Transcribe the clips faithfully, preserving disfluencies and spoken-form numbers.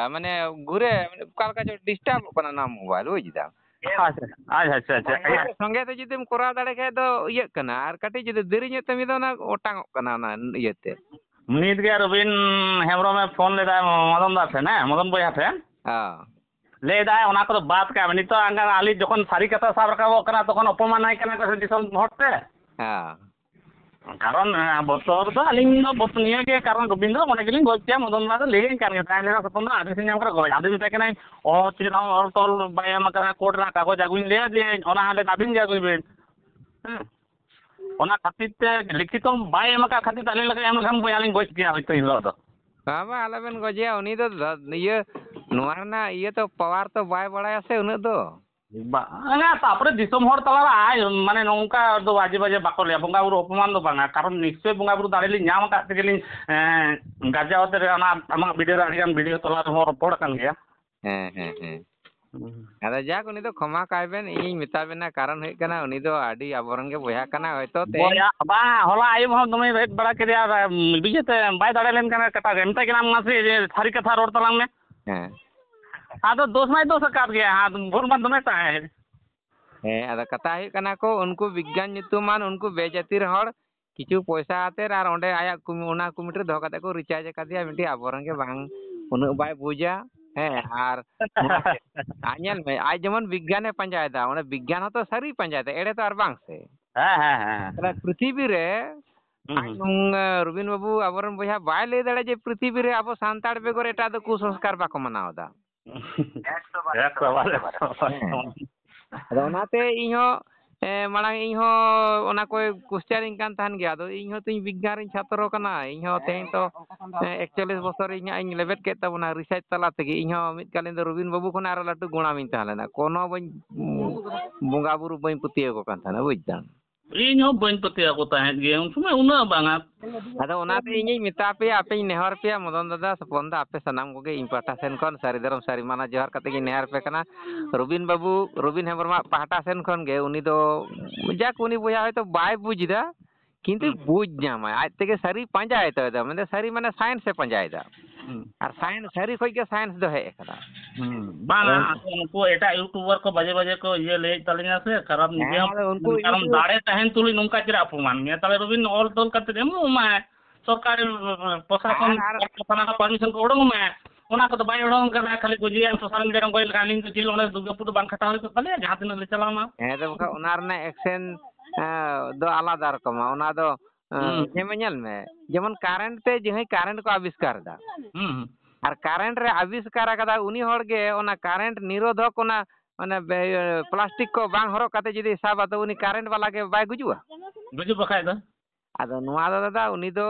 ᱢᱟᱱᱮ ᱜᱷᱩᱨᱮ, ᱢᱟᱱᱮ ᱚᱠᱟ ᱞᱮᱠᱟ ᱪᱚ ᱰᱤᱥᱴᱟᱵᱚᱜ ᱠᱟᱱᱟ ᱚᱱᱟ ᱢᱳᱵᱟᱭᱤᱞ, ᱵᱩᱡᱽ ᱫᱟᱢ᱾ ᱟᱪᱪᱷᱟ, ᱟᱪᱪᱷᱟ, ᱟᱪᱪᱷᱟ, ᱟᱪᱪᱷᱟ᱾ ᱥᱚᱸᱜᱮ ᱛᱮ ᱡᱩᱫᱤᱢ ᱠᱚᱨᱟᱣ ᱫᱟᱲᱮ ᱠᱷᱟᱡ ᱫᱚ ᱤᱭᱟᱹᱜ ᱠᱟᱱᱟ, ᱟᱨ ᱠᱟᱹᱴᱤᱡ ᱡᱩᱫᱤ ᱫᱮᱨᱤ ᱧᱚᱜ ᱛᱮᱢ ᱤᱭᱟᱹ ᱫᱟ, ᱚᱱᱟ ᱚᱴᱟᱝᱚᱜ ᱠᱟᱱᱟ ᱚᱱᱟ ᱤᱭᱟᱹᱛᱮ᱾ ᱱᱤᱛ ᱜᱮ ᱨᱚᱵᱤᱱ ᱦᱮᱢᱵᱨᱚᱢᱮ ᱯᱷᱳᱱ ᱞᱮᱫᱟ ᱢᱚᱫᱚᱱ ᱫᱟ ᱴᱷᱮᱱ, ᱦᱮᱸ, ᱢᱚᱫᱚᱱ ᱵᱚᱭᱦᱟ ᱴᱷᱮᱱ᱾ ᱦᱮᱸ᱾ ᱞᱟᱹᱭ ᱫᱟᱭ ᱚᱱᱟ ᱠᱚᱫᱚ ᱵᱟᱫ ᱠᱟᱜ ᱢᱮ᱾ ᱱᱤᱛᱚᱜ ᱟᱞᱤᱧ ᱡᱚᱠᱷᱚᱱ ᱥᱟᱹᱨᱤ ᱠᱟᱛᱷᱟ ᱥᱟᱵ ᱨᱟᱠᱟᱵᱚᱜ ᱠᱟᱱᱟ, ᱛᱚᱠᱷᱚᱱ ᱚᱯᱚᱢᱟᱱᱟᱭ ᱠᱟᱱᱟ ᱠᱚ ᱥᱮ ᱫᱤᱥᱚᱢ ᱦᱚᱲ ᱛᱮ᱾ ᱦᱮᱸ᱾ ᱠᱟᱨᱚᱱ, ᱦᱮᱸ, ᱵᱚᱛᱚᱨ ᱫᱚ ᱟᱹᱞᱤᱧ ᱫᱚ ᱵᱚᱛ-, ᱱᱤᱭᱟᱹ ᱜᱮ ᱠᱟᱨᱚᱱ, ᱨᱚᱵᱤᱱ ᱫᱚ ᱢᱚᱱᱮ ᱜᱮᱞᱤᱧ ᱜᱚᱡ ᱠᱮᱭᱟ, ᱢᱚᱫᱚᱱ ᱫᱟ ᱫᱚ ᱞᱟᱹᱭᱟᱹᱧ ᱠᱟᱱ ᱜᱮ ᱛᱟᱦᱮᱸ ᱞᱮᱱᱟ ᱛᱚᱠᱷᱚᱱ ᱫᱚ ᱟᱹᱰᱤ ᱥᱤᱧ ᱧᱟᱢ ᱠᱟᱛᱮ ᱜᱚᱡ᱾ ᱟᱫᱚᱧ ᱢᱮᱛᱟᱭ ᱠᱟᱱᱟᱧ, "ᱚ, ᱪᱮᱫ ᱦᱚᱸ ᱚᱞ ᱛᱚᱞ ᱵᱟᱭ ᱮᱢ ᱟᱠᱟᱫᱟ, ᱠᱳᱨᱴ ᱨᱮᱱᱟᱜ ᱠᱟᱜᱚᱡᱽ ᱟᱹᱜᱩᱧ ᱞᱟᱹᱭᱟ ᱡᱮ ᱚᱱᱟ ᱦᱟᱸᱰᱮ ᱟᱹᱵᱤᱱ ᱜᱮ ᱟᱹᱜᱩᱭ ᱵᱤᱱ᱾" ᱦᱮᱸ᱾ ᱚᱱᱟ ᱠᱷᱟᱹᱛᱤᱨ ᱛᱮ ᱞᱤᱠᱷᱤᱛᱚ ᱵᱟᱭ ᱮᱢ ᱟᱠᱟᱫ ᱠᱷᱟᱹᱛᱤᱨ ᱛᱮ ᱟᱹᱞᱤᱧ ᱞᱮᱠᱟ ᱮᱢ ᱞᱮᱠᱷᱟᱱ ᱵᱚᱭᱦᱟ ᱞᱤᱧ ᱜᱚᱡ ᱠᱮᱭᱟ ᱦᱚᱭᱛᱳ ᱤᱱ ᱦᱤᱞᱳᱜ ᱫᱚ᱾ ᱵᱟᱝ, ᱵᱟᱝ, ᱟᱞᱚᱵᱮᱱ ᱜᱚᱡᱮᱭᱟ᱾ ᱩᱱᱤ ᱫᱚ ᱫᱷᱟ-, ᱤᱭᱟᱹ, ᱱᱚᱣᱟ ᱨᱮᱱᱟᱜ ᱤᱭᱟᱹ ᱛᱚ, ᱯᱟᱣᱟᱨ ᱛᱚ ᱵᱟᱭ ᱵᱟᱲᱟᱭᱟ ᱥᱮ ᱩᱱᱟᱹᱜ ᱫᱚ᱾ ᱵᱟᱝᱟ, ᱛᱟᱯᱚᱨᱮ ᱫᱤᱥᱚᱢ ᱦᱚᱲ ᱛᱟᱞᱟᱨᱮ ᱟᱭ, ᱢᱟᱱᱮ, ᱱᱚᱝᱠᱟ ᱫᱚ ᱵᱟᱡᱮ ᱵᱟᱡᱮ ᱵᱟᱠᱚ ᱞᱟᱹᱭᱟ, ᱵᱚᱸᱜᱟ ᱵᱩᱨᱩ ᱚᱯᱚᱢᱟᱱ ᱫᱚ ᱵᱟᱝᱟ, ᱠᱟᱨᱚᱱ ᱱᱤᱥᱪᱚᱭ ᱵᱚᱸᱜᱟ ᱵᱩᱨᱩ ᱫᱟᱲᱮ ᱞᱤᱧ ᱧᱟᱢ ᱟᱠᱟᱫ ᱛᱮᱜᱮ ᱞᱤᱧ, ᱮᱸ, ᱜᱟᱨᱡᱟᱣ ᱟᱛᱮ ᱨᱮ ᱚᱱᱟ ᱟᱢᱟᱜ ᱵᱷᱤᱰᱤᱭᱳ ᱨᱮ ᱟᱹᱰᱤᱜᱟᱱ ᱵᱷᱤᱰᱤᱭᱳ ᱛᱟᱞᱟ ᱨᱮᱦᱚᱸ ᱨᱚᱯᱚᱲ ᱟᱠᱟᱱ ᱜᱮᱭᱟ᱾ ᱦᱮᱸ, ᱦᱮᱸ, ᱦᱮᱸ᱾ ᱦᱩᱸ᱾ ᱟᱫᱚ ᱡᱟᱠ, ᱩᱱᱤ ᱫᱚ ᱠᱷᱚᱢᱟ ᱠᱟᱭ ᱵᱮᱱ, ᱤᱧᱤᱧ ᱢᱮᱛᱟ ᱵᱮᱱᱟ, ᱠᱟᱨᱚᱱ ᱦᱩᱭᱩᱜ ᱠᱟᱱᱟ, ᱩᱱᱤ ᱫᱚ ᱟᱹᱰᱤ ᱟᱵᱚᱨᱮᱱ ᱜᱮ ᱵᱚᱭᱦᱟ ᱠᱟᱱᱟ, ᱦᱚᱭᱛᱚ ᱛᱮᱦᱮᱧ ᱵᱚᱭᱦᱟ, ᱵᱟᱝ, ᱦᱚᱞᱟ ᱟᱹᱭᱩᱵ ᱦᱚᱸ ᱫᱚᱢᱮ ᱨᱮᱴ ᱵᱟᱲᱟ ᱠᱮᱫᱮᱭᱟ, ᱟᱨ, ᱩᱢ, ᱤᱭᱟᱹᱛᱮ ᱵᱟᱭ ᱫᱟᱲᱮ ᱞᱮᱱ ᱠᱷᱟᱱ ᱠᱟᱴᱟ ᱨᱮ ᱢᱮᱛᱟᱭ ᱠᱟᱱᱟ, "ᱢᱟᱥᱮ, ᱡᱮ ᱥᱟᱹᱨᱤ ᱠᱟᱛᱷᱟ ᱨᱚᱲ ᱛᱟᱞᱟᱝ ᱢᱮ᱾" ᱦᱮᱸ᱾ ᱟᱫᱚ ᱫᱳᱥ ᱢᱟᱭ ᱫᱳᱥ ᱟᱠᱟᱫ ᱜᱮᱭᱟ, ᱟᱫᱚ ᱵᱷᱩᱞ ᱢᱟ ᱫᱚᱢᱮ ᱛᱟᱦᱮᱸ᱾ ᱦᱮᱸ, ᱟᱫᱚ ᱠᱟᱛᱷᱟ ᱦᱩᱭᱩᱜ ᱠᱟᱱᱟ ᱠᱚ, ᱩᱱᱠᱩ ᱵᱤᱜᱽᱜᱟᱱ ᱧᱩᱛᱩᱢᱟᱱ, ᱩᱱᱠᱩ ᱵᱮᱡᱟᱹᱛᱤ ᱨᱮᱱ ᱦᱚᱲ, ᱠᱤᱪᱷᱩ ᱯᱚᱭᱥᱟ ᱟᱛᱮᱫ ᱟᱨ ᱚᱸᱰᱮ ᱟᱭᱟᱜ ᱠᱚᱢᱤ-, ᱚᱱᱟ ᱠᱚᱢᱤᱴᱤ ᱨᱮ ᱫᱚᱦᱚ ᱠᱟᱛᱮᱫ ᱠᱚ ᱨᱤᱪᱟᱨᱡᱽ ᱟᱠᱟᱫᱮᱭᱟ, ᱢᱤᱫᱴᱤᱡ ᱟᱵᱚᱨᱮᱱ ᱜᱮ ᱵᱟᱝ, ᱩᱱᱟᱹᱜ ᱵᱟᱭ ᱵᱩᱡᱟ᱾ ᱦᱮᱸ, ᱟᱨ ᱚᱱᱟ ᱛᱮ, ᱟᱨ ᱧᱮᱞ ᱢᱮ, ᱟᱡ ᱡᱮᱢᱚᱱ ᱵᱤᱜᱽᱜᱟᱱᱮ ᱯᱟᱸᱡᱟᱭᱮᱫᱟ, ᱚᱸᱰᱮ ᱵᱤᱜᱽᱜᱟᱱ ᱦᱚᱸᱛᱚ ᱥᱟᱹᱨᱤ ᱯᱟᱸᱡᱟᱭᱮᱫᱟ, ᱮᱲᱮ ᱛᱚ ᱟᱨ ᱵᱟᱝ ᱥᱮ? ᱦᱮᱸ, ᱦᱮᱸ, ᱦᱮᱸ, ᱦᱮᱸ᱾ ᱛᱟᱦᱞᱮ ᱯᱨᱤᱛᱷᱤᱵᱤ ᱨᱮ ᱦᱩᱸ, ᱟᱡ ᱦᱩᱸ᱾ ᱱᱩᱝ-, ᱨᱚᱵᱤᱱ ᱵᱟᱹᱵᱩ, ᱟᱵᱚᱨᱮᱱ ᱵᱚᱭᱦᱟ ᱵᱟᱭ ᱞᱟᱹᱭ ᱫᱟᱲᱮᱭᱟᱜᱼᱟ ᱡᱮ ᱯᱨᱤᱛᱷᱤᱵᱤ ᱨᱮ ᱟᱵᱚ ᱥᱟᱱᱛᱟᱲ ᱵᱮᱜᱚᱨ ᱮᱴᱟᱜ ᱫᱚ ᱠᱩᱥᱚᱝᱥᱠᱟᱨ ᱵᱟᱠᱚ ᱢᱟᱱᱟᱣ ᱮᱫᱟ᱾ ᱮᱠᱥᱚ ᱵᱟᱨ, ᱮᱠᱥᱚ ᱵᱟᱨ, ᱮᱠᱥᱚ ᱵᱟᱨ᱾ ᱦᱮᱸ᱾ ᱟᱫᱚ ᱚᱱᱟᱛᱮ ᱤᱧ ᱦᱚᱸ, ᱮ, ᱢᱟᱲᱟᱝ ᱤᱧ ᱦᱚᱸ ᱚᱱᱟ ᱠᱚᱭ question ᱤᱧ ᱠᱟᱱ ᱛᱟᱦᱮᱱ ᱜᱮᱭᱟ᱾ ᱟᱫᱚ ᱤᱧ ᱦᱚᱸ ᱛᱤᱧ ᱵᱤᱜᱽᱜᱟᱱ ᱨᱤᱧ ᱪᱷᱟᱛᱨᱚ ᱠᱟᱱᱟ᱾ ᱤᱧ ᱦᱚᱸ ᱛᱮᱦᱮᱧ ᱛᱚ, ᱮ, ᱮᱠᱪᱚᱞᱞᱤᱥ ᱵᱚᱪᱷᱚᱨ ᱤᱧ ᱦᱟᱸᱜ ᱤᱧ ᱞᱮᱵᱮᱫ ᱠᱮᱫ ᱛᱟᱵᱚᱱᱟ research ᱛᱟᱞᱟ ᱛᱮᱜᱮ᱾ ᱤᱧ ᱦᱚᱸ ᱢᱤᱫ ᱠᱟᱞᱤᱱ ᱫᱚ ᱨᱚᱵᱤᱱ ᱵᱟᱹᱵᱩ ᱠᱷᱚᱱ ᱟᱨᱚ ᱞᱟᱹᱴᱩ ᱜᱚᱲᱟᱢᱤᱧ ᱛᱟᱦᱮᱸ ᱞᱮᱱᱟ᱾ ᱠᱳᱱᱳ ᱵᱟᱹᱧ, ᱵᱚᱸᱜᱟ ᱵᱩᱨᱩ ᱵᱟᱹᱧ ᱯᱟᱹᱛᱭᱟᱹᱣ ᱟᱠᱚ ᱠᱟᱱ ᱛᱟᱦᱮᱱᱟ, ᱵᱩᱡᱽ ᱫᱟᱢ᱾ ᱤᱧ ᱦᱚᱸ ᱵᱟᱹᱧ ᱯᱟᱹᱛᱭᱟᱹᱣ ᱟᱠᱚ ᱛᱟᱦᱮᱸᱫ ᱜᱮ ᱩᱱ ᱥᱚᱢᱚᱭ ᱩᱱᱟᱹᱜ ᱵᱟᱝᱟ᱾ ᱟᱫᱚ ᱚᱱᱟᱛᱮ ᱤᱧᱤᱧ ᱢᱮᱛᱟ ᱯᱮᱭᱟ, ᱟᱯᱮᱧ ᱱᱮᱦᱚᱨ ᱯᱮᱭᱟ, ᱢᱚᱫᱚᱱ ᱫᱟᱫᱟ, ᱥᱚᱯᱚᱱ ᱫᱟ, ᱟᱯᱮ ᱥᱟᱱᱟᱢ ᱠᱚᱜᱮ ᱤᱧ ᱯᱟᱦᱴᱟ ᱥᱮᱱ ᱠᱷᱚᱱ ᱥᱟᱹᱨᱤ ᱫᱷᱚᱨᱚᱢ ᱥᱟᱹᱨᱤ ᱢᱟᱱᱟ ᱡᱚᱦᱟᱨ ᱠᱟᱛᱮ ᱜᱤᱧ ᱱᱮᱦᱚᱨ ᱯᱮ ᱠᱟᱱᱟ᱾ ᱨᱚᱵᱤᱱ ᱵᱟᱹᱵᱩ, ᱨᱚᱵᱤᱱ ᱦᱮᱢᱵᱨᱚᱢᱟᱜ ᱯᱟᱦᱴᱟ ᱥᱮᱱ ᱠᱷᱚᱱ ᱜᱮ, ᱩᱱᱤ ᱫᱚ ᱡᱟᱠ, ᱩᱱᱤ ᱵᱚᱭᱦᱟ ᱦᱚᱭᱛᱳ ᱵᱟᱭ ᱵᱩᱡᱽ ᱮᱫᱟ, ᱠᱤᱱᱛᱩ ᱦᱩᱸ᱾ ᱵᱩᱡᱽ ᱧᱟᱢᱟᱭ, ᱟᱡ ᱛᱮᱜᱮ ᱥᱟᱹᱨᱤ ᱯᱟᱸᱡᱟᱭ ᱛᱟᱭ ᱫᱚ, ᱢᱮᱱᱫᱟ ᱥᱟᱹᱨᱤ ᱢᱟᱱᱮ science ᱮ ᱯᱟᱸᱡᱟᱭᱮᱫᱟ᱾ ᱦᱩᱸ᱾ ᱟᱨ ᱥᱟᱭᱮᱱᱥ, ᱥᱟᱹᱨᱤ ᱠᱷᱚᱡ ᱜᱮ ᱥᱟᱭᱮᱱᱥ ᱫᱚ ᱦᱮᱡ ᱟᱠᱟᱱᱟ᱾ ᱦᱩᱸ᱾ ᱵᱟᱝ, ᱦᱮᱸ᱾ ᱟᱫᱚ ᱩᱱᱠᱩ ᱮᱴᱟᱜ YouTuber ᱠᱚ ᱵᱟᱡᱮ ᱵᱟᱡᱮ ᱠᱚ ᱤᱭᱟᱹ ᱞᱟᱹᱭᱮᱫ ᱛᱟᱹᱞᱤᱧᱟ ᱥᱮ, ᱠᱟᱨᱚᱱ ᱦᱮᱸ, ᱱᱤᱡᱮ ᱦᱚᱸ ᱟᱫᱚ ᱩᱱᱠᱩ ᱠᱟᱨᱚᱱ YouTube ᱫᱟᱲᱮ ᱛᱟᱦᱮᱱ ᱛᱩᱞᱩᱡ ᱱᱚᱝᱠᱟ ᱪᱮᱫᱟᱜ ᱚᱯᱚᱢᱟᱱ ᱢᱮᱭᱟ? ᱛᱟᱦᱞᱮ ᱨᱚᱵᱤᱱ ᱚᱞ ᱛᱚᱞ ᱠᱟᱛᱮ ᱮᱢᱚᱜ ᱢᱟᱭ, ᱥᱚᱨᱠᱟᱨ ᱯᱨᱚᱥᱟᱥᱚᱱ ᱟᱨ, ᱟᱨ ᱯᱟᱦᱴᱟ ᱠᱷᱚᱱᱟᱜ permission ᱠᱚ ᱩᱰᱩᱝ ᱢᱟᱭ᱾ ᱚᱱᱟ ᱠᱚᱫᱚ ᱵᱟᱭ ᱩᱰᱩᱝ ᱠᱟᱫᱟ, ᱠᱷᱟᱹᱞᱤ ᱜᱚᱡᱮᱭᱟᱢ social media ᱨᱮᱢ ᱜᱚᱡ ᱞᱮᱠᱷᱟᱱ ᱟᱹᱞᱤᱧ ᱫᱚ ᱡᱮᱞ ᱚᱸᱰᱮ ᱫᱩᱨᱜᱟᱹᱯᱩᱨ ᱫᱚ ᱵᱟᱝ ᱠᱷᱟᱴᱟᱣ ᱦᱩᱭ ᱠᱚᱜ ᱛᱟᱞᱮᱭᱟ, ᱡᱟᱦᱟᱸ ᱛᱤᱱᱟᱹᱜ ᱞᱮ ᱪᱟᱞᱟᱣ ᱱᱟ᱾ ᱦᱮᱸ, ᱛᱚ ᱵᱟᱠᱷᱟᱱ ᱚᱱᱟ ᱨᱮᱱᱟᱜ action, ᱮᱸ, ᱫᱚ ᱟᱞᱟᱫᱟ ᱨᱚᱠᱚᱢᱟ᱾ ᱚᱱᱟ ᱫᱚ, ᱮᱸ, ᱦᱩᱸ᱾ ᱧᱮᱞ ᱢᱮ, ᱧᱮᱞ ᱢᱮ, ᱡᱮᱢᱚᱱ current ᱛᱮ ᱡᱟᱦᱟᱸᱭ current ᱠᱚ ᱟᱵᱤᱥᱠᱟᱨ ᱮᱫᱟ, ᱦᱩᱸ, ᱦᱩᱸ᱾ ᱟᱨ current ᱨᱮ ᱟᱵᱤᱥᱠᱟᱨ ᱟᱠᱟᱫᱟ ᱩᱱᱤ ᱦᱚᱲ ᱜᱮ ᱚᱱᱟ current ᱱᱤᱨᱳᱫᱷᱚᱠ ᱚᱱᱟ, ᱚᱱᱟ ᱵᱮ-, ᱤᱭᱟᱹ, plastic ᱠᱚ ᱵᱟᱝ ᱦᱚᱨᱚᱜ ᱠᱟᱛᱮ ᱡᱩᱫᱤ ᱥᱟᱵᱟ, ᱛᱚ ᱩᱱᱤ current ᱵᱟᱞᱟ ᱜᱮ ᱵᱟᱭ ᱜᱩᱡᱩᱜᱼᱟ? ᱜᱩᱡᱩᱜ ᱵᱟᱠᱷᱟᱡ ᱫᱚ᱾ ᱟᱫᱚ ᱱᱚᱣᱟ ᱫᱚ ᱫᱟᱫᱟ, ᱩᱱᱤ ᱫᱚ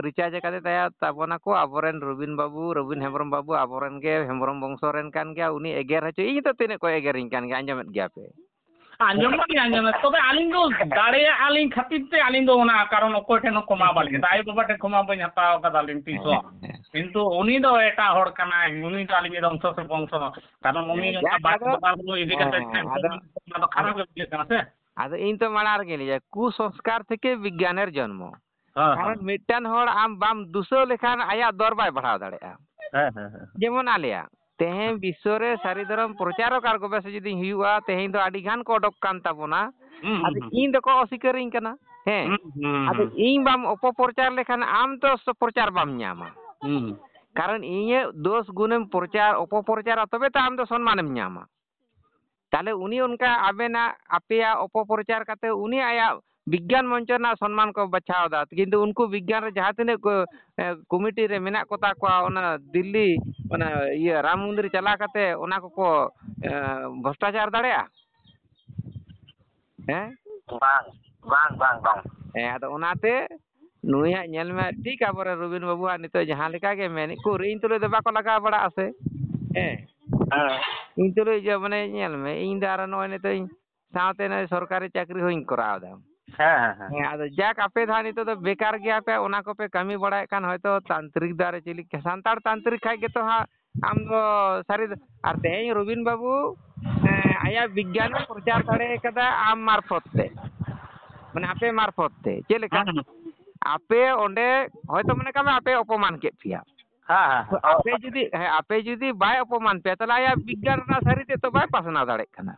recharge ᱟᱠᱟᱫᱮ ᱛᱟᱭᱟ ᱛᱟᱵᱚᱱᱟᱠᱚ ᱟᱵᱚᱨᱮᱱ ᱨᱚᱵᱤᱱ ᱵᱟᱹᱵᱩ, ᱨᱚᱵᱤᱱ ᱦᱮᱢᱵᱨᱚᱢ ᱵᱟᱹᱵᱩ, ᱟᱵᱚᱨᱮᱱ ᱜᱮ ᱦᱮᱢᱵᱨᱚᱢ ᱵᱚᱝᱥᱚ ᱨᱮᱱ ᱠᱟᱱ ᱜᱮᱭᱟ᱾ ᱩᱱᱤ ᱮᱜᱮᱨ ᱦᱚᱪᱚ, ᱤᱧ ᱫᱚ ᱛᱤᱱᱟᱹᱜ ᱠᱚ ᱮᱜᱮᱨᱤᱧ ᱠᱟᱱ ᱜᱮᱭᱟ, ᱟᱸᱡᱚᱢᱮᱫ ᱜᱮᱭᱟ ᱯᱮ᱾ ᱟᱸᱡᱚᱢ ᱢᱟᱞᱤᱧ ᱟᱸᱡᱚᱢᱮᱫ, ᱛᱚᱵᱮ ᱟᱹᱞᱤᱧ ᱫᱚ ᱫᱟᱲᱮᱭᱟᱜᱼᱟ ᱞᱤᱧ ᱠᱷᱟᱹᱛᱤᱨ ᱛᱮ ᱟᱹᱞᱤᱧ ᱫᱚ ᱚᱱᱟ ᱠᱟᱨᱚᱱ ᱚᱠᱚᱭ ᱴᱷᱮᱱ ᱦᱚᱸ ᱠᱷᱚᱢᱟ ᱵᱟᱹᱞᱤᱧ ᱦᱟᱛᱟᱣᱟ, ᱟᱭᱳ ᱵᱟᱵᱟ ᱴᱷᱮᱱ ᱠᱷᱚᱢᱟ ᱵᱟᱹᱧ ᱦᱟᱛᱟᱣ ᱠᱟᱫᱟ ᱞᱤᱧ ᱛᱤᱥ ᱦᱚᱸ᱾ ᱦᱮᱸ, ᱦᱮᱸ᱾ ᱠᱤᱱᱛᱩ ᱩᱱᱤ ᱫᱚ ᱮᱴᱟᱜ ᱦᱚᱲ ᱠᱟᱱᱟᱭ, ᱩᱱᱤ ᱫᱚ ᱟᱹᱞᱤᱧ ᱵᱚᱝᱥᱚ ᱥᱮ ᱵᱚᱝᱥᱚ, ᱠᱟᱨᱚᱱ ᱩᱱᱤ ᱦᱮᱸ, ᱚᱱᱠᱟ ᱡᱟᱠ, ᱵᱟᱝ ᱟᱫᱚ, ᱵᱚᱸᱜᱟ ᱵᱩᱨᱩ ᱤᱫᱤ ᱠᱟᱛᱮ ᱦᱮᱸ, ᱟᱫᱚ, ᱚᱱᱟ ᱫᱚ ᱠᱷᱟᱨᱟᱯ ᱟᱫᱚ, ᱜᱮ ᱵᱩᱡᱷᱟᱹᱜ ᱠᱟᱱᱟ ᱥᱮ᱾ ᱟᱫᱚ ᱤᱧ ᱛᱚ ᱢᱟᱲᱟᱝ ᱨᱮᱜᱮᱧ ᱞᱟᱹᱭᱟ, ᱠᱩᱥᱚᱝᱥᱠᱟᱨ ᱛᱷᱮᱠᱮ ᱵᱤᱜᱽᱜᱟᱱᱮᱨ ᱡᱚᱱᱢᱚ᱾ ᱦᱮᱸ, ᱠᱟᱨᱚᱱ ᱦᱮᱸ᱾ ᱢᱤᱫᱴᱟᱝ ᱦᱚᱲ ᱟᱢ ᱵᱟᱢ ᱫᱩᱥᱟᱹᱣ ᱞᱮᱠᱷᱟᱱ ᱟᱭᱟᱜ ᱫᱚᱨ ᱵᱟᱭ ᱵᱟᱲᱦᱟᱣ ᱫᱟᱲᱮᱭᱟᱜᱼᱟ᱾ ᱦᱮᱸ, ᱦᱮᱸ, ᱦᱮᱸ᱾ ᱡᱮᱢᱚᱱ ᱟᱞᱮᱭᱟᱜ ᱛᱮᱦᱮᱧ ᱵᱤᱥᱥᱚ ᱨᱮ ᱥᱟᱹᱨᱤ ᱫᱷᱚᱨᱚᱢ ᱯᱨᱚᱪᱟᱨᱚᱠ ᱟᱨ ᱜᱚᱵᱮᱥᱚᱠ ᱡᱩᱫᱤᱧ ᱦᱩᱭᱩᱜᱼᱟ, ᱛᱮᱦᱮᱧ ᱫᱚ ᱟᱹᱰᱤ ᱜᱟᱱ ᱠᱚ ᱚᱰᱚᱠ ᱠᱟᱱ ᱛᱟᱵᱚᱱᱟ᱾ ᱦᱩᱸ, ᱦᱩᱸ, ᱟᱫᱚ ᱦᱩᱸ᱾ ᱤᱧ ᱫᱚᱠᱚ ᱚᱥᱤᱠᱟᱹᱨᱤᱧ ᱠᱟᱱᱟ᱾ ᱦᱮᱸ᱾ ᱦᱩᱸ, ᱦᱩᱸ, ᱟᱫᱚ ᱦᱩᱸ᱾ ᱤᱧ ᱵᱟᱢ ᱚᱯᱚᱯᱨᱚᱪᱟᱨ ᱞᱮᱠᱷᱟᱱ ᱟᱢ ᱫᱚ ᱥᱚ-, ᱯᱨᱚᱪᱟᱨ ᱵᱟᱢ ᱧᱟᱢᱟ᱾ ᱦᱩᱸ᱾ ᱠᱟᱨᱚᱱ ᱤᱧᱟᱹᱜ ᱫᱳᱥ ᱜᱩᱱᱮᱢ ᱯᱨᱚᱪᱟᱨ, ᱚᱯᱚᱯᱨᱚᱪᱟᱨᱟ, ᱛᱚᱵᱮ ᱛᱚ ᱟᱢ ᱫᱚ ᱥᱚᱱᱢᱟᱱᱮᱢ ᱧᱟᱢᱟ᱾ ᱛᱟᱦᱞᱮ ᱩᱱᱤ ᱚᱱᱠᱟ ᱟᱵᱮᱱᱟᱜ, ᱟᱯᱮᱭᱟᱜ ᱚᱯᱚᱯᱨᱚᱪᱟᱨ ᱠᱟᱛᱮ ᱩᱱᱤ ᱟᱭᱟᱜ ᱵᱤᱜᱽᱜᱟᱱ ᱢᱚᱧᱪᱚ ᱨᱮᱱᱟᱜ ᱥᱚᱱᱢᱟᱱ ᱠᱚ ᱵᱟᱪᱷᱟᱣ ᱮᱫᱟ, ᱠᱤᱱᱛᱩ ᱩᱱᱠᱩ ᱵᱤᱜᱽᱜᱟᱱ ᱨᱮ ᱡᱟᱦᱟᱸ ᱛᱤᱱᱟᱹᱜ ᱠᱚ, ᱮ, ᱠᱚᱢᱤᱴᱤ ᱨᱮ ᱢᱮᱱᱟᱜ ᱠᱚᱛᱟ ᱠᱚᱣᱟ, ᱚᱱᱟ ᱫᱤᱞᱞᱤ, ᱚᱱᱟ ᱤᱭᱟᱹ ᱨᱟᱢ ᱢᱚᱱᱫᱤᱨ ᱪᱟᱞᱟᱣ ᱠᱟᱛᱮ ᱚᱱᱟ ᱠᱚᱠᱚ, ᱮ, ᱵᱷᱨᱚᱥᱴᱟᱪᱟᱨ ᱫᱟᱲᱮᱭᱟᱜᱼᱟ? ᱦᱮᱸ? ᱵᱟᱝ, ᱵᱟᱝ, ᱵᱟᱝ, ᱵᱟᱝ᱾ ᱦᱮᱸ, ᱟᱫᱚ ᱚᱱᱟᱛᱮ ᱱᱩᱭᱟᱜ ᱧᱮᱞ ᱢᱮ, ᱴᱷᱤᱠ ᱟᱵᱚᱨᱮᱱ ᱨᱚᱵᱤᱱ ᱵᱟᱹᱵᱩᱣᱟᱜ ᱱᱤᱛᱚᱜ ᱡᱟᱦᱟᱸ ᱞᱮᱠᱟ ᱜᱮ ᱢᱮᱱ, ᱩᱠᱩᱨ ᱤᱧ ᱛᱩᱞᱩᱡ ᱫᱚ ᱵᱟᱠᱚ ᱞᱟᱜᱟᱣ ᱵᱟᱲᱟᱜᱼᱟ ᱥᱮ? ᱦᱮᱸ᱾ ᱦᱮᱸ᱾ ᱤᱧ ᱛᱩᱞᱩᱡ ᱡᱮ, ᱢᱟᱱᱮ, ᱧᱮᱞ ᱢᱮ, ᱤᱧ ᱫᱚ ᱟᱨᱚ ᱱᱚᱜᱼᱚᱭ ᱱᱤᱛᱚᱜ ᱤᱧ ᱥᱟᱶᱛᱮ ᱱᱚᱜᱼᱚᱭ ᱥᱚᱨᱠᱟᱨᱤ ᱪᱟᱹᱠᱨᱤ ᱦᱚᱸᱧ ᱠᱚᱨᱟᱣ ᱮᱫᱟ᱾ ᱦᱮᱸ, ᱦᱮᱸ, ᱦᱮᱸ᱾ ᱦᱮᱸ, ᱟᱫᱚ ᱡᱟᱠ, ᱟᱯᱮ ᱫᱚ ᱦᱟᱸᱜ ᱱᱤᱛᱚᱜ ᱫᱚ ᱵᱮᱠᱟᱨ ᱜᱮᱭᱟ ᱯᱮ, ᱚᱱᱟ ᱠᱚᱯᱮ ᱠᱟᱹᱢᱤ ᱵᱟᱲᱟᱭᱮᱫ ᱠᱷᱟᱱ ᱦᱚᱭᱛᱳ ᱛᱟᱱᱛᱨᱤᱠ ᱫᱚ ᱟᱨ ᱪᱮᱫ ᱞᱮᱠᱟ, ᱥᱟᱱᱛᱟᱲ ᱛᱟᱱᱛᱨᱤᱠ ᱠᱷᱟᱡ ᱜᱮᱛᱚ ᱦᱟᱸᱜ ᱟᱢ ᱫᱚ ᱥᱟᱹᱨᱤ ᱫᱚ, ᱟᱨ ᱛᱮᱦᱮᱧ ᱨᱚᱵᱤᱱ ᱵᱟᱹᱵᱩ, ᱮᱸ, ᱟᱭᱟᱜ ᱵᱤᱜᱽᱜᱟᱱᱮ ᱯᱨᱚᱪᱟᱨ ᱫᱟᱲᱮ ᱠᱟᱫᱟ ᱟᱢ ᱢᱟᱨᱯᱷᱚᱛ ᱛᱮ, ᱢᱟᱱᱮ ᱟᱯᱮ ᱢᱟᱨᱯᱷᱚᱛ ᱛᱮ᱾ ᱪᱮᱫ ᱞᱮᱠᱟ? ᱦᱮᱸ, ᱦᱮᱸ᱾ ᱟᱯᱮ ᱚᱸᱰᱮ ᱦᱚᱭᱛᱳ ᱢᱚᱱᱮ ᱠᱟᱜ ᱢᱮ ᱟᱯᱮ ᱚᱯᱚᱢᱟᱱ ᱠᱮᱫ ᱯᱮᱭᱟ, ᱦᱮᱸ, ᱦᱮᱸ᱾ ᱟᱯᱮ ᱡᱩᱫᱤ, ᱦᱮᱸ, ᱟᱯᱮ ᱡᱩᱫᱤ ᱵᱟᱭ ᱚᱯᱚᱢᱟᱱ ᱯᱮᱭᱟ, ᱛᱟᱦᱚᱞᱮ ᱟᱭᱟᱜ ᱵᱤᱜᱽᱜᱟᱱ ᱨᱮᱱᱟᱜ ᱥᱟᱹᱨᱤ ᱛᱮᱫ ᱛᱚ ᱵᱟᱭ ᱯᱟᱥᱱᱟᱣ ᱫᱟᱲᱮᱭᱟᱜ ᱠᱟᱱᱟ᱾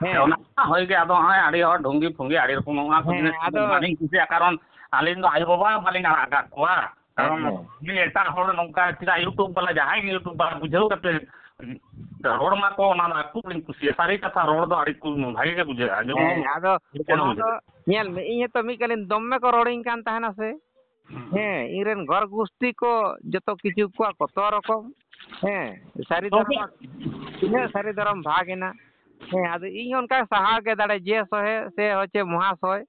ᱦᱮᱸ᱾ ᱚᱱᱟ ᱢᱟ ᱦᱳᱭ ᱜᱮ, ᱟᱫᱚ ᱦᱚᱸᱜᱼᱚᱭ ᱟᱹᱰᱤ ᱦᱚᱲ ᱰᱷᱩᱝᱜᱤ ᱯᱷᱩᱝᱜᱤ ᱟᱹᱰᱤ ᱨᱚᱠᱚᱢ ᱚᱱᱟ ᱠᱚ ᱦᱮᱸ, ᱡᱤᱱᱤᱥ ᱟᱫᱚ ᱵᱟᱹᱞᱤᱧ ᱠᱩᱥᱤᱭᱟᱜᱼᱟ, ᱠᱟᱨᱚᱱ ᱟᱹᱞᱤᱧ ᱫᱚ ᱟᱭᱳᱼᱵᱟᱵᱟ ᱵᱟᱹᱞᱤᱧ ᱟᱲᱟᱜ ᱟᱠᱟᱫ ᱠᱚᱣᱟ᱾ ᱠᱟᱨᱚᱱ ᱦᱮᱸ, ᱦᱮᱸ᱾ ᱩᱱᱤ ᱮᱴᱟᱜ ᱦᱚᱲ ᱱᱚᱝᱠᱟ ᱪᱮᱫᱟᱜ YouTube ᱵᱟᱞᱟ, ᱡᱟᱦᱟᱸᱭ ᱜᱮ YouTube ᱵᱟᱞᱟ ᱵᱩᱡᱷᱟᱹᱣ ᱠᱟᱛᱮ ᱨᱚᱲ ᱢᱟᱠᱚ, ᱚᱱᱟ ᱫᱚ ᱟᱠᱚ ᱜᱮᱞᱤᱧ ᱠᱩᱥᱤᱭᱟᱜᱼᱟ᱾ ᱥᱟᱹᱨᱤ ᱠᱟᱛᱷᱟ ᱨᱚᱲ ᱫᱚ ᱟᱹᱰᱤ ᱠᱩ-, ᱵᱷᱟᱜᱮ ᱜᱮ ᱵᱩᱡᱷᱟᱹᱜᱼᱟ, ᱟᱸᱡᱚᱢ ᱦᱮᱸ, ᱦᱚᱸ ᱟᱫᱚ ᱪᱮᱫ ᱚᱱᱟ ᱵᱩᱡᱷᱟᱹᱜᱼᱟ᱾ ᱫᱚ ᱧᱮᱞ ᱢᱮ, ᱤᱧ ᱦᱚᱸᱛᱚ ᱢᱤᱫ ᱠᱟᱹᱞᱤᱱ ᱫᱚᱢᱮ ᱠᱚ ᱨᱚᱲᱤᱧ ᱠᱟᱱ ᱛᱟᱦᱮᱱᱟ ᱥᱮ᱾ ᱦᱩᱸ᱾ ᱦᱮᱸ, ᱤᱧ ᱨᱮᱱ ᱜᱷᱚᱨ ᱜᱩᱥᱴᱤ ᱠᱚ ᱡᱚᱛᱚ ᱠᱤᱪᱷᱩ ᱠᱚᱣᱟ ᱠᱚᱛᱚ ᱨᱚᱠᱚᱢ᱾ ᱦᱮᱸ, ᱥᱟᱹᱨᱤ ᱛᱚᱵᱮ ᱫᱷᱚᱨᱚᱢ, ᱛᱤᱱᱟᱹᱜ ᱥᱟᱹᱨᱤ ᱫᱷᱚᱨᱚᱢ ᱵᱷᱟᱜᱽ ᱮᱱᱟ᱾ ᱦᱮᱸ, ᱟᱫᱚ ᱤᱧ ᱚᱱᱠᱟ ᱥᱟᱦᱟᱣ ᱜᱮ ᱫᱟᱲᱮ, ᱡᱮ ᱥᱚᱦᱮ ᱥᱮ ᱦᱚᱪᱪᱷᱮ ᱢᱚᱦᱟᱥᱚᱭ᱾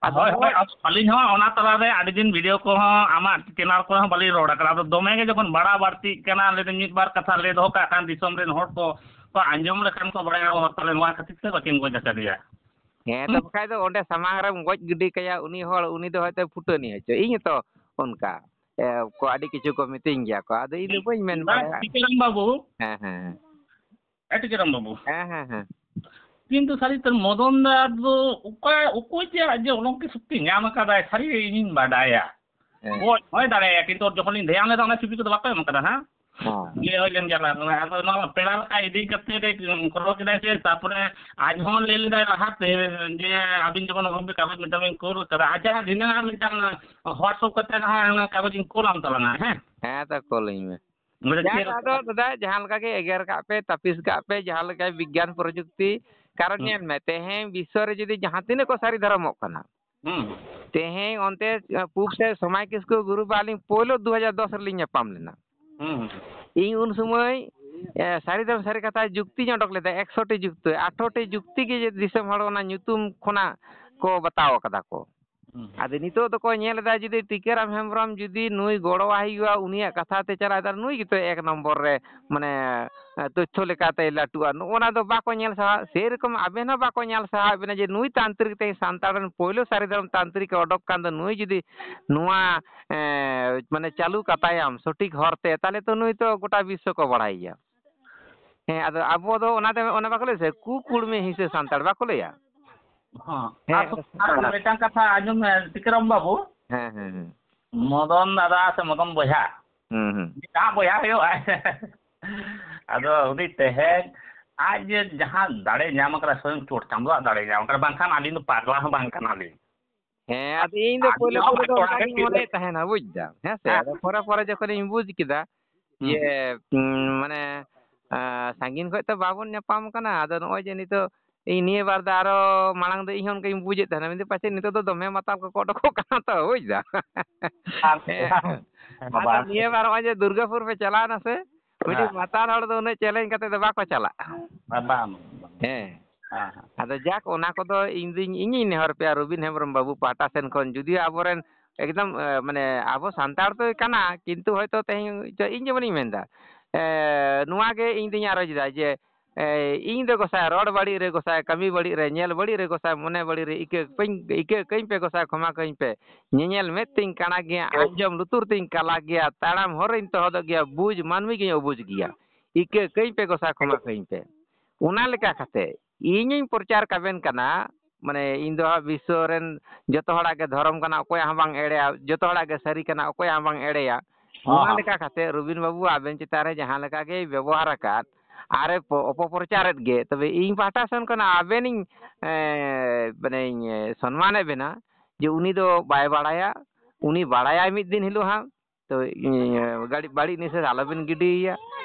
ᱟᱫᱚ ᱦᱳᱭ, ᱦᱳᱭ, ᱱᱚᱜᱼᱚᱭ ᱟᱹᱞᱤᱧ ᱦᱚᱸ ᱚᱱᱟ ᱛᱟᱞᱟᱨᱮ ᱟᱹᱰᱤ ᱫᱤᱱ video ᱠᱚᱦᱚᱸ ᱟᱢᱟᱜ channel ᱠᱚᱨᱮ ᱦᱚᱸ ᱵᱟᱹᱞᱤᱧ ᱨᱚᱲ ᱟᱠᱟᱫᱟ᱾ ᱟᱫᱚ ᱫᱚᱢᱮ ᱜᱮ ᱡᱚᱠᱷᱚᱱ ᱵᱟᱲᱟ ᱵᱟᱹᱲᱛᱤᱜ ᱠᱟᱱᱟ, ᱞᱟᱹᱭᱫᱟᱹᱧ ᱢᱤᱫ ᱵᱟᱨ ᱠᱟᱛᱷᱟ ᱞᱟᱹᱭ ᱫᱚᱦᱚ ᱠᱟᱜ ᱠᱷᱟᱱ ᱫᱤᱥᱚᱢ ᱨᱮᱱ ᱦᱚᱲ ᱠᱚ, ᱠᱚ ᱟᱸᱡᱚᱢ ᱞᱮᱠᱷᱟᱱ ᱠᱚ ᱵᱟᱲᱟᱭᱟ, ᱚ, ᱛᱟᱦᱞᱮ ᱱᱚᱣᱟ ᱠᱷᱟᱹᱛᱤᱨ ᱛᱮ ᱵᱟᱹᱠᱤᱱ ᱜᱚᱡ ᱟᱠᱟᱫᱮᱭᱟ᱾ ᱦᱮᱸ, ᱛᱚ ᱦᱩᱸ᱾ ᱵᱟᱠᱷᱟᱡ ᱫᱚ ᱚᱸᱰᱮ ᱥᱟᱢᱟᱝ ᱨᱮᱢ ᱜᱚᱡ ᱜᱤᱰᱤ ᱠᱟᱭᱟ, ᱩᱱᱤ ᱦᱚᱲ, ᱩᱱᱤ ᱫᱚ ᱦᱚᱭᱛᱳ ᱯᱷᱩᱴᱟᱹᱱᱤ ᱦᱚᱪᱚ᱾ ᱤᱧ ᱦᱚᱸᱛᱚ ᱚᱱᱠᱟ, ᱮ, ᱠᱚ ᱟᱹᱰᱤ ᱠᱤᱪᱷᱩ ᱠᱚ ᱢᱤᱛᱟᱹᱧ ᱜᱮᱭᱟ ᱠᱚ, ᱟᱫᱚ ᱤᱧ ᱫᱚ ᱵᱟᱹᱧ ᱢᱮᱱ ᱵᱟᱝ, ᱵᱟᱲᱟᱭᱟ᱾ ᱴᱤᱠᱟᱹᱨᱟᱢ ᱵᱟᱹᱵᱩ᱾ ᱦᱮᱸ, ᱦᱮᱸ, ᱦᱮᱸ᱾ ᱮ, ᱴᱤᱠᱟᱹᱨᱟᱢ ᱵᱟᱹᱵᱩ᱾ ᱦᱮᱸ, ᱦᱮᱸ, ᱦᱮᱸ᱾ ᱠᱤᱱᱛᱩ ᱥᱟᱹᱨᱤ ᱩᱛᱟᱹᱨ ᱢᱚᱫᱚᱱ ᱫᱟ ᱫᱚ ᱚᱠᱟ, ᱚᱠᱚᱭ ᱪᱮ ᱟᱡ ᱡᱮ ᱚᱞᱚᱝᱠᱤ ᱥᱚᱠᱛᱤ ᱧᱟᱢ ᱟᱠᱟᱫᱟᱭ, ᱥᱟᱹᱨᱤ ᱜᱮ ᱤᱧᱤᱧ ᱵᱟᱰᱟᱭᱟ᱾ ᱦᱮᱸ᱾ ᱜᱚᱡ ᱦᱚᱸᱭ ᱫᱟᱲᱮᱭᱟᱜᱼᱟ, ᱠᱤᱱᱛᱩ ᱡᱚᱠᱷᱚᱱᱤᱧ ᱫᱷᱮᱭᱟᱱ ᱞᱮᱫᱟ, ᱚᱱᱟ ᱪᱷᱩᱵᱤ ᱠᱚᱫᱚ ᱵᱟᱠᱚ ᱮᱢ ᱟᱠᱟᱫᱟ ᱦᱟᱸᱜ᱾ ᱦᱮᱸ᱾ ᱞᱟᱹᱭ ᱦᱩᱭ ᱞᱮᱱ ᱜᱮᱭᱟ, ᱟᱫᱚ ᱱᱚᱣᱟ ᱯᱮᱲᱟ ᱞᱮᱠᱟ ᱤᱫᱤ ᱠᱟᱛᱮ ᱨᱮ ᱠᱚᱨᱟᱣ ᱠᱮᱫᱟᱭ ᱥᱮ, ᱛᱟᱨᱯᱚᱨᱮ ᱟᱡ ᱦᱚᱸ ᱞᱟᱹᱭ ᱞᱮᱫᱟᱭ ᱞᱟᱦᱟᱛᱮ ᱡᱮ ᱟᱹᱵᱤᱱ ᱡᱚᱠᱷᱚᱱ ᱚᱞᱚᱝᱠᱤ ᱠᱟᱜᱚᱡᱽ ᱢᱤᱫᱴᱟᱝ ᱵᱤᱱ ᱠᱩᱞ ᱠᱟᱫᱟ, ᱟᱪᱪᱷᱟ, ᱫᱷᱤᱱᱟᱹᱝ ᱟᱨ ᱢᱤᱫᱴᱟᱝ WhatsApp ᱠᱟᱛᱮ ᱱᱟᱦᱟᱜ ᱚᱱᱟ ᱠᱟᱜᱚᱡᱽ ᱤᱧ ᱠᱩᱞᱟᱢ ᱛᱟᱞᱟᱝᱟ, ᱦᱮᱸ? ᱦᱮᱸ, ᱛᱚ ᱠᱩᱞᱟᱹᱧ ᱢᱮ᱾ ᱵᱩᱡᱷᱟᱹᱣ ᱡᱟᱠ, ᱪᱮᱫ ᱞᱮᱠᱟ? ᱟᱫᱚ ᱫᱟᱫᱟ, ᱡᱟᱦᱟᱸ ᱞᱮᱠᱟ ᱜᱮ ᱮᱜᱮᱨ ᱠᱟᱜ ᱯᱮ, ᱛᱟᱹᱯᱤᱥ ᱠᱟᱜ ᱯᱮ, ᱡᱟᱦᱟᱸ ᱞᱮᱠᱟ ᱵᱤᱜᱽᱜᱟᱱ ᱯᱨᱚᱡᱩᱠᱛᱤ, ᱠᱟᱨᱚᱱ ᱦᱩᱸ᱾ ᱧᱮᱞ ᱢᱮ, ᱛᱮᱦᱮᱧ ᱵᱤᱥᱥᱚ ᱨᱮ ᱡᱩᱫᱤ ᱡᱟᱦᱟᱸ ᱛᱤᱱᱟᱹᱜ ᱠᱚ ᱥᱟᱹᱨᱤ ᱫᱷᱚᱨᱚᱢᱚᱜ ᱠᱟᱱᱟ, ᱦᱩᱸ᱾ ᱛᱮᱦᱮᱧ ᱚᱱᱛᱮ, ᱟᱸ, ᱯᱩᱵ ᱥᱮᱫ ᱥᱚᱢᱟᱭ ᱠᱤᱥᱠᱩ ᱜᱩᱨᱩ ᱵᱟ ᱟᱹᱞᱤᱧ ᱯᱳᱭᱞᱳ ᱫᱩ ᱦᱟᱡᱟᱨ ᱫᱚᱥ ᱨᱮᱞᱤᱧ ᱧᱟᱯᱟᱢ ᱞᱮᱱᱟ᱾ ᱦᱩᱸ, ᱦᱩᱸ᱾ ᱤᱧ ᱩᱱ ᱥᱚᱢᱚᱭ, ᱮ, ᱥᱟᱹᱨᱤ ᱫᱷᱚᱨᱚᱢ ᱥᱟᱹᱨᱤ ᱠᱟᱛᱷᱟ ᱡᱩᱠᱛᱤᱧ ᱚᱰᱚᱠ ᱞᱮᱫᱟ, ᱮᱠᱥᱚ ᱴᱤ ᱡᱩᱠᱛᱤ, ᱟᱴᱷᱨᱚ ᱴᱤ ᱡᱩᱠᱛᱤ ᱜᱮ ᱡᱮ ᱫᱤᱥᱚᱢ ᱦᱚᱲ ᱚᱱᱟ ᱧᱩᱛᱩᱢ ᱠᱷᱚᱱᱟᱜ ᱠᱚ ᱵᱟᱛᱟᱣ ᱟᱠᱟᱫᱟ ᱠᱚ᱾ ᱦᱩᱸ, ᱦᱩᱸ᱾ ᱟᱫᱚ ᱱᱤᱛᱚᱜ ᱫᱚᱠᱚ ᱧᱮᱞ ᱮᱫᱟ, ᱡᱩᱫᱤ ᱴᱤᱠᱟᱹᱨᱟᱢ ᱦᱮᱢᱵᱨᱚᱢ ᱡᱩᱫᱤ ᱱᱩᱭ ᱜᱚᱲᱚᱣᱟᱭ ᱦᱩᱭᱩᱜᱼᱟ, ᱩᱱᱤᱭᱟᱜ ᱠᱟᱛᱷᱟ ᱛᱮ ᱪᱟᱞᱟᱜ, ᱛᱟᱦᱞᱮ ᱱᱩᱭ ᱜᱮᱛᱚ ᱮᱠ ᱱᱚᱢᱵᱚᱨ ᱨᱮ, ᱢᱟᱱᱮ, ᱮ, ᱛᱚᱛᱛᱷᱚ ᱞᱮᱠᱟᱛᱮᱭ ᱞᱟᱹᱴᱩᱜᱼᱟ᱾ ᱱᱚᱜᱼᱚ ᱱᱟ ᱫᱚ ᱵᱟᱠᱚ ᱧᱮᱞ ᱥᱟᱦᱟᱜ, ᱥᱮᱨᱚᱠᱚᱢ ᱟᱵᱮᱱ ᱦᱚᱸ ᱵᱟᱠᱚ ᱧᱮᱞ ᱥᱟᱦᱟᱣᱮᱫ ᱵᱮᱱᱟ ᱡᱮ ᱱᱩᱭ ᱛᱟᱱᱛᱨᱤᱠ ᱛᱮᱦᱮᱧ ᱥᱟᱱᱛᱟᱲ ᱨᱮᱱ ᱯᱳᱭᱞᱳ ᱥᱟᱹᱨᱤ ᱫᱷᱚᱨᱚᱢ ᱛᱟᱱᱛᱨᱤᱠ ᱮ ᱚᱰᱚᱠ ᱠᱟᱱ ᱫᱚ, ᱱᱩᱭ ᱡᱩᱫᱤ ᱱᱚᱣᱟ, ᱮ, ᱢᱟᱱᱮ, ᱪᱟᱹᱞᱩ ᱠᱟᱛᱟᱭᱟᱢ ᱥᱚᱴᱷᱤᱠ ᱦᱚᱨ ᱛᱮ, ᱛᱟᱦᱞᱮ ᱛᱚ ᱱᱩᱭ ᱛᱚ ᱜᱚᱴᱟ ᱵᱤᱥᱥᱚ ᱠᱚ ᱵᱟᱲᱟᱭᱮᱭᱟ᱾ ᱦᱮᱸ, ᱟᱫᱚ ᱟᱵᱚ ᱫᱚ ᱚᱱᱟ ᱫᱚ, ᱚᱱᱟ ᱵᱟᱠᱚ ᱞᱟᱹᱭᱟ ᱥᱮ, ᱠᱩ ᱠᱩᱲᱢᱤ ᱦᱤᱸᱥᱟᱹ ᱥᱟᱱᱛᱟᱲ ᱵᱟᱠᱚ ᱞᱟᱹᱭᱟ? ᱦᱚᱸ᱾ ᱦᱮᱸ, ᱟᱨ ᱟᱫᱚ ᱟᱨ ᱢᱤᱫᱴᱟᱝ ᱠᱟᱛᱷᱟ ᱟᱸᱡᱚᱢ ᱢᱮ, ᱴᱤᱠᱟᱹᱨᱟᱢ ᱵᱟᱹᱵᱩ᱾ ᱦᱮᱸ, ᱦᱮᱸ, ᱦᱮᱸ᱾ ᱢᱚᱫᱚᱱ ᱫᱟᱫᱟ ᱥᱮ ᱢᱚᱫᱚᱱ ᱵᱚᱭᱦᱟ, ᱦᱩᱸ, ᱦᱩᱸ᱾ ᱢᱤᱫᱴᱟᱝ ᱵᱚᱭᱦᱟ ᱦᱩᱭᱩᱜᱼᱟ᱾ ᱟᱫᱚ ᱩᱱᱤ ᱛᱮᱦᱮᱧ ᱟᱡ ᱡᱮ ᱡᱟᱦᱟᱸ ᱫᱟᱲᱮ ᱧᱟᱢ ᱟᱠᱟᱫᱟ, ᱥᱚᱭᱚᱝ ᱪᱚᱴ ᱪᱟᱸᱫᱳᱣᱟᱜ ᱫᱟᱲᱮ ᱧᱟᱢ ᱟᱠᱟᱫᱟ, ᱵᱟᱝᱠᱷᱟᱱ ᱟᱹᱞᱤᱧ ᱫᱚ ᱯᱟᱜᱽᱞᱟ ᱦᱚᱸ ᱵᱟᱝ ᱠᱟᱱᱟᱞᱤᱧ᱾ ᱦᱮᱸ, ᱟᱫᱚ ᱤᱧ ᱫᱚ ᱟᱹᱞᱤᱧ ᱯᱳᱭᱞᱳ ᱦᱚᱸ ᱯᱳᱭᱞᱳ ᱫᱚ ᱵᱷᱟᱜᱽ ᱚᱱᱠᱟ ᱜᱮ ᱜᱤᱧ ᱢᱚᱱᱮᱭᱮᱫ ᱛᱟᱦᱮᱱᱟ, ᱵᱩᱡᱽ ᱫᱟᱢ, ᱦᱮᱸ ᱥᱮ? ᱦᱮᱸ᱾ ᱟᱫᱚ ᱯᱚᱨᱮ ᱯᱚᱨᱮ ᱡᱚᱠᱷᱚᱱᱤᱧ ᱵᱩᱡᱽ ᱠᱮᱫᱟ, ᱦᱩᱸ᱾ ᱡᱮ, ᱩᱸ, ᱢᱟᱱᱮ, ᱟᱸ, ᱥᱟᱺᱜᱤᱧ ᱠᱷᱚᱡ ᱛᱚ ᱵᱟᱵᱚᱱ ᱧᱟᱯᱟᱢ ᱠᱟᱱᱟ, ᱟᱫᱚ ᱱᱚᱜᱼᱚᱭ ᱡᱮ ᱱᱤᱛᱚᱜ ᱤᱧ ᱱᱤᱭᱟᱹ ᱵᱟᱨ ᱫᱚ ᱟᱨᱚ ᱢᱟᱲᱟᱝ ᱫᱚ ᱤᱧ ᱦᱚᱸ ᱚᱱᱠᱟᱧ ᱵᱩᱡᱮᱫ ᱛᱟᱦᱮᱱᱟ, ᱢᱮᱱᱫᱟᱹᱧ ᱯᱟᱪᱮᱫ ᱱᱤᱛᱚᱜ ᱫᱚ ᱫᱚᱢᱮ ᱢᱟᱛᱟᱞ ᱠᱚᱠᱚ ᱚᱰᱚᱠᱚᱜ ᱠᱟᱱᱟ ᱛᱚ, ᱵᱩᱡᱽ ᱫᱟᱢ? ᱦᱮᱸ᱾ ᱦᱮᱸ, ᱵᱟᱵᱟ᱾ ᱟᱫᱚ ᱱᱤᱭᱟᱹ ᱵᱟᱨ ᱱᱚᱜᱼᱚᱭ ᱡᱮ ᱫᱩᱨᱜᱟᱯᱩᱨ ᱯᱮ ᱪᱟᱞᱟᱣᱱᱟ ᱥᱮ, ᱢᱤᱫᱴᱤᱡ ᱦᱮᱸ᱾ ᱢᱟᱛᱟᱞ ᱦᱚᱲ ᱫᱚ ᱩᱱᱟᱹᱜ challenge ᱠᱟᱛᱮ ᱫᱚ ᱵᱟᱠᱚ ᱪᱟᱞᱟᱜᱼᱟ᱾ ᱵᱟᱝ, ᱵᱟᱝ, ᱵᱟᱝ᱾ ᱦᱮᱸ᱾ ᱦᱮᱸ, ᱦᱮᱸ᱾ ᱟᱫᱚ ᱡᱟᱠ, ᱚᱱᱟ ᱠᱚᱫᱚ ᱤᱧ ᱫᱩᱧ, ᱤᱧᱤᱧ ᱱᱮᱦᱚᱨ ᱯᱮᱭᱟ ᱨᱚᱵᱤᱱ ᱦᱮᱢᱵᱨᱚᱢ ᱵᱟᱹᱵᱩ ᱯᱟᱦᱴᱟ ᱥᱮᱱ ᱠᱷᱚᱱ, ᱡᱩᱫᱤ ᱟᱵᱚᱨᱮᱱ ᱮᱠᱫᱚᱢ, ᱮ, ᱢᱟᱱᱮ, ᱟᱵᱚ ᱥᱟᱱᱛᱟᱲ ᱫᱚᱭ ᱠᱟᱱᱟ, ᱠᱤᱱᱛᱩ ᱦᱚᱭᱛᱳ ᱛᱮᱦᱮᱧ ᱪᱚ ᱤᱧ ᱡᱮᱢᱚᱱᱤᱧ ᱢᱮᱱᱫᱟ, ᱮ, ᱱᱚᱣᱟ ᱜᱮ ᱤᱧ ᱫᱩᱧ ᱟᱨᱚᱡᱽ ᱮᱫᱟ ᱡᱮ, ᱮ, ᱤᱧ ᱫᱚ ᱜᱚᱸᱥᱟᱭ, ᱨᱚᱲ ᱵᱟᱹᱲᱤᱡ ᱨᱮ ᱜᱚᱸᱥᱟᱭ, ᱠᱟᱹᱢᱤ ᱵᱟᱹᱲᱤᱡ ᱨᱮ, ᱧᱮᱞ ᱵᱟᱹᱲᱤᱡ ᱨᱮ ᱜᱚᱸᱥᱟᱭ, ᱢᱚᱱᱮ ᱵᱟᱹᱲᱤᱡ ᱨᱮ ᱤᱠᱟᱹ ᱠᱟᱹᱧ, ᱤᱠᱟᱹ ᱠᱟᱹᱧ ᱯᱮ ᱜᱚᱸᱥᱟᱭ, ᱠᱷᱚᱢᱟ ᱠᱟᱹᱧ ᱯᱮ᱾ ᱧᱮᱧᱮᱞ ᱢᱮᱫ ᱛᱤᱧ ᱠᱟᱬᱟ ᱜᱮᱭᱟ, ᱟᱸᱡᱚᱢ ᱞᱩᱛᱩᱨ ᱛᱤᱧ ᱠᱟᱞᱟ ᱜᱮᱭᱟ, ᱛᱟᱲᱟᱢ ᱦᱚᱨ ᱨᱤᱧ ᱛᱚᱦᱚᱫᱚᱜ ᱜᱮᱭᱟ, ᱵᱩᱡᱽ ᱢᱟᱹᱱᱢᱤ ᱜᱤᱧ ᱚᱵᱩᱡᱽ ᱜᱮᱭᱟ᱾ ᱤᱠᱟᱹ ᱠᱟᱹᱧ ᱯᱮ ᱜᱚᱸᱥᱟᱭ, ᱠᱷᱚᱢᱟ ᱠᱟᱹᱧ ᱯᱮ᱾ ᱚᱱᱟ ᱞᱮᱠᱟ ᱠᱟᱛᱮ ᱤᱧᱤᱧ ᱯᱨᱚᱪᱟᱨ ᱠᱟᱵᱮᱱ ᱠᱟᱱᱟ, ᱢᱟᱱᱮ, ᱤᱧ ᱫᱚ ᱦᱟᱸᱜ ᱵᱤᱥᱥᱚ ᱨᱮᱱ ᱡᱚᱛᱚ ᱦᱚᱲᱟᱜ ᱜᱮ ᱫᱷᱚᱨᱚᱢ ᱠᱟᱱᱟ, ᱚᱠᱚᱭᱟᱜ ᱦᱚᱸ ᱵᱟᱝ ᱮᱲᱮᱭᱟ, ᱡᱚᱛᱚ ᱦᱚᱲᱟᱜ ᱜᱮ ᱥᱟᱹᱨᱤ ᱠᱟᱱᱟ, ᱚᱠᱚᱭᱟᱜ ᱦᱚᱸ ᱵᱟᱝ ᱮᱲᱮᱭᱟ᱾ ᱦᱚᱸ, ᱱᱚᱣᱟ ᱦᱚᱸ᱾ ᱞᱮᱠᱟ ᱠᱟᱛᱮ ᱨᱚᱵᱤᱱ ᱵᱟᱹᱵᱩ ᱟᱵᱮᱱ ᱪᱮᱛᱟᱱ ᱨᱮ ᱡᱟᱦᱟᱸ ᱞᱮᱠᱟ ᱜᱮᱭ ᱵᱮᱵᱚᱦᱟᱨ ᱟᱠᱟᱫ, ᱟᱨᱮ ᱯᱚ-, ᱚᱯᱚᱯᱨᱚᱪᱟᱨᱮᱫ ᱜᱮ, ᱛᱚᱵᱮ ᱤᱧ ᱯᱟᱦᱴᱟ ᱥᱮᱱ ᱠᱷᱚᱱᱟᱜ ᱟᱵᱮᱱᱤᱧ, ᱮᱸ, ᱢᱟᱱᱮᱧ ᱥᱚᱱᱢᱟᱱᱮᱫ ᱵᱮᱱᱟ ᱡᱮ ᱩᱱᱤ ᱫᱚ ᱵᱟᱭ ᱵᱟᱲᱟᱭᱟ, ᱩᱱᱤ ᱵᱟᱲᱟᱭᱟᱭ ᱢᱤᱫ ᱫᱤᱱ ᱦᱤᱞᱳᱜ ᱦᱟᱸᱜ᱾ ᱛᱚ, ᱤᱭᱟᱹ, ᱜᱟᱹᱲᱤ, ᱵᱟᱹᱲᱤᱡ ᱱᱤᱥᱟᱹ ᱟᱞᱚᱵᱤᱱ ᱜᱤᱰᱤᱭᱮᱭᱟ᱾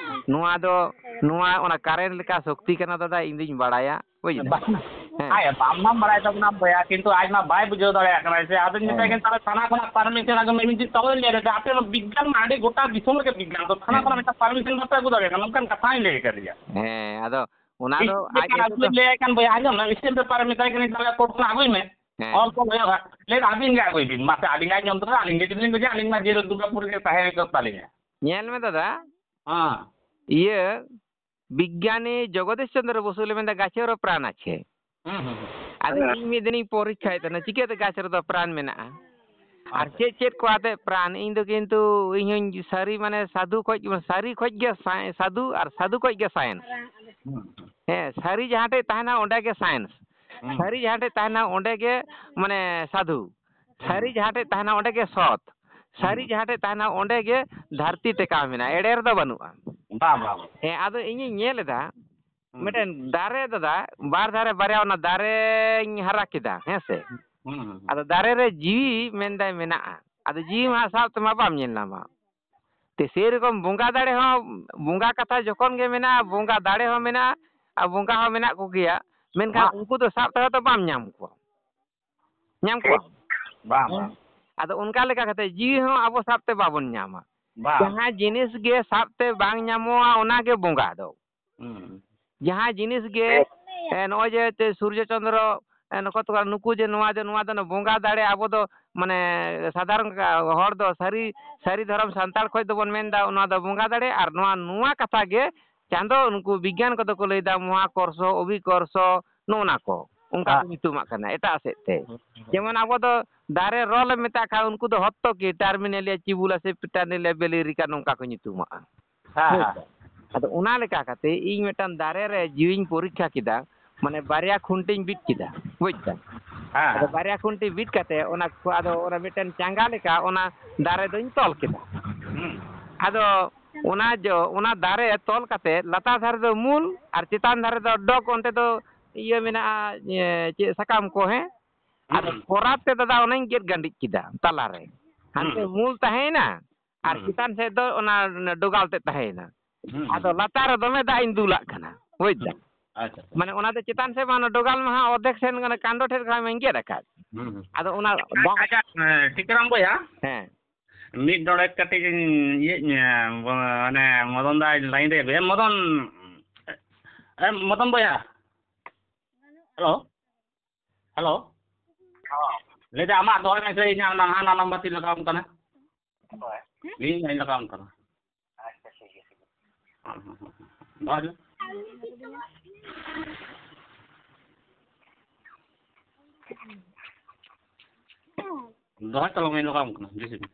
ᱱᱚᱣᱟ ᱫᱚ, ᱱᱚᱣᱟ ᱚᱱᱟ current ᱞᱮᱠᱟ ᱥᱚᱠᱛᱤ ᱠᱟᱱᱟ ᱫᱟᱫᱟ, ᱤᱧ ᱫᱩᱧ ᱵᱟᱲᱟᱭᱟ, ᱵᱩᱡᱽ ᱫᱟᱢ? ᱵᱟᱝ, ᱦᱮᱸ᱾ ᱟᱭ, ᱵᱟᱝ ᱢᱟᱢ ᱵᱟᱲᱟᱭ ᱛᱟᱵᱚᱱᱟ ᱵᱚᱭᱦᱟ, ᱠᱤᱱᱛᱩ ᱟᱡ ᱢᱟ ᱵᱟᱭ ᱵᱩᱡᱷᱟᱹᱣ ᱫᱟᱲᱮᱭᱟᱜ ᱠᱟᱱᱟ᱾ ᱥᱮ ᱟᱫᱚᱧ ᱢᱮᱛᱟᱭ ᱦᱮᱸ᱾ ᱠᱟᱱᱟ, "ᱛᱟᱦᱞᱮ ᱛᱷᱟᱱᱟ ᱠᱷᱚᱱᱟᱜ permission ᱟᱹᱜᱩ ᱢᱮ, ᱢᱤᱫ ᱫᱤᱱ ᱛᱚᱵᱮ ᱞᱟᱹᱭ ᱫᱟ, ᱟᱯᱮ ᱢᱟ ᱵᱤᱜᱽᱜᱟᱱ ᱢᱟ ᱟᱹᱰᱤ ᱜᱚᱴᱟ ᱫᱤᱥᱚᱢ ᱨᱮᱜᱮ ᱵᱤᱜᱽᱜᱟᱱ, ᱛᱚ ᱛᱷᱟᱱᱟ ᱦᱮᱸ᱾ ᱠᱷᱚᱱᱟᱜ ᱢᱤᱫᱴᱟᱝ permission ᱵᱟᱯᱮ ᱟᱹᱜᱩ ᱫᱟᱲᱮᱭᱟᱜ ᱠᱟᱱᱟ, ᱱᱚᱝᱠᱟᱱ ᱠᱟᱛᱷᱟᱧ ᱞᱟᱹᱭ ᱟᱠᱟᱫᱮᱭᱟ᱾" ᱦᱮᱸ, ᱟᱫᱚ ᱚᱱᱟ ᱫᱚ ᱤᱧ ᱟᱡ ᱞᱮᱠᱟ ᱜᱮᱛᱚ ᱟᱹᱜᱩᱧ ᱞᱟᱹᱭᱟᱭ ᱠᱷᱟᱱ ᱵᱚᱭᱦᱟ, ᱟᱸᱡᱚᱢ ᱢᱮ, ᱤᱥᱤᱱ ᱯᱮᱯᱟᱨᱮ ᱢᱮᱛᱟᱭ ᱠᱟᱹᱱᱟᱹᱧ, "ᱛᱟᱦᱞᱮ ᱠᱳᱨᱴ ᱠᱷᱚᱱᱟᱜ ᱟᱹᱜᱩᱭ ᱢᱮ᱾" ᱦᱮᱸ᱾ ᱚᱞ ᱠᱚ ᱦᱩᱭᱩᱜᱼᱟ᱾ ᱞᱟᱹᱭ ᱫᱟ, "ᱟᱹᱵᱤᱱ ᱜᱮ ᱟᱹᱜᱩᱭ ᱵᱤᱱ, ᱢᱟᱥᱮ ᱟᱹᱞᱤᱧ ᱞᱟᱭ ᱧᱟᱢ ᱛᱚᱨᱟ, ᱟᱹᱞᱤᱧ ᱜᱮ ᱡᱩᱫᱤ ᱞᱤᱧ ᱜᱚᱡᱟ, ᱟᱹᱞᱤᱧ ᱫᱚ ᱫᱩᱨᱜᱟᱯᱩᱨ ᱨᱮᱜᱮ ᱛᱟᱦᱮᱸ ᱦᱩᱭ ᱠᱚᱜ ᱛᱟᱹᱞᱤᱧᱟ᱾" ᱧᱮᱞ ᱢᱮ ᱫᱟᱫᱟ, ᱦᱮᱸ᱾ ᱤᱭᱟᱹ ᱵᱤᱜᱽᱜᱟᱱᱤ ᱡᱚᱜᱚᱫᱤᱥ ᱪᱚᱸᱫᱽᱨᱚ ᱵᱚᱥᱩ ᱞᱮ ᱢᱮᱱᱫᱟ, "ᱜᱟᱪᱷᱮᱨᱚ ᱯᱨᱟᱱ ᱟᱪᱷᱮ᱾" ᱦᱩᱸ, ᱦᱩᱸ, ᱦᱩᱸ᱾ ᱟᱫᱚ ᱤᱧ ᱢᱤᱫ ᱫᱤᱱᱤᱧ ᱯᱚᱨᱤᱠᱠᱷᱟᱭᱮᱫ ᱛᱟᱦᱮᱱᱟ, ᱪᱤᱠᱟᱹᱛᱮ ᱜᱟᱪᱷᱮᱨᱚ ᱫᱚ ᱯᱨᱟᱱ ᱢᱮᱱᱟᱜᱼᱟ? ᱟᱨ ᱟᱪᱪᱷᱟ᱾ ᱪᱮᱫ ᱪᱮᱫ ᱠᱚ ᱟᱛᱮ ᱯᱨᱟᱱ? ᱤᱧ ᱫᱚ ᱠᱤᱱᱛᱩ ᱤᱧ ᱦᱚᱸᱧ ᱥᱟᱹᱨᱤ, ᱢᱟᱱᱮ ᱥᱟᱹᱫᱷᱩ ᱠᱷᱚᱡ, ᱥᱟᱹᱨᱤ ᱠᱷᱚᱡ ᱜᱮ ᱥᱟᱭ-, ᱥᱟᱹᱫᱷᱩ ᱟᱨ ᱥᱟᱹᱫᱷᱩ ᱠᱷᱚᱡ ᱜᱮ science᱾ ᱦᱩᱸ᱾ ᱦᱮᱸ, ᱥᱟᱹᱨᱤ ᱡᱟᱦᱟᱸ ᱴᱷᱮᱡ ᱛᱟᱦᱮᱱᱟ ᱚᱸᱰᱮ ᱜᱮ science᱾ ᱦᱩᱸ᱾ ᱥᱟᱹᱨᱤ ᱡᱟᱦᱟᱸ ᱴᱷᱮᱡ ᱛᱟᱦᱮᱱᱟ ᱚᱸᱰᱮ ᱜᱮ, ᱢᱟᱱᱮ, ᱥᱟᱹᱫᱷᱩ᱾ ᱦᱩᱸ᱾ ᱥᱟᱹᱨᱤ ᱡᱟᱦᱟᱸ ᱴᱷᱮᱡ ᱛᱟᱦᱮᱱᱟ ᱚᱸᱰᱮ ᱜᱮ ᱥᱚᱛ᱾ ᱥᱟᱹᱨᱤ ᱦᱩᱸ᱾ ᱡᱟᱦᱟᱸ ᱴᱷᱮᱡ ᱛᱟᱦᱮᱱᱟ, ᱚᱸᱰᱮ ᱜᱮ ᱫᱷᱟᱹᱨᱛᱤ ᱴᱮᱠᱟᱣ ᱢᱮᱱᱟᱜᱼᱟ, ᱮᱲᱮ ᱨᱮᱫᱚ ᱵᱟᱹᱱᱩᱜᱼᱟ᱾ ᱵᱟᱝ, ᱵᱟᱝ, ᱵᱟᱝ᱾ ᱦᱮᱸ, ᱟᱫᱚ ᱤᱧᱤᱧ ᱧᱮᱞ ᱮᱫᱟ, ᱦᱩᱸ᱾ ᱢᱤᱫᱴᱮᱱ ᱫᱟᱨᱮ ᱫᱟᱫᱟ, ᱵᱟᱨ ᱫᱷᱟᱨᱮ ᱵᱟᱨᱭᱟ ᱚᱱᱟ ᱫᱟᱨᱮᱧ ᱦᱟᱨᱟ ᱠᱮᱫᱟ, ᱦᱮᱸ ᱥᱮ? ᱦᱩᱸ, ᱦᱩᱸ, ᱦᱩᱸ᱾ ᱟᱫᱚ ᱫᱟᱨᱮ ᱨᱮ ᱡᱤᱣᱤ ᱢᱮᱱᱫᱟᱭ ᱢᱮᱱᱟᱜᱼᱟ, ᱟᱫᱚ ᱡᱤᱣᱤ ᱢᱟ ᱥᱟᱵ ᱛᱮᱢᱟ ᱵᱟᱢ ᱧᱮᱞ ᱧᱟᱢᱟ᱾ ᱛᱮ ᱥᱮᱨᱚᱠᱚᱢ ᱵᱚᱸᱜᱟ ᱫᱟᱲᱮ ᱦᱚᱸ, ᱵᱚᱸᱜᱟ ᱠᱟᱛᱷᱟ ᱡᱚᱠᱷᱚᱱ ᱜᱮ ᱢᱮᱱᱟᱜᱼᱟ, ᱵᱚᱸᱜᱟ ᱫᱟᱲᱮ ᱦᱚᱸ ᱢᱮᱱᱟᱜᱼᱟ, ᱟᱨ ᱵᱚᱸᱜᱟ ᱦᱚᱸ ᱢᱮᱱᱟᱜ ᱠᱚᱜᱮᱭᱟ, ᱢᱮᱱᱠᱷᱟᱱ ᱦᱮᱸ᱾ ᱩᱱᱠᱩ ᱫᱚ ᱥᱟᱵ ᱛᱮᱦᱚᱸ ᱛᱚ ᱵᱟᱢ ᱧᱟᱢ ᱠᱚᱣᱟ᱾ ᱧᱟᱢ ᱠᱚᱣᱟ? ᱴᱷᱤᱠ᱾ ᱵᱟᱝ, ᱵᱟᱝ᱾ ᱟᱫᱚ ᱚᱱᱠᱟ ᱞᱮᱠᱟ ᱠᱟᱛᱮ ᱡᱤᱣᱤ ᱦᱚᱸ ᱟᱵᱚ ᱥᱟᱵ ᱛᱮ ᱵᱟᱵᱚᱱ ᱧᱟᱢᱟ᱾ ᱵᱟᱝ᱾ ᱡᱟᱦᱟᱸ ᱡᱤᱱᱤᱥ ᱜᱮ ᱥᱟᱵ ᱛᱮ ᱵᱟᱝ ᱧᱟᱢᱚᱜᱼᱟ, ᱚᱱᱟ ᱜᱮ ᱵᱚᱸᱜᱟ ᱫᱚ᱾ ᱦᱩᱸ᱾ ᱡᱟᱦᱟᱸ ᱡᱤᱱᱤᱥ ᱜᱮ, ᱮ, ᱱᱚᱜᱼᱚᱭ ᱡᱮ ᱛᱮ ᱥᱩᱨᱡᱚ ᱪᱚᱱᱫᱨᱚ, ᱮ, ᱱᱚᱠᱷᱚᱛᱨᱚ, ᱱᱩᱠᱩ ᱡᱮ ᱱᱚᱣᱟ ᱫᱚ, ᱱᱚᱣᱟ ᱫᱚ ᱵᱚᱸᱜᱟ ᱫᱟᱲᱮ, ᱟᱵᱚ ᱫᱚ ᱢᱟᱱᱮ ᱥᱟᱫᱷᱟᱨᱚᱱ ᱦᱚᱲ ᱫᱚ ᱥᱟᱹᱨᱤ, ᱥᱟᱹᱨᱤ ᱫᱷᱚᱨᱚᱢ ᱥᱟᱱᱛᱟᱲ ᱠᱷᱚᱡ ᱫᱚᱵᱚᱱ ᱢᱮᱱᱫᱟ ᱱᱚᱣᱟ ᱫᱚ ᱵᱚᱸᱜᱟ ᱫᱟᱲᱮ, ᱟᱨ ᱱᱚᱣᱟ, ᱱᱚᱣᱟ ᱠᱟᱛᱷᱟ ᱜᱮ ᱪᱟᱸᱫᱚ, ᱱᱩᱠᱩ ᱵᱤᱜᱽᱜᱟᱱ ᱠᱚᱫᱚ ᱠᱚ ᱞᱟᱹᱭᱫᱟ ᱢᱚᱦᱟᱠᱚᱨᱥᱚ, ᱚᱵᱷᱤᱠᱚᱨᱥᱚ, ᱱᱚᱜᱼᱚ ᱱᱟ ᱠᱚ, ᱚᱱᱠᱟ ᱠᱚ ᱦᱮᱸ᱾ ᱧᱩᱛᱩᱢᱟᱜ ᱠᱟᱱᱟ ᱮᱴᱟᱜ ᱥᱮᱫ ᱛᱮ᱾ ᱦᱩᱸ, ᱦᱩᱸ᱾ ᱡᱮᱢᱚᱱ ᱟᱵᱚ ᱫᱚ ᱫᱟᱨᱮ ᱨᱚᱞ ᱮᱢ ᱢᱮᱛᱟᱜ ᱠᱷᱟᱱ ᱩᱱᱠᱩ ᱫᱚ ᱦᱚᱛᱛᱚᱠᱤ, ᱴᱟᱨᱢᱤᱱᱮᱞᱤᱭᱟ ᱪᱤᱵᱩᱞᱟ ᱥᱮ ᱯᱤᱴᱟᱨᱱᱮᱞᱤᱭᱟ ᱵᱮᱞᱮᱨᱤᱠᱟ ᱱᱚᱝᱠᱟ ᱠᱚ ᱧᱩᱛᱩᱢᱟᱜᱼᱟ᱾ ᱦᱮᱸ, ᱦᱮᱸ᱾ ᱟᱫᱚ ᱚᱱᱟ ᱞᱮᱠᱟ ᱠᱟᱛᱮ ᱤᱧ ᱢᱤᱫᱴᱟᱝ ᱫᱟᱨᱮ ᱨᱮ ᱡᱤᱣᱤᱧ ᱯᱚᱨᱤᱠᱠᱷᱟ ᱠᱮᱫᱟ, ᱢᱟᱱᱮ ᱵᱟᱨᱭᱟ ᱠᱷᱩᱱᱴᱤᱧ ᱵᱤᱫ ᱠᱮᱫᱟ, ᱵᱩᱡᱽ ᱫᱟᱢ? ᱦᱮᱸ᱾ ᱟᱫᱚ ᱵᱟᱨᱭᱟ ᱠᱷᱩᱱᱴᱤ ᱵᱤᱫ ᱠᱟᱛᱮ ᱚᱱᱟ ᱠᱚ, ᱟᱫᱚ ᱚᱱᱟ ᱢᱤᱫᱴᱮᱱ ᱪᱟᱸᱜᱟ ᱞᱮᱠᱟ ᱚᱱᱟ ᱫᱟᱨᱮ ᱫᱚᱧ ᱛᱚᱞ ᱠᱮᱫᱟ᱾ ᱦᱩᱸ᱾ ᱟᱫᱚ ᱚᱱᱟ ᱡᱚ, ᱚᱱᱟ ᱫᱟᱨᱮ ᱛᱚᱞ ᱠᱟᱛᱮ ᱞᱟᱛᱟᱨ ᱫᱷᱟᱨᱮ ᱫᱚ ᱢᱩᱞ ᱟᱨ ᱪᱮᱛᱟᱱ ᱫᱷᱟᱨᱮ ᱫᱚ ᱰᱚᱜᱽ, ᱚᱱᱛᱮ ᱫᱚ ᱤᱭᱟᱹ ᱢᱮᱱᱟᱜᱼᱟ, ᱮ, ᱪᱮᱫ ᱥᱟᱠᱟᱢ ᱠᱚ, ᱦᱮᱸ? ᱟᱫᱚ ᱦᱩᱸ᱾ ᱠᱚᱨᱟᱛ ᱛᱮ ᱫᱟᱫᱟ ᱚᱱᱟᱧ ᱜᱮᱫ ᱜᱟᱸᱰᱤᱡ ᱠᱮᱫᱟ ᱛᱟᱞᱟᱨᱮ᱾ ᱦᱟᱱᱛᱮ ᱦᱩᱸ᱾ ᱢᱩᱞ ᱛᱟᱦᱮᱸᱭᱮᱱᱟ ᱟᱨ ᱦᱩᱸ᱾ ᱪᱮᱛᱟᱱ ᱥᱮᱫ ᱫᱚ ᱚᱱᱟ, ᱚᱱᱟ ᱰᱚᱜᱟᱞ ᱛᱮᱫ ᱛᱟᱦᱮᱸᱭᱮᱱᱟ᱾ ᱦᱩᱸ, ᱦᱩᱸ᱾ ᱟᱫᱚ ᱞᱟᱛᱟᱨ ᱨᱮ ᱫᱚᱢᱮ ᱫᱟᱜ ᱤᱧ ᱫᱩᱞᱟᱜ ᱠᱟᱱᱟ, ᱵᱩᱡᱽ ᱫᱟᱢ? ᱦᱩᱸ᱾ ᱟᱪᱪᱷᱟ, ᱟᱪᱪᱷᱟ᱾ ᱢᱟᱱᱮ ᱚᱱᱟ ᱫᱚ ᱪᱮᱛᱟᱱ ᱥᱮᱫ ᱢᱟ ᱚᱱᱟ ᱰᱚᱜᱟᱞ ᱢᱟ ᱦᱟᱸᱜ ᱚᱨᱫᱷᱮᱠ ᱥᱮᱱ ᱚᱱᱟ ᱠᱟᱱᱰᱚ ᱴᱷᱮᱱ ᱠᱷᱚᱱ ᱢᱟᱧ ᱜᱮᱫ ᱟᱠᱟᱫ᱾ ᱦᱩᱸ, ᱦᱩᱸ᱾ ᱟᱫᱚ ᱚᱱᱟ ᱟᱪᱪᱷᱟ, ᱫᱟᱜ ᱟᱪᱪᱷᱟ, ᱦᱮᱸ, ᱴᱤᱠᱟᱹᱨᱟᱢ ᱵᱚᱭᱦᱟ, ᱦᱮᱸ᱾ ᱢᱤᱫ ᱰᱚᱸᱰᱮᱠ ᱠᱟᱹᱴᱤᱡ ᱤᱧ ᱤᱭᱟᱹᱧ, ᱢᱟᱱᱮ ᱢᱚᱫᱚᱱ ᱫᱟ ᱞᱟᱭᱤᱱ ᱨᱮ, ᱢᱚᱫᱚᱱ, ᱮ, ᱢᱚᱫᱚᱱ ᱵᱚᱭᱦᱟ᱾ ᱦᱮᱞᱳ᱾ ᱦᱮᱞᱳ᱾ ᱦᱚᱸ᱾ ᱞᱟᱹᱭᱫᱟ ᱟᱢᱟᱜ ᱫᱚᱦᱚᱭ ᱢᱮᱥᱮ, ᱤᱧᱟᱹᱜ ᱚᱱᱟ ᱦᱟᱱᱟ ᱱᱟᱢᱵᱟᱨ ᱛᱤᱧ ᱞᱟᱜᱟᱣᱟᱢ ᱠᱟᱱᱟ᱾ ᱦᱳᱭ᱾ ᱤᱧ ᱦᱚᱸᱧ ᱞᱟᱜᱟᱣᱟᱢ ᱠᱟᱱᱟ᱾ ᱟᱪᱪᱷᱟ, ᱴᱷᱤᱠ ᱜᱮᱭᱟ, ᱴᱷᱤᱠ ᱜᱮᱭᱟ᱾ ᱦᱚᱸ, ᱦᱚᱸ, ᱦᱚᱸ, ᱦᱚᱸ᱾ ᱫᱚᱦᱚᱭ ᱢᱮ᱾ ᱫᱚᱦᱚᱭ ᱛᱟᱞᱟᱝ ᱢᱮ, ᱤᱧ ᱞᱟᱜᱟᱣᱟᱢ ᱠᱟᱱᱟ, ᱵᱮᱥᱤ ᱫᱚ᱾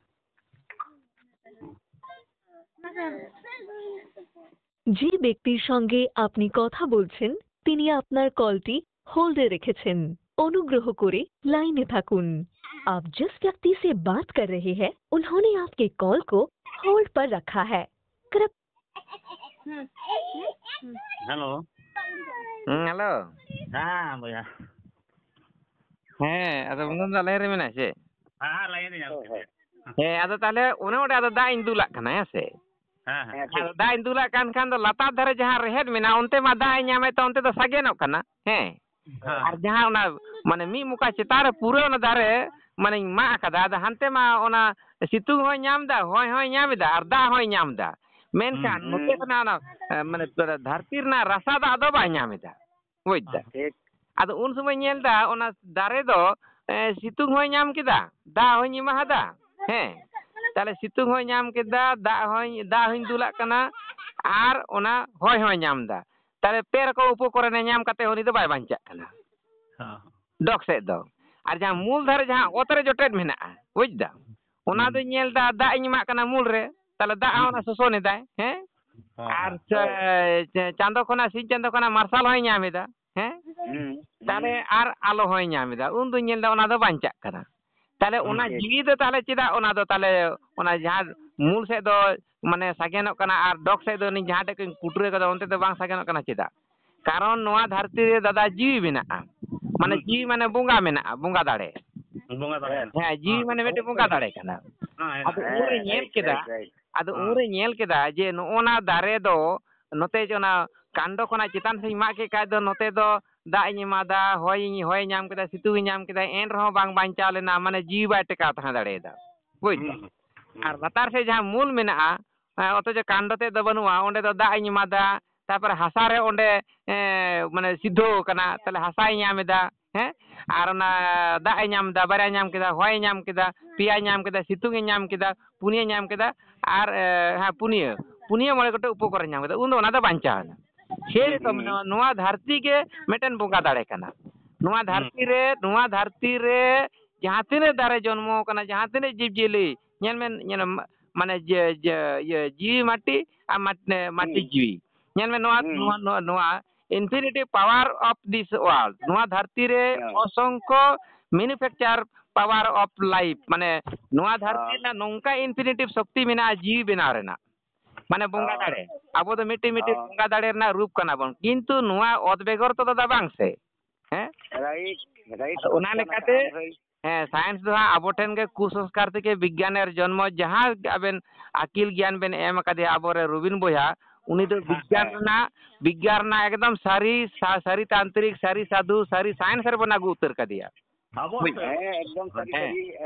যে ব্যক্তির সঙ্গে আপনি কথা বলছেন, তিনি আপনার কলটি হোল্ডে রেখেছেন। অনুগ্রহ করে লাইনে থাকুন। आप जिस व्यक्ति से बात कर रहे हैं, उन्होंने आपके कॉल को होल्ड पर रखा है। कृप- हेलो। ᱦᱮᱸ, ᱦᱮᱞᱳ᱾ ᱦᱮᱸ, ᱵᱚᱭᱦᱟ᱾ ᱦᱮᱸ, ᱟᱫᱚ ᱵᱚᱱᱫᱚᱱ ᱫᱟ ᱞᱟᱭᱤᱱ ᱨᱮ ᱢᱮᱱᱟᱭᱟ ᱥᱮ? ᱦᱮᱸ, ᱦᱮᱸ, ᱞᱟᱭᱤᱱ ᱨᱮ ᱧᱟᱢ ᱠᱮᱫᱮᱭᱟ᱾ ᱦᱮᱸ, ᱟᱫᱚ ᱛᱟᱦᱞᱮ ᱚᱱᱮ ᱚᱸᱰᱮ ᱟᱫᱚ ᱫᱟᱜ ᱤᱧ ᱫᱩᱞᱟᱜ ᱠᱟᱱᱟ, ᱦᱮᱸ ᱥᱮ? ᱦᱮᱸ, ᱦᱮᱸ᱾ ᱦᱮᱸ, ᱴᱷᱤᱠ᱾ ᱟᱫᱚ ᱫᱟᱜ ᱤᱧ ᱫᱩᱞᱟᱜ ᱠᱟᱱ ᱠᱷᱟᱱ ᱫᱚ ᱞᱟᱛᱟᱨ ᱫᱷᱟᱨᱮ ᱡᱟᱦᱟᱸ ᱨᱮᱦᱮᱫ ᱢᱮᱱᱟᱜᱼᱟ, ᱚᱱᱛᱮ ᱢᱟ ᱫᱟᱜ ᱮ ᱧᱟᱢᱮᱫ ᱛᱟᱦᱮᱸ, ᱚᱱᱛᱮ ᱫᱚ ᱥᱟᱜᱮᱱᱚᱜ ᱠᱟᱱᱟ᱾ ᱦᱮᱸ᱾ ᱦᱮᱸ᱾ ᱟᱨ ᱡᱟᱦᱟᱸ ᱚᱱᱟ, ᱢᱟᱱᱮ, ᱢᱤᱫ ᱢᱚᱠᱟ ᱪᱮᱛᱟᱱ ᱨᱮ ᱯᱩᱨᱟᱹ ᱚᱱᱟ ᱫᱟᱨᱮ, ᱢᱟᱱᱮᱧ ᱢᱟᱜ ᱟᱠᱟᱫᱟ, ᱟᱫᱚ ᱦᱟᱱᱛᱮ ᱢᱟ ᱚᱱᱟ ᱥᱤᱛᱩᱝ ᱦᱚᱸᱭ ᱧᱟᱢ ᱮᱫᱟ, ᱦᱚᱭ ᱦᱚᱸᱭ ᱧᱟᱢ ᱮᱫᱟ, ᱟᱨ ᱫᱟᱜ ᱦᱚᱸᱭ ᱧᱟᱢ ᱮᱫᱟ᱾ ᱢᱮᱱᱠᱷᱟᱱ ᱦᱩᱸ᱾ ᱱᱚᱛᱮ ᱠᱷᱚᱱᱟᱜ ᱚᱱᱟ, ᱮ, ᱢᱟᱱᱮ, ᱫᱷᱟᱹᱨᱛᱤ ᱨᱮᱱᱟᱜ ᱨᱟᱥᱟ ᱫᱟᱜ ᱫᱚ ᱵᱟᱭ ᱧᱟᱢ ᱮᱫᱟ᱾ ᱵᱩᱡᱽ ᱫᱟ? ᱴᱷᱤᱠ᱾ ᱟᱫᱚ ᱩᱱ ᱥᱚᱢᱚᱭ ᱧᱮᱞ ᱫᱟ, ᱚᱱᱟ ᱫᱟᱨᱮ ᱫᱚ, ᱮ, ᱥᱤᱛᱩᱝ ᱦᱚᱸᱭ ᱧᱟᱢ ᱠᱮᱫᱟ, ᱫᱟᱜ ᱦᱚᱸᱧ ᱮᱢᱟ ᱦᱟᱫᱟ᱾ ᱦᱮᱸ, ᱛᱟᱦᱞᱮ ᱥᱤᱛᱩᱝ ᱦᱚᱸᱭ ᱧᱟᱢ ᱠᱮᱫᱟ, ᱫᱟᱜ ᱦᱚᱸᱧ, ᱫᱟᱜ ᱦᱚᱸᱧ ᱫᱩᱞᱟᱜ ᱠᱟᱱᱟ, ᱟᱨ ᱚᱱᱟ ᱦᱚᱭ ᱦᱚᱸᱭ ᱧᱟᱢ ᱫᱟ᱾ ᱛᱟᱦᱞᱮ ᱯᱮ ᱨᱚᱠᱚᱢ ᱩᱯᱚᱠᱚᱨᱚᱱᱮ ᱧᱟᱢ ᱠᱟᱛᱮ ᱩᱱᱤ ᱫᱚ ᱵᱟᱭ ᱵᱟᱧᱪᱟᱜ ᱠᱟᱱᱟ᱾ ᱦᱮᱸ᱾ ᱰᱚᱜᱽ ᱥᱮᱫ ᱫᱚ᱾ ᱟᱨ ᱡᱟᱦᱟᱸ ᱢᱩᱞ ᱫᱷᱟᱨᱮ ᱡᱟᱦᱟᱸ ᱚᱛ ᱨᱮ ᱡᱚᱴᱮᱫ ᱢᱮᱱᱟᱜᱼᱟ, ᱵᱩᱡᱽ ᱫᱟ? ᱚᱱᱟ ᱦᱩᱸ᱾ ᱫᱚᱧ ᱧᱮᱞ ᱫᱟ, ᱫᱟᱜ ᱤᱧ ᱮᱢᱟᱜ ᱠᱟᱱᱟ ᱢᱩᱞ ᱨᱮ, ᱛᱟᱦᱞᱮ ᱫᱟᱜ ᱦᱚᱸ ᱦᱩᱸ᱾ ᱚᱱᱟ ᱥᱳᱥᱚᱱ ᱮᱫᱟᱭ, ᱦᱮᱸ? ᱦᱮᱸ, ᱟᱨ ᱦᱮᱸ᱾ ᱪᱟ-, ᱪᱟ-, ᱪᱟᱸᱫᱚ ᱠᱷᱚᱱᱟᱜ, ᱥᱤᱧ ᱪᱟᱸᱫᱚ ᱠᱷᱚᱱᱟᱜ ᱢᱟᱨᱥᱟᱞ ᱦᱚᱸᱭ ᱧᱟᱢ ᱮᱫᱟ, ᱦᱮᱸ? ᱦᱩᱸ, ᱦᱩᱸ᱾ ᱛᱟᱦᱞᱮ ᱟᱨ ᱟᱞᱚ ᱦᱚᱸᱭ ᱧᱟᱢ ᱮᱫᱟ, ᱩᱱ ᱫᱚᱧ ᱧᱮᱞ ᱫᱟ ᱚᱱᱟ ᱫᱚ ᱵᱟᱧᱪᱟᱜ ᱠᱟᱱᱟ᱾ ᱛᱟᱦᱞᱮ ᱦᱩᱸ, ᱚᱱᱟ ᱴᱷᱤᱠ᱾ ᱡᱤᱣᱤ ᱫᱚ ᱛᱟᱦᱞᱮ ᱪᱮᱫᱟᱜ ᱚᱱᱟ ᱫᱚ ᱛᱟᱦᱞᱮ ᱚᱱᱟ ᱡᱟᱦᱟᱸ ᱢᱩᱞ ᱥᱮᱫ ᱫᱚ ᱢᱟᱱᱮ ᱥᱟᱜᱮᱱᱚᱜ ᱠᱟᱱᱟ ᱟᱨ ᱰᱚᱜᱽ ᱥᱮᱫ ᱫᱚ ᱩᱱᱤ ᱡᱟᱦᱟᱸ ᱴᱷᱮᱡ ᱠᱚᱧ ᱯᱩᱴᱩᱨ ᱠᱟᱫᱟ ᱚᱱᱛᱮ ᱫᱚ ᱵᱟᱝ ᱥᱟᱜᱮᱱᱚᱜ ᱠᱟᱱᱟ ᱪᱮᱫᱟᱜ? ᱠᱟᱨᱚᱱ ᱱᱚᱣᱟ ᱫᱷᱟᱹᱨᱛᱤ ᱨᱮ ᱫᱟᱫᱟ ᱡᱤᱣᱤ ᱢᱮᱱᱟᱜᱼᱟ, ᱢᱟᱱᱮ ᱦᱩᱸ᱾ ᱡᱤᱣᱤ ᱢᱟᱱᱮ ᱵᱚᱸᱜᱟ ᱢᱮᱱᱟᱜᱼᱟ, ᱵᱚᱸᱜᱟ ᱫᱟᱲᱮ᱾ ᱵᱚᱸᱜᱟ ᱫᱟᱲᱮ᱾ ᱦᱮᱸ, ᱡᱤᱣᱤ ᱦᱮᱸ᱾ ᱢᱟᱱᱮ ᱢᱤᱫᱴᱮᱱ ᱵᱚᱸᱜᱟ ᱫᱟᱲᱮ ᱠᱟᱱᱟ᱾ ᱦᱮᱸ, ᱦᱮᱸ᱾ ᱟᱫᱚ ᱩᱱᱨᱮ ᱦᱮᱸ, ᱧᱮᱞ right, ᱠᱮᱫᱟ, right, right᱾ ᱟᱫᱚ ᱦᱮᱸ᱾ ᱩᱱᱨᱮ ᱧᱮᱞ ᱠᱮᱫᱟ ᱡᱮ ᱱᱚᱜᱼᱚ ᱱᱟ ᱫᱟᱨᱮ ᱫᱚ ᱱᱚᱛᱮ ᱡᱮ ᱚᱱᱟ ᱠᱟᱱᱰᱚ ᱠᱷᱚᱱᱟᱜ ᱪᱮᱛᱟᱱ ᱥᱮᱫ ᱤᱧ ᱢᱟᱜ ᱠᱮᱫ ᱠᱷᱟᱡ ᱫᱚ ᱱᱚᱛᱮ ᱫᱚ ᱫᱟᱜ ᱤᱧ ᱮᱢᱟᱫᱟ, ᱦᱚᱭ ᱤᱧ, ᱦᱚᱭ ᱧᱟᱢ ᱠᱮᱫᱟ, ᱥᱤᱛᱩᱝ ᱤᱧ ᱧᱟᱢ ᱠᱮᱫᱟ, ᱮᱱ ᱨᱮᱦᱚᱸ ᱵᱟᱝ ᱵᱟᱧᱪᱟᱣ ᱞᱮᱱᱟ, ᱢᱟᱱᱮ ᱡᱤᱣᱤ ᱵᱟᱭ ᱴᱮᱠᱟᱣ ᱛᱟᱦᱮᱸ ᱫᱟᱲᱮᱭᱟᱫᱟ, ᱵᱩᱡᱽ ᱫᱟᱢ? ᱦᱩᱸ, ᱦᱩᱸ᱾ ᱟᱨ ᱞᱟᱛᱟᱨ ᱥᱮᱫ ᱡᱟᱦᱟᱸ ᱢᱩᱞ ᱢᱮᱱᱟᱜᱼᱟ, ᱦᱮᱸ, ᱚᱛᱷᱚᱪᱚ ᱠᱟᱱᱰᱚ ᱛᱮᱫ ᱫᱚ ᱵᱟᱹᱱᱩᱜᱼᱟ, ᱚᱸᱰᱮ ᱫᱚ ᱫᱟᱜ ᱤᱧ ᱮᱢᱟᱫᱟ, ᱛᱟᱨᱯᱚᱨᱮ ᱦᱟᱥᱟ ᱨᱮ ᱚᱸᱰᱮ, ᱮᱸ, ᱢᱟᱱᱮ ᱥᱤᱫᱷᱟᱹᱣ ᱠᱟᱱᱟ, ᱛᱟᱦᱞᱮ ᱦᱟᱥᱟᱭ ᱧᱟᱢ ᱮᱫᱟ, ᱦᱮᱸ, ᱟᱨ ᱚᱱᱟ ᱫᱟᱜ ᱮ ᱧᱟᱢ ᱮᱫᱟ, ᱵᱟᱨᱭᱟ ᱧᱟᱢ ᱠᱮᱫᱟ, ᱦᱚᱭᱮ ᱧᱟᱢ ᱠᱮᱫᱟ, ᱯᱮᱭᱟᱭ ᱧᱟᱢ ᱠᱮᱫᱟ, ᱥᱤᱛᱩᱝ ᱮ ᱧᱟᱢ ᱠᱮᱫᱟ, ᱯᱩᱱᱭᱟᱹ ᱧᱟᱢ ᱠᱮᱫᱟ, ᱟᱨ, ᱮ, ᱦᱮᱸ, ᱯᱩᱱᱭᱟᱹ, ᱯᱩᱱᱭᱟᱹ ᱢᱚᱬᱮ ᱜᱚᱴᱮᱡ ᱩᱯᱚᱠᱚᱨᱮ ᱧᱟᱢ ᱠᱮᱫᱟ, ᱩᱱ ᱫᱚ ᱚᱱᱟ ᱫᱚ ᱵᱟᱧᱪᱟᱣ ᱮᱱᱟ᱾ ᱥᱮ ᱦᱩᱸ, ᱨᱚᱠᱚᱢ ᱦᱩᱸ᱾ ᱱᱚᱣᱟ, ᱱᱚᱣᱟ ᱫᱷᱟᱹᱨᱛᱤ ᱜᱮ ᱢᱤᱫᱴᱮᱱ ᱵᱚᱸᱜᱟ ᱫᱟᱲᱮ ᱠᱟᱱᱟ᱾ ᱱᱚᱣᱟ ᱦᱩᱸ᱾ ᱫᱷᱟᱹᱨᱛᱤ ᱨᱮ, ᱱᱚᱣᱟ ᱫᱷᱟᱹᱨᱛᱤ ᱨᱮ ᱡᱟᱦᱟᱸ ᱛᱤᱱᱟᱹᱜ ᱫᱟᱨᱮ ᱡᱚᱱᱢᱚ ᱟᱠᱟᱱᱟ, ᱡᱟᱦᱟᱸ ᱛᱤᱱᱟᱹᱜ ᱡᱤᱵᱽ ᱡᱤᱭᱟᱹᱞᱤ, ᱧᱮᱞ ᱢᱮ, ᱧᱮᱞ ᱢᱮ, ᱢᱟᱱᱮ ᱡᱮ, ᱡᱮ, ᱤᱭᱟᱹ, ᱡᱤᱣᱤ ᱢᱟᱴᱤ ᱟᱨ ᱢᱟᱴ-, ᱮ, ᱢᱟᱴᱤ ᱦᱩᱸ᱾ ᱡᱤᱣᱤ᱾ ᱧᱮᱞ ᱢᱮ, ᱱᱚᱣᱟ, ᱦᱩᱸ᱾ ᱱᱚᱣᱟ, ᱱᱚᱣᱟ, ᱱᱚᱣᱟ infinity power of this world, ᱱᱚᱣᱟ ᱫᱷᱟᱹᱨᱛᱤ ᱨᱮ ᱦᱮᱸ᱾ ᱚᱥᱚᱝᱠᱷᱚ manufacture power of life, ᱢᱟᱱᱮ ᱱᱚᱣᱟ ᱫᱷᱟᱹᱨᱛᱤ ᱨᱮᱱᱟᱜ ᱱᱚᱝᱠᱟ infinitive ᱥᱚᱠᱛᱤ ᱢᱮᱱᱟᱜᱼᱟ ᱡᱤᱣᱤ ᱵᱮᱱᱟᱣ ᱨᱮᱱᱟᱜ, ᱢᱟᱱᱮ ᱵᱚᱸᱜᱟ ᱫᱟᱲᱮ᱾ ᱟᱵᱚ ᱫᱚ ᱢᱤᱫᱴᱤᱡ ᱢᱤᱫᱴᱤᱡ ᱵᱚᱸᱜᱟ ᱫᱟᱲᱮ ᱨᱮᱱᱟᱜ ᱨᱩᱯ ᱠᱟᱱᱟ ᱵᱚᱱ, ᱠᱤᱱᱛᱩ ᱱᱚᱣᱟ ᱚᱛ ᱵᱮᱜᱚᱨ ᱛᱮᱫᱚ ᱫᱟ ᱵᱟᱝ ᱥᱮ᱾ ᱦᱮᱸ? Right, right. ᱟᱫᱚ ᱚᱱᱟ ᱞᱮᱠᱟᱛᱮ ᱦᱮᱸ, ᱥᱟᱭᱮᱱᱥ ᱫᱚ ᱦᱟᱸᱜ ᱟᱵᱚ ᱴᱷᱮᱱ ᱜᱮ ᱠᱩᱥᱚᱝᱥᱠᱟᱨ ᱛᱷᱮᱠᱮ ᱵᱤᱜᱽᱜᱟᱱᱮᱨ ᱡᱚᱱᱢᱚ, ᱡᱟᱦᱟᱸ ᱟᱵᱮᱱ ᱟᱹᱠᱤᱞ ᱜᱮᱭᱟᱱ ᱵᱮᱱ ᱮᱢ ᱟᱠᱟᱫᱮᱭᱟ ᱟᱵᱚᱨᱮ ᱨᱚᱵᱤᱱ ᱵᱚᱭᱦᱟ, ᱩᱱᱤ ᱫᱚ ᱦᱮᱸ, ᱵᱤᱜᱽᱜᱟᱱ ᱦᱮᱸ᱾ ᱨᱮᱱᱟᱜ, ᱵᱤᱜᱽᱜᱟᱱ ᱨᱮᱱᱟᱜ ᱮᱠᱫᱚᱢ ᱥᱟᱹᱨᱤ ᱥᱟ-, ᱥᱟᱹᱨᱤ ᱛᱟᱱᱛᱨᱤᱠ, ᱥᱟᱹᱨᱤ ᱥᱟᱫᱷᱩ, ᱥᱟᱹᱨᱤ ᱥᱟᱭᱮᱱᱥ ᱨᱮᱵᱚᱱ ᱟᱹᱜᱩ ᱩᱛᱟᱹᱨ ᱠᱟᱫᱮᱭᱟ᱾ ᱟᱵᱚ ᱦᱳᱭ᱾ ᱥᱮ? ᱦᱮᱸ, ᱮᱠᱫᱚᱢ ᱥᱟᱹᱨᱤ ᱦᱮᱸ᱾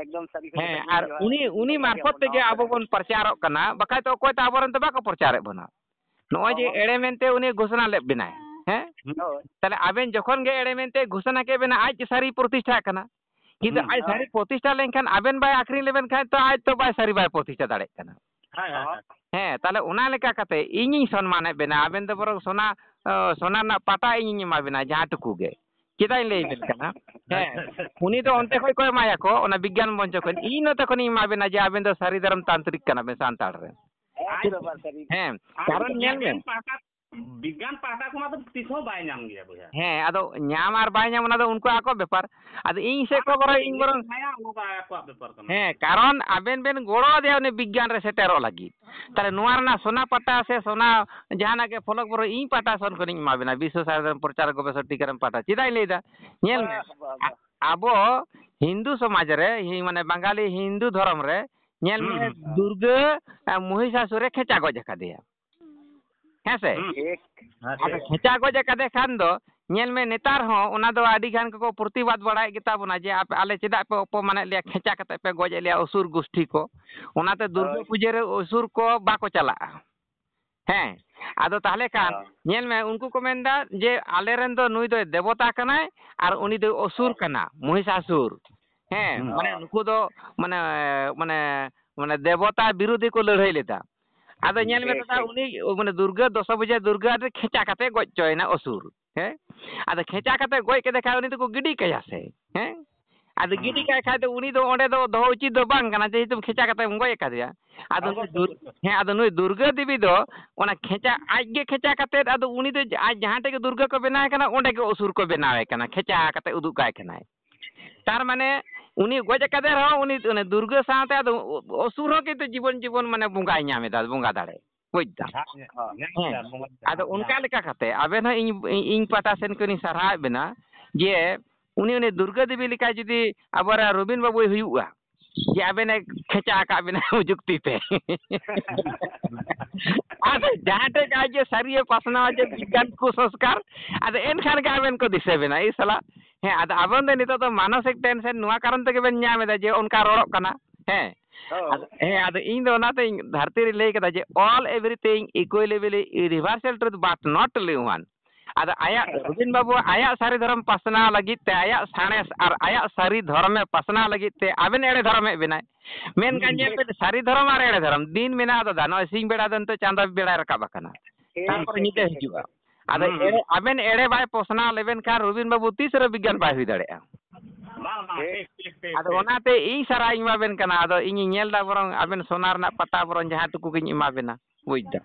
ᱥᱟᱹᱨᱤ ᱦᱮᱸ, ᱡᱚᱦᱟᱨ ᱟᱨ ᱡᱚᱦᱟᱨ᱾ ᱩᱱᱤ, ᱩᱱᱤ ᱢᱟᱨᱯᱷᱚᱛ ᱛᱮᱜᱮ ᱟᱵᱚ ᱵᱚᱱ ᱯᱨᱚᱪᱟᱨᱚᱜ ᱠᱟᱱᱟ, ᱵᱟᱠᱷᱟᱡ ᱫᱚ ᱚᱠᱚᱭ ᱛᱚ ᱟᱵᱚᱨᱮᱱ ᱫᱚ ᱵᱟᱠᱚ ᱯᱨᱚᱪᱟᱨᱮᱫ ᱵᱚᱱᱟ᱾ ᱱᱚᱜᱼᱚᱭ ᱡᱮ ᱚᱦᱚᱸ᱾ ᱮᱲᱮ ᱢᱮᱱᱛᱮ ᱩᱱᱤ ᱜᱷᱳᱥᱚᱱᱟ ᱞᱮᱫ ᱵᱮᱱᱟᱭ, ᱦᱮᱸ? ᱦᱳᱭ᱾ ᱛᱟᱦᱞᱮ ᱟᱵᱮᱱ ᱡᱚᱠᱷᱚᱱ ᱜᱮ ᱮᱲᱮ ᱢᱮᱱᱛᱮ ᱜᱷᱳᱥᱚᱱᱟ ᱠᱮᱫ ᱵᱮᱱᱟ, ᱟᱡ ᱜᱮ ᱥᱟᱹᱨᱤ ᱯᱨᱚᱛᱤᱥᱴᱷᱟᱜ ᱠᱟᱱᱟ᱾ ᱠᱤᱱᱛᱩ ᱦᱩᱸ᱾ ᱟᱡ ᱥᱟᱹᱨᱤ ᱯᱨᱚᱛᱤᱥᱴᱷᱟ ᱞᱮᱱᱠᱷᱟᱱ ᱟᱵᱮᱱ ᱵᱟᱭ ᱟᱠᱷᱨᱤᱧ ᱞᱮᱵᱮᱱ ᱠᱷᱟᱱ ᱛᱚ ᱟᱡ ᱛᱚ ᱵᱟᱭ ᱥᱟᱹᱨᱤ ᱵᱟᱭ ᱯᱨᱚᱛᱤᱥᱴᱷᱟ ᱫᱟᱲᱮᱭᱟᱜ ᱠᱟᱱᱟ᱾ ᱦᱳᱭ, ᱦᱳᱭ, ᱦᱳᱭ᱾ ᱦᱮᱸ, ᱛᱟᱦᱞᱮ ᱚᱱᱟ ᱞᱮᱠᱟ ᱠᱟᱛᱮ ᱤᱧᱤᱧ ᱥᱚᱱᱢᱟᱱᱮᱫ ᱵᱮᱱᱟ, ᱟᱵᱮᱱ ᱫᱚ ᱵᱚᱨᱚᱝ ᱥᱚᱱᱟ, ᱚ, ᱥᱚᱱᱟ ᱨᱮᱱᱟᱜ ᱯᱟᱴᱟ ᱤᱧᱤᱧ ᱮᱢᱟ ᱵᱮᱱᱟ ᱡᱟᱦᱟᱸ ᱴᱩᱠᱩ ᱜᱮ᱾ ᱪᱮᱫᱟᱜ ᱤᱧ ᱞᱟᱹᱭ ᱟᱵᱮᱱ ᱠᱟᱱᱟ? ᱦᱮᱸ, ᱟᱪᱪᱷᱟ, ᱟᱪᱪᱷᱟ᱾ ᱩᱱᱤ ᱫᱚ ᱚᱱᱛᱮ ᱠᱷᱚᱡ ᱠᱚ ᱮᱢᱟᱭᱟᱠᱚ, ᱚᱱᱟ ᱵᱤᱜᱽᱜᱟᱱ ᱢᱚᱧᱪᱚ ᱠᱷᱚᱱ᱾ ᱤᱧ ᱱᱚᱛᱮ ᱠᱷᱚᱱᱤᱧ ᱮᱢᱟ ᱵᱮᱱᱟ ᱡᱮ ᱟᱵᱮᱱ ᱫᱚ ᱥᱟᱹᱨᱤ ᱫᱷᱚᱨᱚᱢ ᱛᱟᱱᱛᱨᱤᱠ ᱠᱟᱱᱟ ᱵᱮᱱ ᱥᱟᱱᱛᱟᱲ ᱨᱮᱱ᱾ ᱟᱡ ᱫᱚ ᱵᱟᱭ ᱥᱟᱹᱨᱤ᱾ ᱦᱮᱸ, ᱟᱨ ᱠᱟᱨᱚᱱ ᱧᱮᱞ ᱢᱮ᱾ ᱵᱤᱜᱽᱜᱟᱱ ᱯᱟᱦᱴᱟ, ᱵᱤᱜᱽᱜᱟᱱ ᱯᱟᱦᱴᱟ ᱠᱷᱚᱱᱟᱜ ᱫᱚ ᱛᱤᱥ ᱦᱚᱸ ᱵᱟᱭ ᱧᱟᱢ ᱜᱮᱭᱟ ᱵᱚᱭᱦᱟ᱾ ᱦᱮᱸ, ᱟᱫᱚ ᱧᱟᱢ ᱟᱨ ᱵᱟᱭ ᱧᱟᱢ ᱚᱱᱟ ᱫᱚ ᱩᱱᱠᱩ ᱟᱠᱚ ᱵᱮᱯᱟᱨ᱾ ᱟᱫᱚ ᱤᱧ ᱥᱮᱫ ᱟᱨ ᱠᱷᱚᱱ ᱵᱚᱨᱚᱝ ᱤᱧ ᱵᱚᱨᱚᱝ ᱦᱮᱸᱭᱟ, ᱚᱱᱟ ᱫᱚ ᱟᱠᱚᱣᱟᱜ ᱵᱮᱯᱟᱨ ᱠᱟᱱᱟ᱾ ᱦᱮᱸ, ᱠᱟᱨᱚᱱ ᱟᱵᱮᱱ ᱵᱮᱱ ᱜᱚᱲᱚ ᱟᱫᱮᱭᱟ ᱩᱱᱤ ᱵᱤᱜᱽᱜᱟᱱ ᱨᱮ ᱥᱮᱴᱮᱨᱚᱜ ᱞᱟᱹᱜᱤᱫ᱾ ᱛᱟᱦᱞᱮ ᱱᱚᱣᱟ ᱨᱮᱱᱟᱜ ᱥᱚᱱᱟ ᱯᱟᱴᱟ ᱥᱮ ᱥᱚᱱᱟ ᱡᱟᱦᱟᱱᱟᱜ ᱜᱮ ᱯᱷᱚᱞᱚᱠ ᱵᱚᱨᱚᱝ ᱤᱧ ᱯᱟᱦᱴᱟ ᱥᱮᱱ ᱠᱷᱚᱱᱤᱧ ᱮᱢᱟ ᱵᱮᱱᱟ, ᱵᱤᱥᱥᱚ ᱥᱟᱨᱮᱡ ᱫᱷᱚᱨᱚᱢ ᱯᱨᱚᱪᱟᱨ ᱜᱚᱵᱮᱥᱚᱠ ᱴᱤᱠᱟᱹᱨᱟᱢ ᱯᱟᱦᱴᱟ᱾ ᱪᱮᱫᱟᱜ ᱤᱧ ᱞᱟᱹᱭᱫᱟ? ᱧᱮᱞ ᱢᱮ, ᱵᱟᱦ, ᱵᱟᱦ, ᱟ-, ᱵᱟᱦ᱾ ᱟᱵᱚ ᱦᱤᱱᱫᱩ ᱥᱚᱢᱟᱡᱽ ᱨᱮ, ᱦᱤ-, ᱢᱟᱱᱮ ᱵᱟᱝᱜᱟᱞᱤ ᱦᱤᱱᱫᱩ ᱫᱷᱚᱨᱚᱢ ᱨᱮ ᱧᱮᱞ ᱦᱩᱸ, ᱢᱮ, ᱦᱩᱸ᱾ ᱫᱩᱨᱜᱟᱹ, ᱟ, ᱢᱚᱦᱤᱥᱟᱥᱩᱨᱮ ᱠᱷᱮᱪᱟ ᱜᱚᱡ ᱟᱠᱟᱫᱮᱭᱟ᱾ ᱦᱮᱸ ᱥᱮ? ᱦᱩᱸ᱾ ᱴᱷᱤᱠ᱾ ᱦᱮᱸ, ᱟᱫᱚ ᱴᱷᱤᱠ᱾ ᱠᱷᱮᱪᱟ ᱜᱚᱡ ᱟᱠᱟᱫᱮ ᱠᱷᱟᱱ ᱫᱚ, ᱧᱮᱞ ᱢᱮ, ᱱᱮᱛᱟᱨ ᱦᱚᱸ ᱚᱱᱟ ᱫᱚ ᱟᱹᱰᱤ ᱜᱟᱱ ᱜᱮᱠᱚ ᱯᱨᱚᱛᱤᱵᱟᱫ ᱵᱟᱲᱟᱭᱮᱫ ᱜᱮᱛᱟ ᱵᱚᱱᱟ ᱡᱮ, ᱟᱯᱮ, ᱟᱞᱮ ᱪᱮᱫᱟᱜ ᱯᱮ ᱚᱯᱚᱢᱟᱱᱮᱫ ᱞᱮᱭᱟ, ᱠᱷᱮᱪᱟ ᱠᱟᱛᱮ ᱯᱮ ᱜᱚᱡ ᱮᱫ ᱞᱮᱭᱟ, ᱚᱥᱩᱨ ᱜᱩᱥᱴᱷᱤ ᱠᱚ᱾ ᱚᱱᱟᱛᱮ ᱫᱩᱨᱜᱟᱹ ᱦᱳᱭ᱾ ᱯᱩᱡᱟᱹ ᱨᱮ ᱚᱥᱩᱨ ᱠᱚ ᱵᱟᱠᱚ ᱪᱟᱞᱟᱜᱼᱟ᱾ ᱦᱮᱸ, ᱟᱫᱚ ᱛᱟᱦᱞᱮ ᱠᱷᱟᱱ ᱦᱳᱭ᱾ ᱧᱮᱞ ᱢᱮ, ᱩᱱᱠᱩ ᱠᱚ ᱢᱮᱱᱫᱟ ᱡᱮ, ᱟᱞᱮ ᱨᱮᱱ ᱫᱚ ᱱᱩᱭ ᱫᱚᱭ ᱫᱮᱵᱚᱛᱟ ᱠᱟᱱᱟᱭ ᱟᱨ ᱩᱱᱤ ᱫᱚᱭ ᱚᱥᱩᱨ ᱦᱳᱭ᱾ ᱠᱟᱱᱟ, ᱢᱚᱦᱤᱥᱟᱥᱩᱨ᱾ ᱦᱮᱸ, ᱦᱩᱸ᱾ ᱢᱟᱱᱮ ᱦᱳᱭ᱾ ᱱᱩᱠᱩ ᱫᱚ ᱢᱟᱱᱮ, ᱢᱟᱱᱮ, ᱢᱟᱱᱮ ᱫᱮᱵᱚᱛᱟ ᱵᱤᱨᱳᱫᱷᱤ ᱠᱚ ᱞᱟᱹᱲᱦᱟᱹᱭ ᱞᱮᱫᱟ᱾ ᱟᱫᱚ ᱧᱮᱞ ᱢᱮ ᱴᱷᱤᱠ, ᱫᱟᱫᱟ, ᱴᱷᱤᱠ᱾ ᱩᱱᱤ ᱢᱟᱱᱮ ᱫᱩᱨᱜᱟᱹ, ᱫᱚᱥᱚ ᱵᱚᱡᱷᱟ ᱫᱩᱨᱜᱟᱹ ᱟᱹᱰᱤ ᱠᱷᱮᱪᱟ ᱠᱟᱛᱮ ᱜᱚᱡ ᱦᱚᱪᱚᱭᱮᱱᱟ ᱚᱥᱩᱨ᱾ ᱦᱮᱸ? ᱟᱫᱚ ᱠᱷᱮᱪᱟ ᱠᱟᱛᱮ ᱜᱚᱡ ᱠᱮᱫᱮ ᱠᱷᱟᱱ ᱩᱱᱤ ᱫᱚᱠᱚ ᱜᱤᱰᱤ ᱠᱟᱭᱟ ᱥᱮ? ᱦᱮᱸ? ᱟᱫᱚ ᱜᱤᱰᱤ ᱦᱩᱸ᱾ ᱠᱟᱭ ᱠᱷᱟᱡ ᱫᱚ ᱩᱱᱤ ᱫᱚ ᱚᱸᱰᱮ ᱫᱚ ᱫᱚᱦᱚ ᱩᱪᱤᱛ ᱫᱚ ᱵᱟᱝ ᱠᱟᱱᱟ, ᱡᱮᱦᱮᱛᱩ ᱠᱷᱮᱪᱟ ᱠᱟᱛᱮ ᱮᱢ ᱜᱚᱡ ᱟᱠᱟᱫᱮᱭᱟ᱾ ᱟᱫᱚ ᱱᱩᱭ ᱚᱵᱚᱥᱥᱳᱭ, ᱫᱩᱨ-, ᱚᱵᱚᱥᱥᱳᱭ᱾ ᱦᱮᱸ, ᱟᱫᱚ ᱱᱩᱭ ᱫᱩᱨᱜᱟᱹ ᱫᱮᱵᱤ ᱫᱚ ᱚᱱᱟ ᱠᱷᱮᱪᱟ, ᱟᱡ ᱜᱮ ᱠᱷᱮᱪᱟ ᱠᱟᱛᱮ, ᱟᱫᱚ ᱩᱱᱤ ᱫᱚ ᱟᱡ ᱡᱟᱦᱟᱸ ᱴᱷᱮᱡ ᱜᱮ ᱫᱩᱨᱜᱟᱹ ᱠᱚ ᱵᱮᱱᱟᱣ ᱮ ᱠᱟᱱᱟ, ᱚᱸᱰᱮ ᱜᱮ ᱚᱥᱩᱨ ᱠᱚ ᱵᱮᱱᱟᱣ ᱮ ᱠᱟᱱᱟ, ᱠᱷᱮᱪᱟ ᱠᱟᱛᱮ ᱩᱫᱩᱜ ᱠᱟᱭ ᱠᱟᱱᱟᱭ᱾ ᱛᱟᱨ ᱢᱟᱱᱮ ᱩᱱᱤ ᱜᱚᱡ ᱟᱠᱟᱫᱮ ᱨᱮᱦᱚᱸ ᱩᱱᱤ ᱚᱱᱮ ᱫᱩᱨᱜᱟᱹ ᱥᱟᱶᱛᱮ ᱟᱫᱚ ᱚᱥᱩᱨ ᱦᱚᱸ ᱠᱤᱱᱛᱩ ᱡᱤᱵᱚᱱ ᱡᱤᱵᱚᱱ ᱢᱟᱱᱮ ᱵᱚᱸᱜᱟᱭ ᱧᱟᱢ ᱮᱫᱟ, ᱵᱚᱸᱜᱟ ᱫᱟᱲᱮ᱾ ᱵᱩᱡᱽ ᱫᱟᱢ? ᱦᱮᱸ᱾ ᱟᱫᱚ ᱚᱱᱠᱟ ᱞᱮᱠᱟ ᱠᱟᱛᱮ ᱟᱵᱮᱱ ᱦᱚᱸ ᱤᱧ, ᱤᱧ ᱯᱟᱦᱴᱟ ᱥᱮᱱ ᱠᱷᱚᱱᱤᱧ ᱥᱟᱨᱦᱟᱣᱮᱫ ᱵᱮᱱᱟ ᱡᱮ ᱩᱱᱤ, ᱩᱱᱤ ᱫᱩᱨᱜᱟᱹ ᱫᱮᱵᱤ ᱞᱮᱠᱟ ᱡᱩᱫᱤ ᱟᱵᱚᱨᱮᱱ ᱨᱚᱵᱤᱱ ᱵᱟᱹᱵᱩᱭ ᱦᱩᱭᱩᱜᱼᱟ, ᱡᱮ ᱟᱵᱮᱱᱮ ᱠᱷᱮᱪᱟ ᱟᱠᱟᱫ ᱵᱮᱱᱟ ᱡᱩᱠᱛᱤ ᱛᱮ᱾ ᱟᱫᱚ ᱡᱟᱦᱟᱸ ᱴᱷᱮᱡ ᱟᱡ ᱡᱮ ᱥᱟᱹᱨᱤᱭᱮ ᱯᱟᱥᱱᱟᱣᱟ ᱡᱮ ᱵᱤᱜᱽᱜᱟᱱ ᱠᱩᱥᱚᱝᱥᱠᱟᱨ, ᱟᱫᱚ ᱮᱱᱠᱷᱟᱱ ᱜᱮ ᱟᱵᱮᱱ ᱠᱚ ᱫᱤᱥᱟᱹ ᱵᱮᱱᱟ, ᱮᱭ ᱥᱟᱞᱟ᱾ ᱦᱮᱸ, ᱟᱫᱚ ᱟᱵᱮᱱ ᱫᱚ ᱱᱤᱛᱚᱜ ᱫᱚ ᱢᱟᱱᱚᱥᱤᱠ ᱴᱮᱱᱥᱮᱱ ᱱᱚᱣᱟ ᱠᱟᱨᱚᱱ ᱛᱮᱜᱮ ᱵᱮᱱ ᱧᱟᱢ ᱮᱫᱟ ᱡᱮ ᱚᱱᱠᱟ ᱨᱚᱲᱚᱜ ᱠᱟᱱᱟ᱾ ᱦᱮᱸ᱾ ᱦᱳᱭ᱾ ᱟᱫᱚ, ᱦᱮᱸ, ᱟᱫᱚ ᱤᱧ ᱫᱚ ᱚᱱᱟᱛᱮ ᱤᱧ ᱫᱷᱟᱹᱨᱛᱤ ᱨᱮ ᱞᱟᱹᱭ ᱠᱟᱫᱟ ᱡᱮ all everything equally universal truth but not only one᱾ ᱟᱫᱚ ᱟᱭᱟᱜ, ᱨᱚᱵᱤᱱ ᱵᱟᱹᱵᱩ ᱟᱭᱟᱜ ᱥᱟᱹᱨᱤ ᱫᱷᱚᱨᱚᱢ ᱯᱟᱥᱱᱟᱣ ᱞᱟᱹᱜᱤᱫ ᱛᱮ, ᱟᱭᱟᱜ ᱥᱟᱬᱮᱥ ᱟᱨ ᱟᱭᱟᱜ ᱥᱟᱹᱨᱤ ᱫᱷᱚᱨᱚᱢᱮ ᱯᱟᱥᱱᱟᱣ ᱞᱟᱹᱜᱤᱫ ᱛᱮ ᱟᱵᱮᱱ ᱮᱲᱮ ᱫᱷᱚᱨᱚᱢᱮᱫ ᱵᱮᱱᱟᱭ᱾ ᱢᱮᱱᱠᱷᱟᱱ ᱦᱩᱸ᱾ ᱧᱮᱞ ᱵᱮᱱ, ᱥᱟᱹᱨᱤ ᱫᱷᱚᱨᱚᱢ ᱟᱨ ᱮᱲᱮ ᱫᱷᱚᱨᱚᱢ ᱫᱤᱱ ᱢᱮᱱᱟᱜᱼᱟ ᱫᱟᱫᱟ, ᱱᱚᱜᱼᱚᱭ ᱥᱤᱧ ᱵᱮᱲᱟ ᱫᱚ ᱱᱤᱛᱚᱜ ᱪᱟᱸᱫᱚ ᱵᱮᱲᱟᱭ ᱨᱟᱠᱟᱵ ᱟᱠᱟᱱᱟ᱾ ᱴᱷᱤᱠ, ᱛᱟᱨᱯᱚᱨᱮ ᱴᱷᱤᱠ, ᱧᱤᱫᱟᱹ ᱴᱷᱤᱠ, ᱦᱤᱡᱩᱜᱼᱟ᱾ ᱴᱷᱤᱠ᱾ ᱟᱫᱚ ᱦᱩᱸ, ᱦᱩᱸ᱾ ᱮᱲᱮ, ᱟᱵᱮᱱ ᱮᱲᱮ ᱵᱟᱭ ᱯᱟᱥᱱᱟᱣ ᱞᱮᱵᱮᱱ ᱠᱷᱟᱱ ᱨᱚᱵᱤᱱ ᱵᱟᱹᱵᱩ ᱛᱤᱥ ᱨᱮ ᱵᱤᱜᱽᱜᱟᱱ ᱵᱟᱭ ᱦᱩᱭ ᱫᱟᱲᱮᱭᱟᱜᱼᱟ᱾ ᱵᱟᱝ, ᱵᱟᱝ, ᱴᱷᱤᱠ᱾ ᱴᱷᱤᱠ, ᱴᱷᱤᱠ, ᱟᱫᱚ ᱴᱷᱤᱠ᱾ ᱚᱱᱟᱛᱮ ᱤᱧ ᱥᱟᱨᱦᱟᱣ ᱤᱧ ᱮᱢᱟ ᱵᱮᱱ ᱠᱟᱱᱟ᱾ ᱟᱫᱚ ᱤᱧᱤᱧ ᱧᱮᱞ ᱮᱫᱟ ᱵᱚᱨᱚᱝ ᱟᱵᱮᱱ ᱥᱚᱱᱟ ᱨᱮᱱᱟᱜ ᱯᱟᱛᱟ ᱵᱚᱨᱚᱝ ᱡᱟᱦᱟᱸ ᱴᱩᱠᱩ ᱜᱤᱧ ᱮᱢᱟ ᱵᱮᱱᱟ, ᱵᱩᱡᱽ ᱫᱟ᱾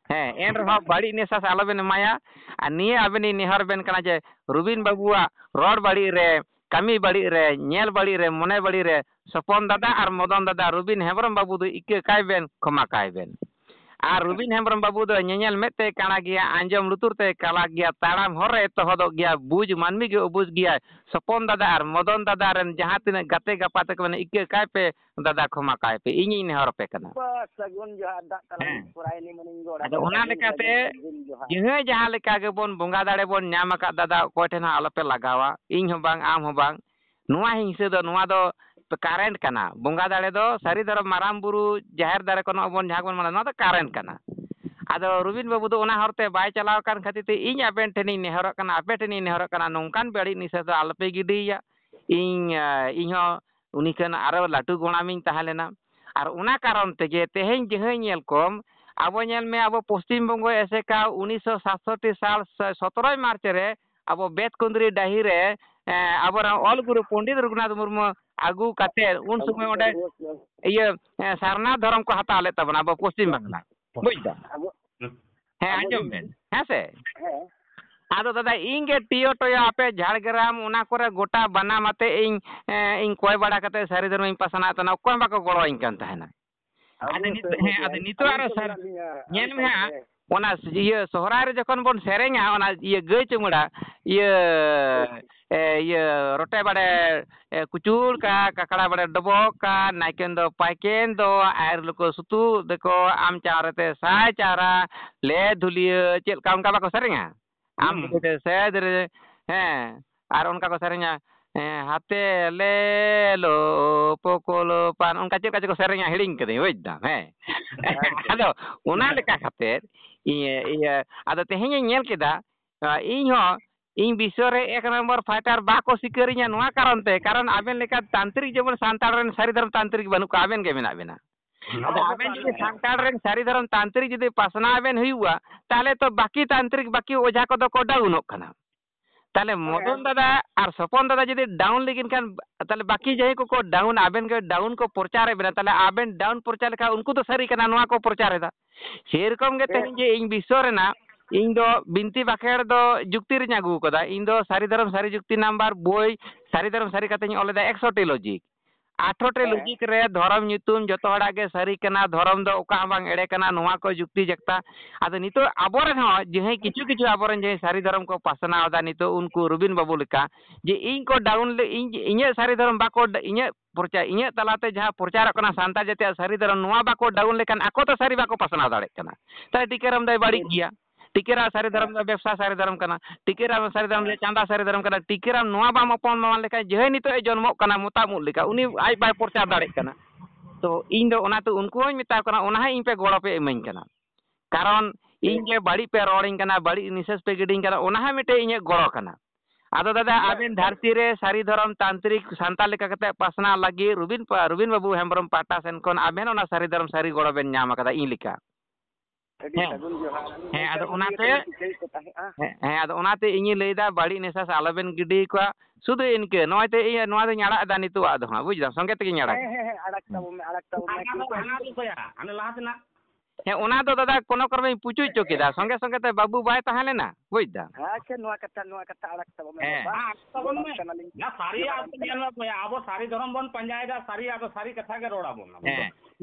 ᱦᱮᱸ, ᱮᱱ ᱨᱮᱦᱚᱸ ᱵᱟᱹᱲᱤᱡ ᱱᱮᱥᱟ ᱥᱮ ᱟᱞᱚᱵᱮᱱ ᱮᱢᱟᱭᱟ᱾ ᱟᱨ ᱱᱤᱭᱟᱹ ᱟᱵᱮᱱᱤᱧ ᱱᱮᱦᱚᱨ ᱵᱮᱱ ᱠᱟᱱᱟ ᱡᱮ ᱨᱚᱵᱤᱱ ᱵᱟᱹᱵᱩᱣᱟᱜ ᱨᱚᱲ ᱵᱟᱹᱲᱤᱡ ᱨᱮ, ᱠᱟᱹᱢᱤ ᱵᱟᱹᱲᱤᱡ ᱨᱮ, ᱧᱮᱞ ᱵᱟᱹᱲᱤᱡ ᱨᱮ, ᱢᱚᱱᱮ ᱵᱟᱹᱲᱤᱡ ᱨᱮ ᱥᱚᱯᱚᱱ ᱫᱟᱫᱟ ᱟᱨ ᱢᱚᱫᱚᱱ ᱫᱟᱫᱟ, ᱨᱚᱵᱤᱱ ᱦᱮᱢᱵᱨᱚᱢ ᱵᱟᱹᱵᱩ ᱫᱚ ᱤᱠᱟᱹ ᱠᱟᱭ ᱵᱮᱱ, ᱠᱷᱚᱢᱟ ᱠᱟᱭ ᱵᱮᱱ᱾ ᱟᱨ ᱨᱚᱵᱤᱱ ᱦᱮᱢᱵᱨᱚᱢ ᱵᱟᱹᱵᱩ ᱫᱚ ᱧᱮᱧᱮᱞ ᱢᱮᱫ ᱛᱮᱭ ᱠᱟᱬᱟ ᱜᱮᱭᱟ, ᱟᱸᱡᱚᱢ ᱞᱩᱛᱩᱨ ᱛᱮᱭ ᱠᱟᱞᱟ ᱜᱮᱭᱟ, ᱛᱟᱲᱟᱢ ᱦᱚᱨ ᱨᱮᱭ ᱛᱚᱦᱚᱫᱚᱜ ᱜᱮᱭᱟ, ᱵᱩᱡᱽ ᱢᱟᱹᱱᱢᱤ ᱜᱮ ᱚᱵᱩᱡᱽ ᱜᱮᱭᱟᱭ᱾ ᱥᱚᱯᱚᱱ ᱫᱟᱫᱟ ᱟᱨ ᱢᱚᱫᱚᱱ ᱫᱟᱫᱟ ᱨᱮᱱ ᱡᱟᱦᱟᱸ ᱛᱤᱱᱟᱹᱜ ᱜᱟᱛᱮ ᱜᱟᱯᱟᱛᱮ ᱠᱚ ᱢᱮᱱᱟ, ᱤᱠᱟᱹ ᱠᱟᱭ ᱯᱮ ᱫᱟᱫᱟ, ᱠᱷᱚᱢᱟ ᱠᱟᱭ ᱯᱮ, ᱤᱧᱤᱧ ᱱᱮᱦᱚᱨ ᱟᱯᱮ ᱠᱟᱱᱟ᱾ ᱵᱟᱥ, ᱥᱟᱹᱜᱩᱱ ᱡᱚᱦᱟᱨ, ᱫᱟᱜ ᱛᱟᱞᱟᱧ ᱦᱮᱸ᱾ ᱯᱚᱨᱟᱭᱱᱤ ᱢᱟᱹᱱᱤᱧ ᱜᱚᱲ ᱟᱫᱚ ᱟᱯᱮ ᱚᱱᱟ ᱠᱟᱱᱟ, ᱞᱮᱠᱟᱛᱮ ᱥᱟᱹᱜᱩᱱ ᱡᱚᱦᱟᱨ᱾ ᱡᱟᱦᱟᱸᱭ ᱡᱟᱦᱟᱸ ᱞᱮᱠᱟ ᱜᱮᱵᱚᱱ ᱵᱚᱸᱜᱟ ᱫᱟᱲᱮ ᱵᱚᱱ ᱧᱟᱢ ᱟᱠᱟᱫ ᱫᱟᱫᱟ, ᱚᱠᱚᱭ ᱴᱷᱮᱱ ᱦᱚᱸ ᱟᱞᱚᱯᱮ ᱞᱟᱜᱟᱣᱟ, ᱤᱧ ᱦᱚᱸ ᱵᱟᱝ, ᱟᱢ ᱦᱚᱸ ᱵᱟᱝ᱾ ᱱᱚᱣᱟ ᱦᱤᱝᱥᱟᱹ ᱫᱚ, ᱱᱚᱣᱟ ᱫᱚ ᱠᱟᱨᱮᱱᱴ ᱠᱟᱱᱟ᱾ ᱵᱚᱸᱜᱟ ᱫᱟᱲᱮ ᱫᱚ ᱥᱟᱹᱨᱤ ᱫᱷᱚᱨᱚᱢ ᱢᱟᱨᱟᱝ ᱵᱩᱨᱩ, ᱡᱟᱦᱮᱨ ᱫᱟᱨᱮ ᱠᱚ ᱱᱚᱜᱼᱚᱭ ᱵᱚᱱ ᱡᱟᱦᱟᱸ ᱵᱚᱱ ᱢᱟᱱᱟᱣ, ᱱᱚᱣᱟ ᱫᱚ ᱠᱟᱨᱮᱱᱴ ᱠᱟᱱᱟ᱾ ᱟᱫᱚ ᱨᱚᱵᱤᱱ ᱵᱟᱹᱵᱩ ᱫᱚ ᱚᱱᱟ ᱦᱚᱨᱛᱮ ᱵᱟᱭ ᱪᱟᱞᱟᱣ ᱟᱠᱟᱱ ᱠᱷᱟᱹᱛᱤᱨ ᱛᱮ ᱤᱧ ᱟᱵᱮᱱ ᱴᱷᱮᱱᱤᱧ ᱱᱮᱦᱚᱨᱚᱜ ᱠᱟᱱᱟ, ᱟᱯᱮ ᱴᱷᱮᱱᱤᱧ ᱱᱮᱦᱚᱨᱚᱜ ᱠᱟᱱᱟ, ᱱᱚᱝᱠᱟᱱ ᱵᱟᱹᱲᱤᱡ ᱱᱤᱥᱟᱹ ᱫᱚ ᱟᱞᱚᱯᱮ ᱜᱤᱰᱤᱭᱟ᱾ ᱤᱧ, ᱮ, ᱤᱧ ᱦᱚᱸ ᱩᱱᱤ ᱠᱷᱚᱱ ᱟᱨᱚ ᱞᱟᱹᱴᱩ ᱜᱚᱲᱟᱢᱤᱧ ᱛᱟᱦᱮᱸ ᱞᱮᱱᱟ᱾ ᱟᱨ ᱚᱱᱟ ᱠᱟᱨᱚᱱ ᱛᱮᱜᱮ ᱛᱮᱦᱮᱧ ᱡᱟᱦᱟᱸᱭ ᱧᱮᱞ ᱠᱚᱢ, ᱟᱵᱚ ᱧᱮᱞ ᱢᱮ, ᱟᱵᱚ ᱯᱚᱥᱪᱤᱢ ᱵᱚᱝᱜᱚ ᱮᱥᱮᱠᱟ ᱩᱱᱤᱥᱥᱚ ᱥᱟᱛᱥᱚᱴᱴᱤ ᱥᱟᱞ ᱥᱚᱛᱨᱚᱭ ᱢᱟᱨᱪ ᱨᱮ ᱟᱵᱚ ᱵᱮᱛᱠᱩᱸᱫᱽᱨᱤ ᱰᱟᱹᱦᱤ ᱨᱮ, ᱮ, ᱟᱵᱚᱨᱮᱱ ᱚᱞ ᱜᱩᱨᱩ ᱯᱚᱱᱰᱤᱛ ᱨᱚᱜᱷᱩᱱᱟᱛᱷ ᱢᱩᱨᱢᱩ ᱟᱹᱜᱩ ᱠᱟᱛᱮ ᱩᱱ ᱥᱚᱢᱚᱭ ᱚᱸᱰᱮ ᱤᱭᱟᱹ, ᱮ, ᱥᱟᱨᱱᱟ ᱫᱷᱚᱨᱚᱢ ᱠᱚ ᱦᱟᱛᱟᱣ ᱞᱮᱫ ᱛᱟᱵᱚᱱᱟ ᱟᱵᱚ ᱯᱚᱥᱪᱤᱢ ᱵᱟᱝᱞᱟ᱾ ᱵᱩᱡᱽ ᱫᱟ? ᱟᱵᱚ ᱦᱮᱸ, ᱟᱵᱚ ᱟᱸᱡᱚᱢ ᱫᱚ ᱵᱮᱱ᱾ ᱦᱮᱸ ᱥᱮ? ᱦᱮᱸ᱾ ᱟᱫᱚ ᱫᱟᱫᱟ, ᱤᱧ ᱜᱮ ᱴᱤᱭᱚ ᱴᱚᱭᱚ ᱟᱯᱮ ᱡᱷᱟᱲᱜᱨᱟᱢ ᱚᱱᱟ ᱠᱚᱨᱮ ᱜᱚᱴᱟ ᱵᱟᱱᱟᱢ ᱟᱛᱮ ᱤᱧ, ᱮᱸ, ᱤᱧ ᱠᱚᱭ ᱵᱟᱲᱟ ᱠᱟᱛᱮ ᱥᱟᱹᱨᱤ ᱫᱷᱚᱨᱚᱢᱤᱧ ᱯᱟᱥᱱᱟᱣᱮᱫ ᱛᱟᱦᱮᱱᱟ, ᱚᱠᱚᱭ ᱦᱚᱸ ᱵᱟᱠᱚ ᱜᱚᱲᱚᱣᱟᱹᱧ ᱠᱟᱱ ᱛᱟᱦᱮᱱᱟ᱾ ᱟᱫᱚ ᱱᱤᱛᱚᱜ, ᱦᱮᱸ, ᱟᱫᱚ ᱱᱤᱛᱚᱜ ᱟᱨᱚ ᱥᱟᱨ-, ᱧᱮᱞ ᱢᱮ ᱦᱟᱸᱜ, ᱚᱱᱟ ᱤᱭᱟᱹ ᱥᱚᱦᱨᱟᱭ ᱨᱮ ᱡᱚᱠᱷᱚᱱ ᱵᱚᱱ ᱥᱮᱨᱮᱧᱟ, ᱚᱱᱟ ᱤᱭᱟᱹ ᱜᱟᱹᱭ ᱪᱩᱢᱟᱹᱲᱟ, ᱤᱭᱟᱹ, ᱮ, ᱤᱭᱟᱹ ᱨᱚᱴᱮ ᱵᱟᱲᱮ, ᱮ, ᱠᱩᱪᱩᱲ ᱠᱟ, ᱠᱟᱠᱲᱟ ᱵᱟᱲᱮ ᱰᱚᱵᱚᱜ ᱠᱟ, ᱱᱟᱭᱠᱮᱱ ᱫᱚ ᱯᱟᱭᱠᱮᱱ ᱫᱚ, ᱟᱨ ᱞᱩᱠᱚ ᱥᱩᱛᱩᱜ ᱫᱮᱠᱚ, ᱟᱢ ᱪᱟᱣᱨᱮ ᱛᱮ ᱥᱟᱭ ᱪᱟᱣᱨᱟ, ᱞᱮ ᱫᱷᱩᱞᱤᱭᱟᱹ, ᱪᱮᱫ ᱞᱮᱠᱟ ᱚᱱᱠᱟ ᱵᱟᱠᱚ ᱥᱮᱨᱮᱧᱟ? ᱟᱢ ᱦᱩᱸ᱾ ᱵᱩᱰᱷᱟᱹ ᱥᱮᱫ ᱨᱮ, ᱦᱮᱸ, ᱟᱨ ᱚᱱᱠᱟ ᱠᱚ ᱥᱮᱨᱮᱧᱟ, ᱦᱮᱸ, ᱦᱟᱛᱮ ᱞᱮ ᱞᱚ ᱯᱚᱠᱚᱞᱚ ᱯᱟᱱ, ᱚᱱᱠᱟ ᱪᱮᱫ ᱞᱮᱠᱟ ᱪᱚᱠᱚ ᱥᱮᱨᱮᱧᱟ, ᱦᱤᱲᱤᱧ ᱠᱟᱹᱫᱟᱹᱧ, ᱵᱩᱡᱽ ᱫᱟᱢ, ᱦᱮᱸ᱾ ᱟᱫᱚ ᱚᱱᱟ ᱞᱮᱠᱟ ᱠᱟᱛᱮ, ᱤᱭᱟᱹ, ᱤᱭᱟᱹ, ᱟᱫᱚ ᱛᱮᱦᱮᱧ ᱤᱧ ᱧᱮᱞ ᱠᱮᱫᱟ, ᱟ, ᱤᱧ ᱦᱚᱸ, ᱤᱧ ᱵᱤᱥᱥᱚ ᱨᱮ ᱮᱠ ᱱᱚᱢᱵᱚᱨ fighter ᱵᱟᱠᱚ ᱥᱤᱠᱟᱹᱨᱤᱧᱟ ᱱᱚᱣᱟ ᱠᱟᱨᱚᱱ ᱛᱮ, ᱠᱟᱨᱚᱱ ᱟᱵᱮᱱ ᱞᱮᱠᱟ ᱛᱟᱱᱛᱨᱤᱠ ᱡᱮᱢᱚᱱ ᱥᱟᱱᱛᱟᱲ ᱨᱮᱱ ᱥᱟᱹᱨᱤ ᱫᱷᱚᱨᱚᱢ ᱛᱟᱱᱛᱨᱤᱠ ᱵᱟᱹᱱᱩᱜ ᱠᱚᱣᱟ, ᱟᱵᱮᱱ ᱜᱮ ᱢᱮᱱᱟᱜ ᱵᱮᱱᱟ᱾ ᱟᱫᱚ ᱟᱵᱮᱱ ᱡᱩᱫᱤ ᱥᱟᱱᱛᱟᱲ ᱨᱮᱱ ᱥᱟᱹᱨᱤ ᱫᱷᱚᱨᱚᱢ ᱛᱟᱱᱛᱨᱤᱠ ᱡᱩᱫᱤ ᱯᱟᱥᱱᱟᱣ ᱵᱮᱱ ᱦᱩᱭᱩᱜᱼᱟ, ᱛᱟᱦᱚᱞᱮ ᱛᱚ ᱵᱟᱹᱠᱤ ᱛᱟᱱᱛᱨᱤᱠ, ᱵᱟᱹᱠᱤ ᱚᱡᱷᱟ ᱠᱚᱫᱚ ᱠᱚ ᱰᱟᱣᱩᱱᱚᱜ ᱠᱟᱱᱟ᱾ ᱛᱟᱦᱚᱞᱮ ᱦᱮᱸ᱾ ᱢᱚᱫᱚᱱ ᱫᱟᱫᱟ ᱟᱨ ᱥᱚᱯᱚᱱ ᱫᱟᱫᱟ ᱡᱩᱫᱤ ᱰᱟᱣᱩᱱ ᱞᱟᱹᱜᱤᱫ ᱠᱷᱟᱱ, ᱛᱟᱦᱚᱞᱮ ᱵᱟᱹᱠᱤ ᱡᱟᱦᱟᱸᱭ ᱠᱚᱠᱚ ᱰᱟᱣᱩᱱ, ᱟᱵᱮᱱ ᱜᱮ ᱰᱟᱣᱩᱱ ᱠᱚ ᱯᱨᱚᱪᱟᱨᱮᱫ ᱵᱮᱱᱟ, ᱛᱟᱦᱚᱞᱮ ᱟᱵᱮᱱ ᱰᱟᱣᱩᱱ ᱯᱨᱚᱪᱟᱨ ᱞᱮᱠᱷᱟᱱ ᱩᱱᱠᱩ ᱫᱚ ᱥᱟᱹᱨᱤ ᱠᱟᱱᱟ, ᱱᱚᱣᱟ ᱠᱚ ᱯᱨᱚᱪᱟᱨᱮᱫᱟ᱾ ᱥᱮᱨᱚᱠᱚᱢ ᱜᱮ ᱦᱮᱸ᱾ ᱛᱮᱦᱮᱧ ᱡᱮ ᱤᱧ ᱵᱤᱥᱥᱚ ᱨᱮᱱᱟᱜ, ᱤᱧ ᱫᱚ ᱵᱤᱱᱛᱤ ᱵᱟᱠᱷᱮᱲ ᱫᱚ ᱡᱩᱠᱛᱤ ᱨᱤᱧ ᱟᱹᱜᱩ ᱠᱟᱫᱟ᱾ ᱤᱧ ᱫᱚ ᱥᱟᱹᱨᱤ ᱫᱷᱚᱨᱚᱢ ᱥᱟᱹᱨᱤ ᱡᱩᱠᱛᱤ ᱱᱟᱢᱵᱟᱨ ᱵᱳᱭ, ᱥᱟᱹᱨᱤ ᱫᱷᱚᱨᱚᱢ ᱥᱟᱹᱨᱤ ᱠᱟᱛᱷᱟᱧ ᱚᱞ ᱞᱮᱫᱟ ᱮᱠᱥᱚ ᱴᱤ ᱞᱚᱡᱤᱠ᱾ ᱟᱴᱷᱨᱚ ᱴᱤ ᱦᱮᱸ᱾ ᱞᱚᱡᱤᱠ ᱨᱮ ᱫᱷᱚᱨᱚᱢ ᱧᱩᱛᱩᱢ ᱡᱚᱛᱚ ᱦᱚᱲᱟᱜ ᱜᱮ ᱥᱟᱹᱨᱤ ᱠᱟᱱᱟ, ᱫᱷᱚᱨᱚᱢ ᱫᱚ ᱚᱠᱟ ᱦᱚᱸ ᱵᱟᱝ ᱮᱲᱮ ᱠᱟᱱᱟ, ᱱᱚᱣᱟ ᱠᱚ ᱡᱩᱠᱛᱤ ᱡᱟᱠᱛᱟ᱾ ᱟᱫᱚ ᱱᱤᱛᱚᱜ ᱟᱵᱚᱨᱮᱱ ᱦᱚᱸ ᱡᱟᱦᱟᱸᱭ ᱠᱤᱪᱷᱩ ᱠᱤᱪᱷᱩ ᱟᱵᱚᱨᱮᱱ ᱡᱟᱦᱟᱸᱭ ᱥᱟᱹᱨᱤ ᱫᱷᱚᱨᱚᱢ ᱠᱚ ᱯᱟᱥᱱᱟᱣ ᱮᱫᱟ ᱱᱤᱛᱚᱜ ᱩᱱᱠᱩ ᱨᱚᱵᱤᱱ ᱵᱟᱹᱵᱩ ᱞᱮᱠᱟ, ᱡᱮ ᱤᱧ ᱠᱚ ᱰᱟᱣᱩᱱ ᱞᱮ, ᱤᱧ, ᱤᱧᱟᱹᱜ ᱥᱟᱹᱨᱤ ᱫᱷᱚᱨᱚᱢ ᱵᱟᱠᱚ ᱰ-, ᱤᱧᱟᱹᱜ ᱯᱨᱚᱪᱟᱨ, ᱤᱧᱟᱹᱜ ᱛᱟᱞᱟᱛᱮ ᱡᱟᱦᱟᱸ ᱯᱨᱚᱪᱟᱨᱚᱜ ᱠᱟᱱᱟ ᱥᱟᱱᱛᱟᱲ ᱡᱟᱹᱛᱤᱭᱟᱜ ᱥᱟᱹᱨᱤ ᱫᱷᱚᱨᱚᱢ, ᱱᱚᱣᱟ ᱵᱟᱠᱚ ᱰᱟᱣᱩᱱ ᱞᱮᱠᱷᱟᱱ ᱟᱠᱚ ᱛᱚ ᱥᱟᱹᱨᱤ ᱵᱟᱠᱚ ᱯᱟᱥᱱᱟᱣ ᱫᱟᱲᱮᱭᱟᱜ ᱠᱟᱱᱟ᱾ ᱛᱟᱦᱞᱮ ᱴᱤᱠᱟᱹᱨᱟᱢ ᱫᱚᱭ ᱵᱟᱹᱲᱤᱡ ᱜᱮᱭᱟ᱾ ᱴᱤᱠᱟᱹᱨᱟᱢ ᱥᱟᱹᱨᱤ ᱫᱷᱚᱨᱚᱢ ᱫᱚ ᱵᱮᱵᱽᱥᱟ ᱥᱟᱹᱨᱤ ᱫᱷᱚᱨᱚᱢ ᱠᱟᱱᱟ᱾ ᱴᱤᱠᱟᱹᱨᱟᱢ ᱥᱟᱹᱨᱤ ᱫᱷᱚᱨᱚᱢ ᱫᱚ ᱪᱟᱸᱫᱟ ᱥᱟᱹᱨᱤ ᱫᱷᱚᱨᱚᱢ ᱠᱟᱱᱟ᱾ ᱴᱤᱠᱟᱹᱨᱟᱢ ᱱᱚᱣᱟ ᱵᱟᱢ ᱚᱯᱚᱢᱟᱱ ᱞᱮᱠᱷᱟᱱ ᱡᱟᱦᱟᱸᱭ ᱱᱤᱛᱚᱜ ᱮ ᱡᱚᱱᱢᱚᱜ ᱠᱟᱱᱟ ᱢᱚᱛᱟᱢ ᱩᱫ ᱞᱮᱠᱟ, ᱩᱱᱤ ᱟᱡ ᱵᱟᱭ ᱯᱨᱚᱪᱟᱨ ᱫᱟᱲᱮᱭᱟᱜ ᱠᱟᱱᱟ᱾ ᱛᱚ ᱤᱧ ᱫᱚ ᱚᱱᱟᱛᱮ ᱩᱱᱠᱩ ᱦᱚᱸᱧ ᱢᱮᱛᱟ ᱠᱚ ᱠᱟᱱᱟ, ᱚᱱᱟ ᱦᱚᱸ ᱤᱧ ᱯᱮ ᱜᱚᱲᱚ ᱯᱮ ᱤᱢᱟᱹᱧ ᱠᱟᱱᱟ᱾ ᱠᱟᱨᱚᱱ ᱤᱧ ᱜᱮ ᱵᱟᱹᱲᱤᱡ ᱯᱮ ᱨᱚᱲᱤᱧ ᱠᱟᱱᱟ, ᱵᱟᱹᱲᱤᱡ ᱱᱤᱥᱟᱹᱥ ᱯᱮ ᱜᱤᱰᱤᱧ ᱠᱟᱱᱟ, ᱚᱱᱟ ᱦᱚᱸ ᱢᱤᱫᱴᱮᱡ ᱤᱧᱟᱹᱜ ᱜᱚᱲᱚ ᱠᱟᱱᱟ᱾ ᱟᱫᱚ ᱫᱟᱫᱟ, ᱦᱮᱸ᱾ ᱟᱵᱮᱱ ᱫᱷᱟᱹᱨᱛᱤ ᱨᱮ ᱥᱟᱹᱨᱤ ᱫᱷᱚᱨᱚᱢ ᱛᱟᱱᱛᱨᱤᱠ ᱥᱟᱱᱛᱟᱲ ᱞᱮᱠᱟ ᱠᱟᱛᱮ ᱯᱟᱥᱱᱟᱣ ᱞᱟᱹᱜᱤᱫ ᱨᱚᱵᱤᱱ ᱯᱟ-, ᱨᱚᱵᱤᱱ ᱵᱟᱹᱵᱩ ᱦᱮᱢᱵᱨᱚᱢ ᱯᱟᱦᱴᱟ ᱥᱮᱱ ᱠᱷᱚᱱ ᱟᱵᱮᱱ ᱚᱱᱟ ᱥᱟᱹᱨᱤ ᱫᱷᱚᱨᱚᱢ ᱥᱟᱹᱨᱤ ᱜᱚᱲᱚ ᱵᱮᱱ ᱧᱟᱢ ᱟᱠᱟᱫᱟ ᱤᱧ ᱞᱮᱠᱟ᱾ ᱟᱹᱰᱤ ᱦᱮᱸ᱾ ᱥᱟᱹᱜᱩᱱ ᱡᱚᱦᱟᱨ᱾ ᱦᱮᱸ, ᱟᱫᱚ ᱚᱱᱟᱛᱮ ᱤᱭᱟᱹ ᱠᱚ ᱛᱟᱦᱮᱸᱜᱼᱟ᱾ ᱦᱮᱸ, ᱦᱮᱸ, ᱟᱫᱚ ᱚᱱᱟᱛᱮ ᱤᱧᱤᱧ ᱞᱟᱹᱭᱫᱟ, ᱵᱟᱹᱲᱤᱡ ᱱᱮᱥᱟ ᱥᱮ ᱟᱞᱚᱵᱮᱱ ᱜᱤᱰᱤ ᱠᱚᱣᱟ᱾ ᱥᱩᱫᱷᱩ ᱤᱱᱠᱟᱹ, ᱱᱚᱜᱼᱚᱭ ᱛᱮ ᱤᱧ ᱱᱚᱣᱟ ᱫᱚᱧ ᱟᱲᱟᱜ ᱮᱫᱟ ᱱᱤᱛᱚᱜ ᱟᱜ ᱫᱚ ᱦᱟᱸᱜ, ᱵᱩᱡᱽ ᱫᱟᱢ, ᱥᱚᱸᱜᱮ ᱛᱮᱜᱮᱧ ᱟᱲᱟᱜᱟ᱾ ᱦᱮᱸ, ᱦᱮᱸ, ᱦᱮᱸ, ᱟᱲᱟᱜ ᱛᱟᱵᱚᱱ ᱢᱮ, ᱟᱲᱟᱜ ᱛᱟᱵᱚᱱ ᱢᱮ᱾ ᱦᱟᱱᱟ ᱫᱚ, ᱦᱟᱱᱟ ᱫᱚ ᱚᱠᱚᱭᱟ? ᱦᱟᱱᱮ ᱞᱟᱦᱟ ᱛᱮᱱᱟᱜ? ᱦᱮᱸ, ᱚᱱᱟ ᱫᱚ ᱫᱟᱫᱟ ᱠᱳᱱᱳ ᱠᱨᱚᱢᱮᱧ ᱯᱩᱪᱩᱡ ᱦᱚᱪᱚ ᱠᱮᱫᱟ, ᱥᱚᱸᱜᱮ ᱥᱚᱸᱜᱮ ᱛᱮ ᱵᱟᱹᱵᱩ ᱵᱟᱭ ᱛᱟᱦᱮᱸ ᱞᱮᱱᱟ, ᱵᱩᱡᱽ ᱫᱟᱢ? ᱟᱪᱪᱷᱟ, ᱱᱚᱣᱟ ᱠᱟᱛᱷᱟ, ᱱᱚᱣᱟ ᱠᱟᱛᱷᱟ ᱟᱲᱟᱜ ᱛᱟᱵᱚᱱ ᱢᱮ, ᱦᱮᱸ᱾ ᱵᱟᱵᱟ᱾ ᱟᱲᱟᱜ ᱛᱟᱵᱚᱱ ᱢᱮ᱾ ᱠᱟᱱᱟᱞᱤᱧ᱾ ᱱᱟ ᱥᱟᱹᱨᱤᱭᱟᱜ ᱟᱵᱚ ᱧᱮᱞ ᱢᱮ, ᱟᱵᱚ ᱥᱟᱹᱨᱤ ᱫᱷᱚᱨᱚᱢ ᱵᱚᱱ ᱯᱟᱸᱡᱟᱭᱮᱫᱟ, ᱥᱟᱹᱨᱤᱭᱟᱜ ᱫᱚ ᱥᱟᱹᱨᱤ ᱠᱟᱛᱷᱟ ᱜᱮ ᱨᱚᱲ ᱟᱵᱚᱱ ᱟᱵᱚ ᱫᱚ᱾ ᱦᱮᱸ᱾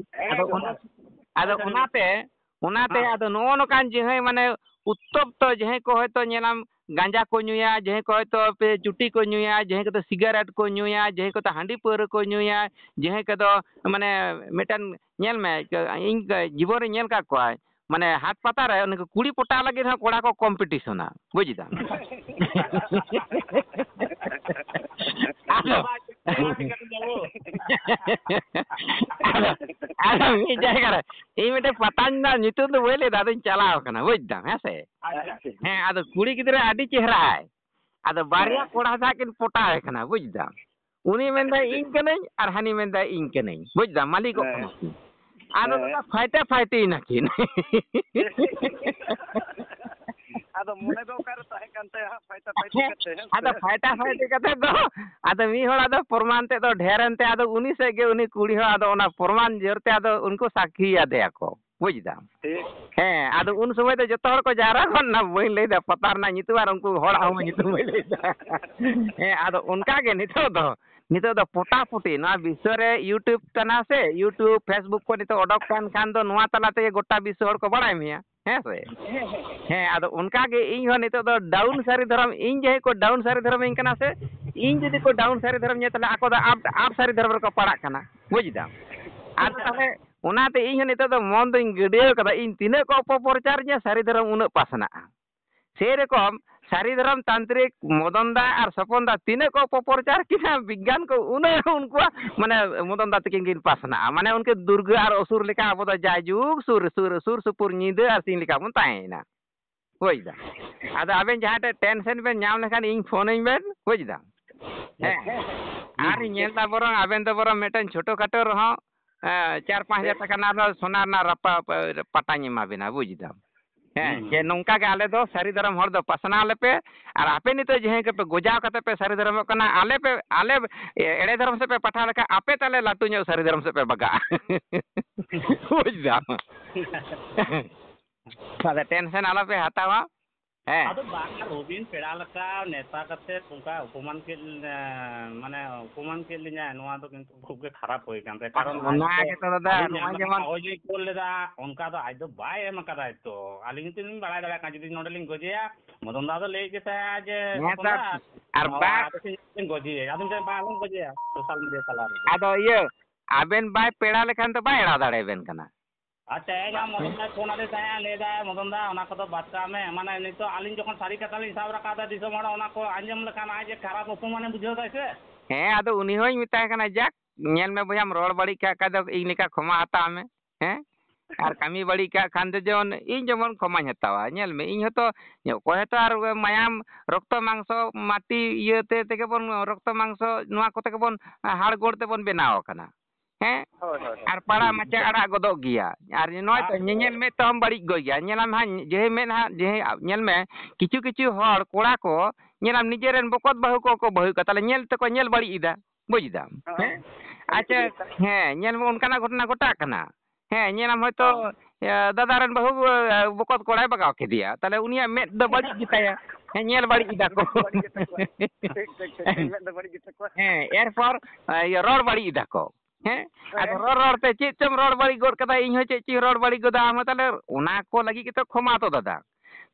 ᱟᱫᱚ ᱚᱱᱟ, ᱟᱫᱚ ᱚᱱᱟᱛᱮ, ᱚᱱᱟᱛᱮ ᱦᱮᱸ᱾ ᱟᱫᱚ ᱱᱚᱜᱼᱚ ᱱᱚᱝᱠᱟᱱ ᱡᱟᱦᱟᱸᱭ ᱢᱟᱱᱮ ᱩᱛᱛᱚᱯᱛᱚ ᱡᱟᱦᱟᱸᱭ ᱠᱚ ᱦᱚᱭᱛᱳ ᱧᱮᱞᱟᱢ ᱜᱟᱸᱡᱟ ᱠᱚ ᱧᱩᱭᱟ, ᱡᱟᱦᱟᱸᱭ ᱠᱚ ᱦᱚᱭᱛᱳ ᱯᱮ ᱪᱩᱴᱤ ᱠᱚ ᱧᱩᱭᱟ, ᱡᱟᱦᱟᱸᱭ ᱠᱚᱫᱚ ᱥᱤᱜᱟᱨᱮᱴ ᱠᱚ ᱧᱩᱭᱟ, ᱡᱟᱦᱟᱸᱭ ᱠᱚᱫᱚ ᱦᱟᱺᱰᱤ ᱯᱟᱹᱣᱨᱟᱹ ᱠᱚ ᱧᱩᱭᱟ, ᱡᱟᱦᱟᱸᱭ ᱠᱚᱫᱚ ᱢᱟᱱᱮ ᱢᱤᱫᱴᱮᱱ ᱧᱮᱞ ᱢᱮ, ᱤᱧ ᱡᱤᱵᱚᱱ ᱨᱮ ᱧᱮᱞ ᱠᱟᱜ ᱠᱚᱣᱟ, ᱢᱟᱱᱮ ᱦᱟᱴ ᱯᱟᱛᱟ ᱨᱮ ᱩᱱᱤ ᱠᱚ ᱠᱩᱲᱤ ᱯᱚᱴᱟᱣ ᱞᱟᱹᱜᱤᱫ ᱦᱚᱸ ᱠᱚᱲᱟ ᱠᱚ ᱠᱚᱢᱯᱤᱴᱤᱥᱚᱱᱟ, ᱵᱩᱡᱽ ᱫᱟᱢ? ᱟᱫᱚ, ᱟᱫᱚ, ᱟᱫᱚ ᱢᱤᱫ ᱡᱟᱭᱜᱟ ᱨᱮ ᱤᱧ ᱢᱤᱫᱴᱮᱱ ᱯᱟᱛᱟᱧ ᱨᱮᱱᱟᱜ ᱧᱩᱛᱩᱢ ᱫᱚ ᱵᱟᱹᱧ ᱞᱟᱹᱭᱫᱟ, ᱟᱫᱚᱧ ᱪᱟᱞᱟᱣ ᱠᱟᱱᱟ, ᱵᱩᱡᱽ ᱫᱟᱢ, ᱦᱮᱸ ᱥᱮ? ᱟᱪᱪᱷᱟ, ᱟᱪᱪᱷᱟ᱾ ᱦᱮᱸ, ᱟᱫᱚ ᱠᱩᱲᱤ ᱜᱤᱫᱽᱨᱟᱹ ᱟᱹᱰᱤ ᱪᱮᱦᱨᱟᱭ, ᱟᱫᱚ ᱵᱟᱨᱭᱟ ᱦᱮᱸ᱾ ᱠᱚᱲᱟ ᱥᱟᱶ ᱠᱤᱱ ᱯᱚᱴᱟᱣ ᱮ ᱠᱟᱱᱟ, ᱵᱩᱡᱽ ᱫᱟᱢ? ᱩᱱᱤ ᱢᱮᱱᱫᱟᱭ, ᱟᱪᱪᱷᱟ, ᱴᱷᱤᱠ᱾ "ᱤᱧ ᱠᱟᱹᱱᱟᱹᱧ", ᱟᱨ ᱦᱟᱹᱱᱤ ᱢᱮᱱᱫᱟᱭ, "ᱤᱧ ᱠᱟᱹᱱᱟᱹᱧ", ᱵᱩᱡᱽ ᱫᱟᱢ? ᱢᱟᱹᱞᱤᱠᱚᱜ ᱦᱮᱸ᱾ ᱠᱟᱱᱟ ᱠᱤᱱ᱾ ᱟᱫᱚ ᱦᱮᱸ᱾ ᱫᱟᱫᱟ ᱯᱷᱟᱭᱴᱟ ᱯᱷᱟᱭᱴᱤ ᱮᱱᱟᱠᱤᱱ᱾ ᱟᱫᱚ ᱢᱚᱱᱮ ᱫᱚ ᱚᱠᱟᱨᱮ ᱛᱟᱦᱮᱸ ᱠᱟᱱ ᱛᱟᱭᱟ ᱦᱟᱸᱜ, ᱯᱷᱟᱭᱴᱟ ᱯᱷᱟᱭᱴᱤ ᱦᱮᱸ, ᱠᱟᱛᱮ, ᱦᱮᱸ ᱟᱫᱚ ᱥᱮ? ᱯᱷᱟᱭᱴᱟ ᱯᱷᱟᱭᱴᱤ ᱠᱟᱛᱮ ᱫᱚ, ᱟᱫᱚ ᱢᱤᱫ ᱦᱚᱲ ᱟᱫᱚ ᱯᱨᱚᱢᱟᱱ ᱛᱮᱫ ᱫᱚ ᱰᱷᱮᱨ ᱮᱱᱛᱮ, ᱟᱫᱚ ᱩᱱᱤ ᱥᱮᱫ ᱜᱮ ᱩᱱᱤ ᱠᱩᱲᱤ ᱦᱚᱸ ᱟᱫᱚ ᱚᱱᱟ ᱯᱨᱚᱢᱟᱱ ᱡᱳᱨ ᱛᱮ ᱟᱫᱚ ᱩᱱᱠᱩ ᱥᱟᱹᱠᱷᱤ ᱟᱫᱮᱭᱟ ᱠᱚ, ᱵᱩᱡᱽ ᱫᱟᱢ? ᱴᱷᱤᱠ᱾ ᱦᱮᱸ, ᱟᱫᱚ ᱩᱱ ᱥᱚᱢᱚᱭ ᱫᱚ ᱡᱚᱛᱚ ᱦᱚᱲ ᱠᱚ ᱡᱟᱣᱨᱟ ᱜᱚᱫ ᱮᱱᱟ, ᱵᱟᱹᱧ ᱞᱟᱹᱭᱫᱟ ᱯᱟᱛᱟ ᱨᱮᱱᱟᱜ ᱧᱩᱛᱩᱢ ᱟᱨ ᱩᱱᱠᱩ ᱦᱚᱲᱟᱜ ᱦᱚᱸ ᱧᱩᱛᱩᱢ ᱵᱟᱹᱧ ᱞᱟᱹᱭᱫᱟ᱾ ᱦᱮᱸ, ᱟᱫᱚ ᱚᱱᱠᱟ ᱜᱮ ᱱᱤᱛᱚᱜ ᱫᱚ, ᱱᱤᱛᱚᱜ ᱫᱚ ᱯᱚᱴᱟᱯᱚᱴᱤ ᱱᱚᱣᱟ ᱵᱤᱥᱥᱚ ᱨᱮ YouTube ᱠᱟᱱᱟ ᱥᱮ, YouTube, Facebook ᱠᱚ ᱱᱤᱛᱚᱜ ᱚᱰᱚᱠ ᱠᱟᱱ ᱠᱷᱟᱱ ᱫᱚ ᱱᱚᱣᱟ ᱛᱟᱞᱟ ᱛᱮᱜᱮ ᱜᱚᱴᱟ ᱵᱤᱥᱥᱚ ᱦᱚᱲ ᱠᱚ ᱵᱟᱲᱟᱭ ᱢᱮᱭᱟ᱾ ᱦᱮᱸ ᱥᱮ? ᱦᱮᱸ, ᱟᱫᱚ ᱚᱱᱠᱟ ᱜᱮ ᱤᱧ ᱦᱚᱸ ᱱᱤᱛᱚᱜ ᱫᱚ ᱰᱟᱣᱩᱱ ᱥᱟᱹᱨᱤ ᱫᱷᱚᱨᱚᱢ, ᱤᱧ ᱡᱟᱦᱟᱸᱭ ᱠᱚ ᱰᱟᱣᱩᱱ ᱥᱟᱹᱨᱤ ᱫᱷᱚᱨᱚᱢᱤᱧ ᱠᱟᱱᱟ ᱥᱮ, ᱤᱧ ᱡᱩᱫᱤ ᱠᱚ ᱰᱟᱣᱩᱱ ᱥᱟᱹᱨᱤ ᱫᱷᱚᱨᱚᱢ ᱧᱮᱞ, ᱛᱟᱦᱞᱮ ᱟᱠᱚ ᱫᱚ ᱟᱯ, ᱟᱯ ᱥᱟᱹᱨᱤ ᱫᱷᱚᱨᱚᱢ ᱨᱮᱠᱚ ᱯᱟᱲᱟᱜ ᱠᱟᱱᱟ, ᱵᱩᱡᱽ ᱫᱟᱢ? ᱟᱫᱚ ᱛᱟᱦᱞᱮ ᱚᱱᱟᱛᱮ ᱤᱧ ᱦᱚᱸ ᱱᱤᱛᱚᱜ ᱫᱚ ᱢᱚᱱ ᱫᱚᱧ ᱜᱟᱹᱰᱭᱟᱹᱣ ᱠᱟᱫᱟ, ᱤᱧ ᱛᱤᱱᱟᱹᱜ ᱠᱚ ᱚᱯᱚᱯᱨᱚᱪᱟᱨ ᱤᱧᱟ, ᱥᱟᱹᱨᱤ ᱫᱷᱚᱨᱚᱢ ᱩᱱᱟᱹᱜ ᱯᱟᱥᱱᱟᱜᱼᱟ᱾ ᱥᱮᱨᱚᱠᱚᱢ ᱥᱟᱹᱨᱤ ᱫᱷᱚᱨᱚᱢ ᱛᱟᱱᱛᱨᱤᱠ ᱢᱚᱫᱚᱱ ᱫᱟ ᱟᱨ ᱥᱚᱯᱚᱱ ᱫᱟ ᱛᱤᱱᱟᱹᱜ ᱠᱚ ᱚᱯᱚᱯᱨᱚᱪᱟᱨ ᱠᱤᱱᱟ ᱵᱤᱜᱽᱜᱟᱱ ᱠᱚ, ᱩᱱᱟᱹᱜ ᱩᱱᱠᱩᱣᱟᱜ ᱢᱟᱱᱮ ᱢᱚᱫᱚᱱ ᱫᱟ ᱛᱟᱹᱠᱤᱱ ᱠᱤᱱ ᱯᱟᱥᱱᱟᱜᱼᱟ᱾ ᱢᱟᱱᱮ ᱩᱱᱠᱤᱱ ᱫᱩᱨᱜᱟᱹ ᱟᱨ ᱚᱥᱩᱨ ᱞᱮᱠᱟ ᱟᱵᱚ ᱫᱚ ᱡᱟᱭᱡᱩᱜᱽ ᱥᱩᱨ, ᱥᱩᱨ, ᱥᱩᱨ ᱥᱩᱯᱩᱨ ᱧᱤᱫᱟᱹ ᱟᱨ ᱥᱤᱧ ᱞᱮᱠᱟ ᱵᱚᱱ ᱛᱟᱦᱮᱸᱭᱮᱱᱟ᱾ ᱵᱩᱡᱽ ᱫᱟ? ᱟᱫᱚ ᱟᱵᱮᱱ ᱡᱟᱦᱟᱸ ᱴᱷᱮᱱ ᱴᱮᱱᱥᱮᱱ ᱵᱮᱱ ᱧᱟᱢ ᱞᱮᱠᱷᱟᱱ ᱤᱧ ᱯᱷᱳᱱᱟᱹᱧ ᱵᱮᱱ, ᱵᱩᱡᱽ ᱫᱟ? ᱦᱮᱸ᱾ ᱟᱨ ᱤᱧ ᱧᱮᱞ ᱫᱟ ᱵᱚᱨᱚᱝ ᱟᱵᱮᱱ ᱫᱚ ᱵᱚᱨᱚᱝ ᱢᱤᱫᱴᱮᱱ ᱪᱷᱳᱴᱳ ᱠᱷᱟᱴᱳ ᱨᱮᱦᱚᱸ, ᱮᱸ, ᱪᱟᱨ ᱯᱟᱸᱪ ᱦᱟᱡᱟᱨ ᱴᱟᱠᱟ ᱨᱮᱱᱟᱜ ᱨᱮᱦᱚᱸ ᱥᱚᱱᱟ ᱨᱮᱱᱟᱜ ᱨᱟᱯᱟ-, ᱯᱟᱴᱟᱧ ᱮᱢᱟ ᱵᱮᱱᱟ, ᱵᱩᱡᱽ ᱫᱟᱢ? ᱦᱮᱸ, ᱦᱩᱸ᱾ ᱡᱮ ᱱᱚᱝᱠᱟ ᱜᱮ ᱟᱞᱮ ᱫᱚ ᱥᱟᱹᱨᱤ ᱫᱷᱚᱨᱚᱢ ᱦᱚᱲ ᱫᱚ ᱯᱟᱥᱱᱟᱣ ᱟᱞᱮ ᱯᱮ, ᱟᱨ ᱟᱯᱮ ᱱᱤᱛᱚᱜ ᱡᱟᱦᱟᱸᱭ ᱠᱚᱯᱮ ᱜᱚᱡᱟᱣ ᱠᱟᱛᱮ ᱯᱮ ᱥᱟᱹᱨᱤ ᱫᱷᱚᱨᱚᱢᱚᱜ ᱠᱟᱱᱟ, ᱟᱞᱮ ᱯᱮ, ᱟᱞᱮ ᱮᱲᱮ ᱫᱷᱚᱨᱚᱢ ᱥᱮᱫ ᱯᱮ ᱯᱟᱴᱷᱟᱣ ᱞᱮᱠᱷᱟᱱ ᱟᱯᱮ ᱛᱟᱞᱮ ᱞᱟᱹᱴᱩ ᱧᱚᱜ ᱥᱟᱹᱨᱤ ᱫᱷᱚᱨᱚᱢ ᱥᱮᱫ ᱯᱮ ᱵᱟᱜᱟᱜᱼᱟ᱾ ᱵᱩᱡᱽ ᱫᱟᱢ? ᱟᱫᱚ tension ᱟᱞᱚ ᱯᱮ ᱦᱟᱛᱟᱣᱟ᱾ ᱦᱮᱸ᱾ ᱟᱫᱚ ᱵᱟᱝ, ᱨᱚᱵᱤᱱ ᱯᱮᱲᱟ ᱞᱮᱠᱟ ᱱᱮᱣᱛᱟ ᱠᱟᱛᱮ ᱚᱱᱠᱟ ᱚᱯᱚᱢᱟᱱ ᱠᱮᱫ, ᱮᱸ, ᱢᱟᱱᱮ ᱚᱯᱚᱢᱟᱱ ᱠᱮᱫ ᱞᱤᱧᱟᱭ, ᱱᱚᱣᱟ ᱫᱚ ᱠᱤᱱᱛᱩ ᱠᱷᱩᱵ ᱜᱮ ᱠᱷᱟᱨᱟᱯ ᱦᱩᱭ ᱠᱟᱱ ᱛᱟᱭᱟ᱾ ᱠᱟᱨᱚᱱ ᱚᱱᱟ ᱟᱡ ᱫᱚ ᱜᱮᱛᱚ ᱫᱟᱫᱟ, ᱟᱹᱞᱤᱧ ᱱᱚᱜᱼᱚᱭ ᱡᱟᱦᱟᱸ ᱡᱮᱢᱚᱱ ᱞᱮᱠᱟ ᱦᱚᱭ ᱡᱚᱭ ᱠᱳᱞ ᱞᱮᱫᱟ, ᱚᱱᱠᱟ ᱫᱚ ᱟᱡ ᱫᱚ ᱵᱟᱭ ᱮᱢ ᱟᱠᱟᱫᱟᱭ ᱛᱚ᱾ ᱟᱹᱞᱤᱧ ᱛᱤᱱᱟᱹᱜ ᱞᱤᱧ ᱵᱟᱲᱟᱭ ᱫᱟᱲᱮᱭᱟᱜ ᱠᱟᱱᱟ, ᱡᱩᱫᱤ ᱱᱚᱰᱮ ᱞᱤᱧ ᱜᱚᱡᱮᱭᱟ, ᱢᱚᱫᱚᱱ ᱫᱟ ᱫᱚ ᱞᱟᱹᱭ ᱜᱮ ᱛᱟᱦᱮᱸᱫ ᱡᱮ, ᱦᱮᱸ ᱦᱚᱯᱚᱱ ᱫᱟ, ᱥᱟᱨ, ᱟᱨ ᱱᱚᱣᱟ ᱵᱟᱠ- ᱟᱯᱮ ᱴᱷᱮᱱ ᱞᱤᱧ ᱜᱚᱡᱮᱭᱟ, ᱟᱫᱚ ᱢᱮᱱᱫᱟ, ᱵᱟᱝ ᱞᱤᱧ ᱜᱚᱡᱮᱭᱟ ᱥᱳᱥᱟᱞ ᱢᱤᱰᱤᱭᱟ ᱛᱟᱞᱟ ᱨᱮᱫᱚ᱾ ᱟᱫᱚ ᱤᱭᱟᱹ, ᱟᱵᱮᱱ ᱵᱟᱭ ᱯᱮᱲᱟ ᱞᱮᱠᱷᱟᱱ ᱫᱚ ᱵᱟᱭ ᱮᱲᱟᱣ ᱫᱟᱲᱮᱭᱟᱵᱮᱱ ᱠᱟᱱᱟ᱾ ᱟᱨ ᱛᱮᱦᱮᱧ ᱟᱢ ᱢᱚᱫᱚᱱ ᱫᱟᱭ ᱯᱷᱳᱱ ᱟᱫᱮ ᱛᱟᱦᱮᱸᱫ, ᱞᱟᱹᱭ ᱫᱟᱭ, "ᱢᱚᱫᱚᱱ ᱫᱟ, ᱚᱱᱟ ᱠᱚᱫᱚ ᱵᱟᱫ ᱠᱟᱜ ᱢᱮ, ᱢᱟᱱᱮ ᱱᱤᱛᱚᱜ ᱟᱹᱞᱤᱧ ᱡᱚᱠᱷᱚᱱ ᱥᱟᱹᱨᱤ ᱠᱟᱛᱷᱟ ᱞᱤᱧ ᱥᱟᱵ ᱨᱟᱠᱟᱵ ᱮᱫᱟ ᱫᱤᱥᱚᱢ ᱦᱚᱲ, ᱚᱱᱟ ᱠᱚ ᱟᱸᱡᱚᱢ ᱞᱮᱠᱷᱟᱱ ᱟᱡ ᱡᱮ ᱠᱷᱟᱨᱟᱯ ᱚᱯᱚᱢᱟᱱᱮ ᱵᱩᱡᱷᱟᱹᱣ ᱫᱟᱭ ᱥᱮ?" ᱦᱮᱸ, ᱟᱫᱚ ᱩᱱᱤ ᱦᱚᱸᱧ ᱢᱮᱛᱟᱭ ᱠᱟᱱᱟ, "ᱡᱟᱠ, ᱧᱮᱞ ᱢᱮ ᱵᱚᱭᱦᱟᱢ ᱨᱚᱲ ᱵᱟᱹᱲᱤᱡ ᱠᱟᱜ ᱠᱷᱟᱡ ᱫᱚ ᱤᱧ ᱞᱮᱠᱟ ᱠᱷᱚᱢᱟ ᱦᱟᱛᱟᱣ ᱢᱮ, ᱦᱮᱸ? ᱟᱨ ᱠᱟᱹᱢᱤ ᱵᱟᱹᱲᱤᱡ ᱠᱟᱜ ᱠᱷᱟᱱ ᱫᱚ ᱡᱮᱢᱚᱱ ᱤᱧ ᱡᱮᱢᱚᱱ ᱠᱷᱚᱢᱟᱧ ᱦᱟᱛᱟᱣᱟ᱾ ᱧᱮᱞ ᱢᱮ, ᱤᱧ ᱦᱚᱸᱛᱚ ᱚᱠᱚᱭ ᱦᱚᱸᱛᱚ ᱟᱨ ᱢᱟᱭᱟᱢ, ᱨᱚᱠᱛᱚ ᱢᱟᱝᱥᱚ, ᱢᱟᱴᱤ ᱤᱭᱟᱹ ᱛᱮ, ᱛᱮᱜᱮ ᱵᱚᱱ, ᱨᱚᱠᱛᱚ ᱢᱟᱝᱥᱚ ᱱᱚᱣᱟ ᱠᱚᱛᱮ ᱜᱮᱵᱚᱱ ᱦᱟᱲ ᱜᱚᱲ ᱛᱮᱵᱚᱱ ᱵᱮᱱᱟᱣ ᱟᱠᱟᱱᱟ, ᱦᱮᱸ?" ᱦᱳᱭ, ᱦᱳᱭ, ᱦᱳᱭ᱾ ᱟᱨ ᱯᱟᱲᱟ ᱢᱟᱪᱟ ᱟᱲᱟᱜ ᱜᱚᱫᱚᱜ ᱜᱮᱭᱟ᱾ ᱟᱨ ᱱᱚᱜᱼᱚᱭ ᱛᱚ ᱟᱨ ᱧᱮᱧᱮᱞ ᱢᱮᱫ ᱛᱮᱦᱚᱸᱢ ᱵᱟᱹᱲᱤᱡ ᱜᱚᱫ ᱜᱮᱭᱟ᱾ ᱧᱮᱞᱟᱢ ᱦᱟᱸᱜ, ᱡᱮ ᱢᱮᱫ ᱦᱟᱸᱜ, ᱡᱮ ᱧᱮᱞ ᱢᱮ, ᱠᱤᱪᱷᱩ ᱠᱤᱪᱷᱩ ᱦᱚᱲ, ᱠᱚᱲᱟ ᱠᱚ, ᱧᱮᱞᱟᱢ ᱱᱤᱡᱮᱨᱮᱱ ᱵᱚᱠᱚᱛ ᱵᱟᱹᱦᱩ ᱠᱚ, ᱠᱚ ᱵᱟᱹᱦᱩ ᱠᱟᱛᱟ ᱞᱮ ᱧᱮᱞ ᱛᱮᱠᱚ ᱧᱮᱞ ᱵᱟᱹᱲᱤᱡ ᱮᱫᱟ, ᱵᱩᱡᱽ ᱫᱟᱢ? ᱦᱳᱭ᱾ ᱦᱮᱸ? ᱦᱳᱭ, ᱟᱪᱪᱷᱟ, ᱴᱷᱤᱠ ᱜᱮᱭᱟ᱾ ᱦᱮᱸ, ᱧᱮᱞ ᱢᱮ, ᱚᱱᱠᱟᱱᱟᱜ ᱜᱷᱚᱴᱚᱱᱟ ᱜᱷᱚᱴᱟᱜ ᱠᱟᱱᱟ᱾ ᱦᱮᱸ, ᱧᱮᱞᱟᱢ ᱦᱚᱭᱛᱚ, ᱦᱳᱭ᱾ ᱮ, ᱫᱟᱫᱟ ᱨᱮᱱ ᱵᱟᱹᱦᱩ, ᱮ, ᱵᱚᱠᱚᱛ ᱠᱚᱲᱟᱭ ᱵᱟᱜᱟᱣ ᱠᱮᱫᱮᱭᱟ, ᱛᱟᱦᱞᱮ ᱩᱱᱤᱭᱟᱜ ᱢᱮᱫ ᱫᱚ ᱵᱟᱹᱲᱤᱡ ᱜᱮᱛᱟᱭᱟ᱾ ᱦᱮᱸ, ᱧᱮᱞ ᱵᱟᱹᱲᱤᱡ ᱮᱫᱟ ᱠᱚ᱾ ᱢᱮᱫ ᱫᱚ ᱵᱟᱹᱲᱤᱡ ᱜᱮᱛᱟ ᱠᱚᱣᱟ᱾ ᱴᱷᱤᱠ, ᱴᱷᱤᱠ, ᱴᱷᱤᱠ, ᱴᱷᱤᱠ, ᱢᱮᱫ ᱫᱚ ᱵᱟᱹᱲᱤᱡ ᱜᱮᱛᱟ ᱠᱚᱣᱟ᱾ ᱦᱮᱸ, ᱮᱨᱯᱚᱨ, ᱮ, ᱤᱭᱟᱹ, ᱨᱚᱲ ᱵᱟᱹᱲᱤᱡ ᱮᱫᱟ ᱠᱚ᱾ ᱦᱮᱸ? ᱟᱫᱚ ᱦᱮᱸ᱾ ᱨᱚᱲ ᱨᱚᱲ ᱛᱮ ᱪᱮᱫ ᱪᱚᱢ ᱨᱚᱲ ᱵᱟᱹᱲᱤᱡ ᱜᱚᱫ ᱠᱟᱫᱟ, ᱤᱧ ᱦᱚᱸ ᱪᱮᱫ ᱪᱚᱧ ᱨᱚᱲ ᱵᱟᱹᱲᱤᱡ ᱜᱚᱫᱟ, ᱟᱢ ᱦᱚᱸ ᱛᱟᱦᱞᱮ ᱚᱱᱟ ᱠᱚ ᱞᱟᱹᱜᱤᱫ ᱜᱮᱛᱚ ᱠᱷᱚᱢᱟ ᱛᱚ ᱫᱟᱫᱟ᱾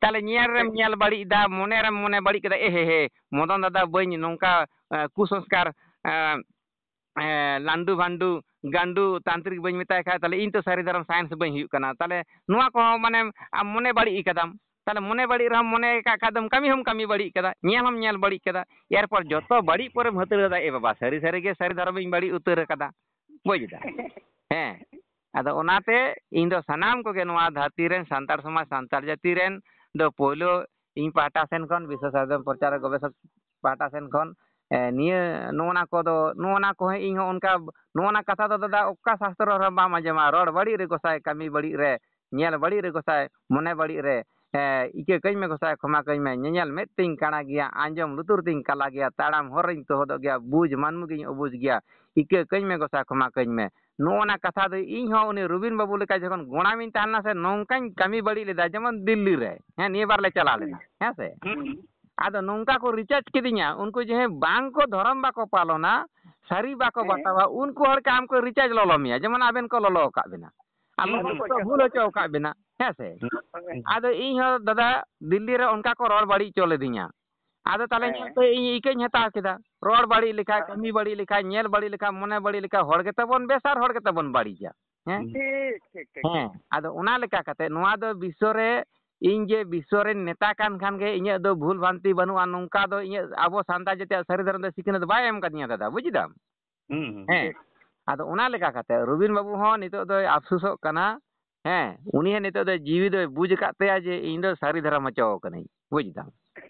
ᱛᱟᱦᱞᱮ ᱧᱮᱞ ᱨᱮᱢ ᱴᱷᱤᱠ᱾ ᱧᱮᱞ ᱵᱟᱹᱲᱤᱡ ᱮᱫᱟ, ᱢᱚᱱᱮ ᱨᱮᱢ ᱢᱚᱱᱮ ᱵᱟᱹᱲᱤᱡ ᱠᱮᱫᱟ, ᱮ ᱦᱮ ᱦᱮ, ᱢᱚᱫᱚᱱ ᱫᱟᱫᱟ ᱵᱟᱹᱧ ᱱᱚᱝᱠᱟ, ᱮ, ᱠᱩᱥᱚᱝᱥᱠᱟᱨ, ᱮ, ᱮ, ᱞᱟᱱᱰᱩ ᱵᱷᱟᱱᱰᱩ, ᱜᱟᱱᱰᱩ ᱛᱟᱱᱛᱨᱤᱠ ᱵᱟᱹᱧ ᱢᱮᱛᱟᱭ ᱠᱷᱟᱡ, ᱛᱟᱦᱞᱮ ᱤᱧ ᱛᱚ ᱥᱟᱹᱨᱤ ᱫᱷᱚᱨᱚᱢ science ᱵᱟᱹᱧ ᱦᱩᱭᱩᱜ ᱠᱟᱱᱟ᱾ ᱛᱟᱦᱞᱮ ᱱᱚᱣᱟ ᱠᱚᱦᱚᱸ ᱢᱟᱱᱮ ᱟᱢ ᱢᱚᱱᱮ ᱵᱟᱹᱲᱤᱡ ᱠᱟᱫᱟᱢ᱾ ᱛᱟᱦᱞᱮ ᱢᱚᱱᱮ ᱵᱟᱹᱲᱤᱡ ᱨᱮᱦᱚᱸᱢ ᱢᱚᱱᱮ ᱠᱟᱜ ᱠᱷᱟᱡ ᱫᱚᱢ ᱠᱟᱹᱢᱤ ᱦᱚᱸᱢ ᱠᱟᱹᱢᱤ ᱵᱟᱹᱲᱤᱡ ᱠᱟᱫᱟ, ᱧᱮᱞ ᱦᱚᱸᱢ ᱧᱮᱞ ᱵᱟᱹᱲᱤᱡ ᱠᱟᱫᱟ᱾ ᱮᱨᱯᱚᱨ ᱡᱚᱛᱚ ᱵᱟᱹᱲᱤᱡ ᱯᱚᱨᱮᱢ ᱦᱟᱹᱛᱲᱟᱹᱣ ᱫᱟ, ᱮ ᱵᱟᱵᱟ, ᱥᱟᱹᱨᱤ ᱥᱟᱹᱨᱤ ᱜᱮ ᱥᱟᱹᱨᱤ ᱫᱷᱚᱨᱚᱢᱤᱧ ᱵᱟᱹᱲᱤᱡ ᱩᱛᱟᱹᱨ ᱠᱟᱫᱟ᱾ ᱵᱩᱡᱽ ᱫᱟ? ᱦᱮᱸ᱾ ᱟᱫᱚ ᱚᱱᱟᱛᱮ ᱤᱧ ᱫᱚ ᱥᱟᱱᱟᱢ ᱠᱚᱜᱮ ᱱᱚᱣᱟ ᱫᱷᱟᱹᱨᱛᱤ ᱨᱮᱱ ᱥᱟᱱᱛᱟᱲ ᱥᱚᱢᱟᱡᱽ, ᱥᱟᱱᱛᱟᱲ ᱡᱟᱹᱛᱤ ᱨᱮᱱ ᱫᱚ ᱯᱳᱭᱞᱳ ᱤᱧ ᱯᱟᱦᱴᱟ ᱥᱮᱱ ᱠᱷᱚᱱ, ᱵᱤᱥᱥᱚ ᱥᱟᱨᱡᱚᱢ ᱯᱨᱚᱪᱟᱨ ᱜᱚᱵᱮᱥᱚᱠ ᱯᱟᱦᱴᱟ ᱥᱮᱱ ᱠᱷᱚᱱ, ᱮ, ᱱᱤᱭᱟᱹ ᱱᱚᱜᱼᱚ ᱱᱟ ᱠᱚᱫᱚ, ᱱᱚᱜᱼᱚ ᱱᱟ ᱠᱚᱦᱚᱸ ᱤᱧ ᱦᱚᱸ ᱚᱱᱠᱟ, ᱱᱚᱜᱼᱚ ᱱᱟ ᱠᱟᱛᱷᱟ ᱫᱚ ᱫᱟᱫᱟ ᱚᱠᱟ ᱥᱟᱥᱛᱨᱚ ᱨᱮᱦᱚᱸ ᱵᱟᱢ ᱟᱸᱡᱚᱢᱟ, ᱨᱚᱲ ᱵᱟᱹᱲᱤᱡ ᱨᱮ ᱜᱚᱸᱥᱟᱭ, ᱠᱟᱹᱢᱤ ᱵᱟᱹᱲᱤᱡ ᱨᱮ ᱧᱮᱞ ᱵᱟᱹᱲᱤᱡ ᱨᱮ ᱜᱚᱸᱥᱟᱭ, ᱢᱚᱱᱮ ᱵᱟᱹᱲᱤᱡ ᱨᱮ, ᱮ, ᱤᱠᱟᱹ ᱠᱟᱹᱧ ᱢᱮ ᱜᱚᱸᱥᱟᱭ, ᱠᱷᱚᱢᱟ ᱠᱟᱹᱧ ᱢᱮ, ᱧᱮᱧᱮᱞ ᱢᱮᱫ ᱛᱤᱧ ᱠᱟᱬᱟ ᱜᱮᱭᱟ, ᱟᱸᱡᱚᱢ ᱞᱩᱛᱩᱨ ᱛᱤᱧ ᱠᱟᱞᱟ ᱜᱮᱭᱟ, ᱛᱟᱲᱟᱢ ᱦᱚᱨ ᱨᱤᱧ ᱛᱚᱦᱚᱫᱚᱜ ᱜᱮᱭᱟ, ᱵᱩᱡᱽ ᱢᱟᱹᱱᱢᱤ ᱜᱤᱧ ᱚᱵᱩᱡᱽ ᱜᱮᱭᱟ, ᱤᱠᱟᱹ ᱠᱟᱹᱧ ᱢᱮ ᱜᱚᱸᱥᱟᱭ, ᱠᱷᱚᱢᱟ ᱠᱟᱹᱧ ᱢᱮ᱾ ᱱᱚᱜᱼᱚ ᱱᱟ ᱠᱟᱛᱷᱟ ᱫᱚ ᱤᱧ ᱦᱚᱸ ᱩᱱᱤ ᱨᱚᱵᱤᱱ ᱵᱟᱹᱵᱩ ᱞᱮᱠᱟ ᱡᱚᱠᱷᱚᱱ ᱜᱚᱲᱟᱢᱤᱧ ᱛᱟᱦᱮᱸ ᱞᱮᱱᱟ ᱥᱮ, ᱱᱚᱝᱠᱟᱧ ᱠᱟᱹᱢᱤ ᱵᱟᱹᱲᱤᱡ ᱞᱮᱫᱟ, ᱡᱮᱢᱚᱱ ᱫᱤᱞᱞᱤ ᱨᱮ, ᱦᱮᱸ, ᱱᱤᱭᱟᱹ ᱵᱟᱨ ᱞᱮ ᱪᱟᱞᱟᱣ ᱞᱮᱱᱟ, ᱦᱮᱸ ᱥᱮ? ᱦᱩᱸ᱾ ᱟᱫᱚ ᱱᱚᱝᱠᱟ ᱠᱚ ᱨᱤᱪᱟᱨᱡᱽ ᱠᱤᱫᱤᱧᱟ, ᱩᱱᱠᱩ ᱡᱟᱦᱟᱸᱭ ᱵᱟᱝ ᱠᱚ ᱫᱷᱚᱨᱚᱢ ᱵᱟᱠᱚ ᱯᱟᱞᱚᱱᱟ, ᱥᱟᱹᱨᱤ ᱵᱟᱠᱚ ᱦᱮᱸ᱾ ᱵᱟᱛᱟᱣᱟ, ᱩᱱᱠᱩ ᱦᱚᱲ ᱜᱮ ᱟᱢ ᱠᱚ ᱨᱤᱪᱟᱨᱡᱽ ᱞᱚᱞᱚ ᱢᱮᱭᱟ, ᱡᱮᱢᱚᱱ ᱟᱵᱮᱱ ᱠᱚ ᱞᱚᱞᱚ ᱟᱠᱟᱫ ᱵᱮᱱᱟ᱾ ᱟᱨ ᱦᱩᱸ, ᱱᱚᱜᱼᱚᱭ ᱦᱩᱸ᱾ ᱠᱚ ᱵᱷᱩᱞ ᱦᱚᱪᱚ ᱟᱠᱟᱫ ᱵᱮᱱᱟ, ᱦᱮᱸ ᱥᱮ? ᱦᱩᱸ᱾ ᱟᱫᱚ ᱤᱧ ᱦᱚᱸ ᱫᱟᱫᱟ ᱫᱤᱞᱞᱤ ᱨᱮ ᱚᱱᱠᱟ ᱠᱚ ᱨᱚᱲ ᱵᱟᱹᱲᱤᱡ ᱦᱚᱪᱚ ᱞᱤᱫᱤᱧᱟ᱾ ᱟᱫᱚ ᱛᱟᱦᱞᱮ ᱦᱮᱸ᱾ ᱧᱮᱞ ᱛᱮ ᱤᱧ ᱤᱠᱟᱹᱧ ᱦᱟᱛᱟᱣ ᱠᱮᱫᱟ, ᱨᱚᱲ ᱵᱟᱹᱲᱤᱡ ᱞᱮᱠᱷᱟ, ᱦᱮᱸ᱾ ᱠᱟᱹᱢᱤ ᱵᱟᱹᱲᱤᱡ ᱞᱮᱠᱷᱟ, ᱧᱮᱞ ᱵᱟᱹᱲᱤᱡ ᱞᱮᱠᱷᱟ, ᱢᱚᱱᱮ ᱵᱟᱹᱲᱤᱡ ᱞᱮᱠᱷᱟ, ᱦᱚᱲ ᱜᱮᱛᱟᱵᱚᱱ ᱵᱮᱥ ᱟᱨ ᱦᱚᱲ ᱜᱮᱛᱟᱵᱚᱱ ᱵᱟᱹᱲᱤᱡᱟ᱾ ᱦᱮᱸ? ᱴᱷᱤᱠ, ᱴᱷᱤᱠ, ᱴᱷᱤᱠ᱾ ᱦᱮᱸ, ᱟᱫᱚ ᱚᱱᱟ ᱞᱮᱠᱟ ᱠᱟᱛᱮ ᱱᱚᱣᱟ ᱫᱚ ᱵᱤᱥᱥᱚ ᱨᱮ, ᱤᱧ ᱡᱮ ᱵᱤᱥᱥᱚ ᱨᱮᱱ ᱱᱮᱛᱟ ᱠᱟᱱ ᱠᱷᱟᱱ ᱜᱮ ᱤᱧᱟᱹᱜ ᱫᱚ ᱵᱷᱩᱞ ᱵᱷᱟᱱᱛᱤ ᱵᱟᱹᱱᱩᱜᱼᱟ, ᱱᱚᱝᱠᱟ ᱫᱚ ᱤᱧᱟᱹᱜ ᱟᱵᱚ ᱥᱟᱱᱛᱟᱲ ᱡᱟᱹᱛᱤᱭᱟᱜ ᱥᱟᱹᱨᱤ ᱫᱷᱚᱨᱚᱢ ᱫᱚ ᱥᱤᱠᱷᱱᱟᱹᱛ ᱵᱟᱭ ᱮᱢ ᱠᱟᱫᱤᱧᱟ ᱫᱟᱫᱟ, ᱵᱩᱡ ᱫᱟᱢ? ᱦᱩᱸ, ᱦᱩᱸ᱾ ᱦᱮᱸ, ᱟᱫᱚ ᱚᱱᱟ ᱞᱮᱠᱟ ᱠᱟᱛᱮ ᱨᱚᱵᱤᱱ ᱵᱟᱹᱵᱩ ᱦᱚᱸ ᱱᱤᱛᱚᱜ ᱫᱚᱭ ᱟᱯᱥᱳᱥᱚᱜ ᱠᱟᱱᱟ᱾ ᱦᱮᱸ, ᱩᱱᱤ ᱦᱚᱸ ᱱᱤᱛᱚᱜ ᱫᱚ ᱡᱤᱣᱤ ᱫᱚᱭ ᱵᱩᱡᱽ ᱟᱠᱟᱫ ᱛᱟᱭᱟ ᱡᱮ ᱤᱧ ᱫᱚ ᱥᱟᱹᱨᱤ ᱫᱷᱚᱨᱚᱢ ᱦᱚᱪᱚ ᱠᱟᱹᱱᱟᱹᱧ, ᱵᱩᱡ ᱫᱟᱢ?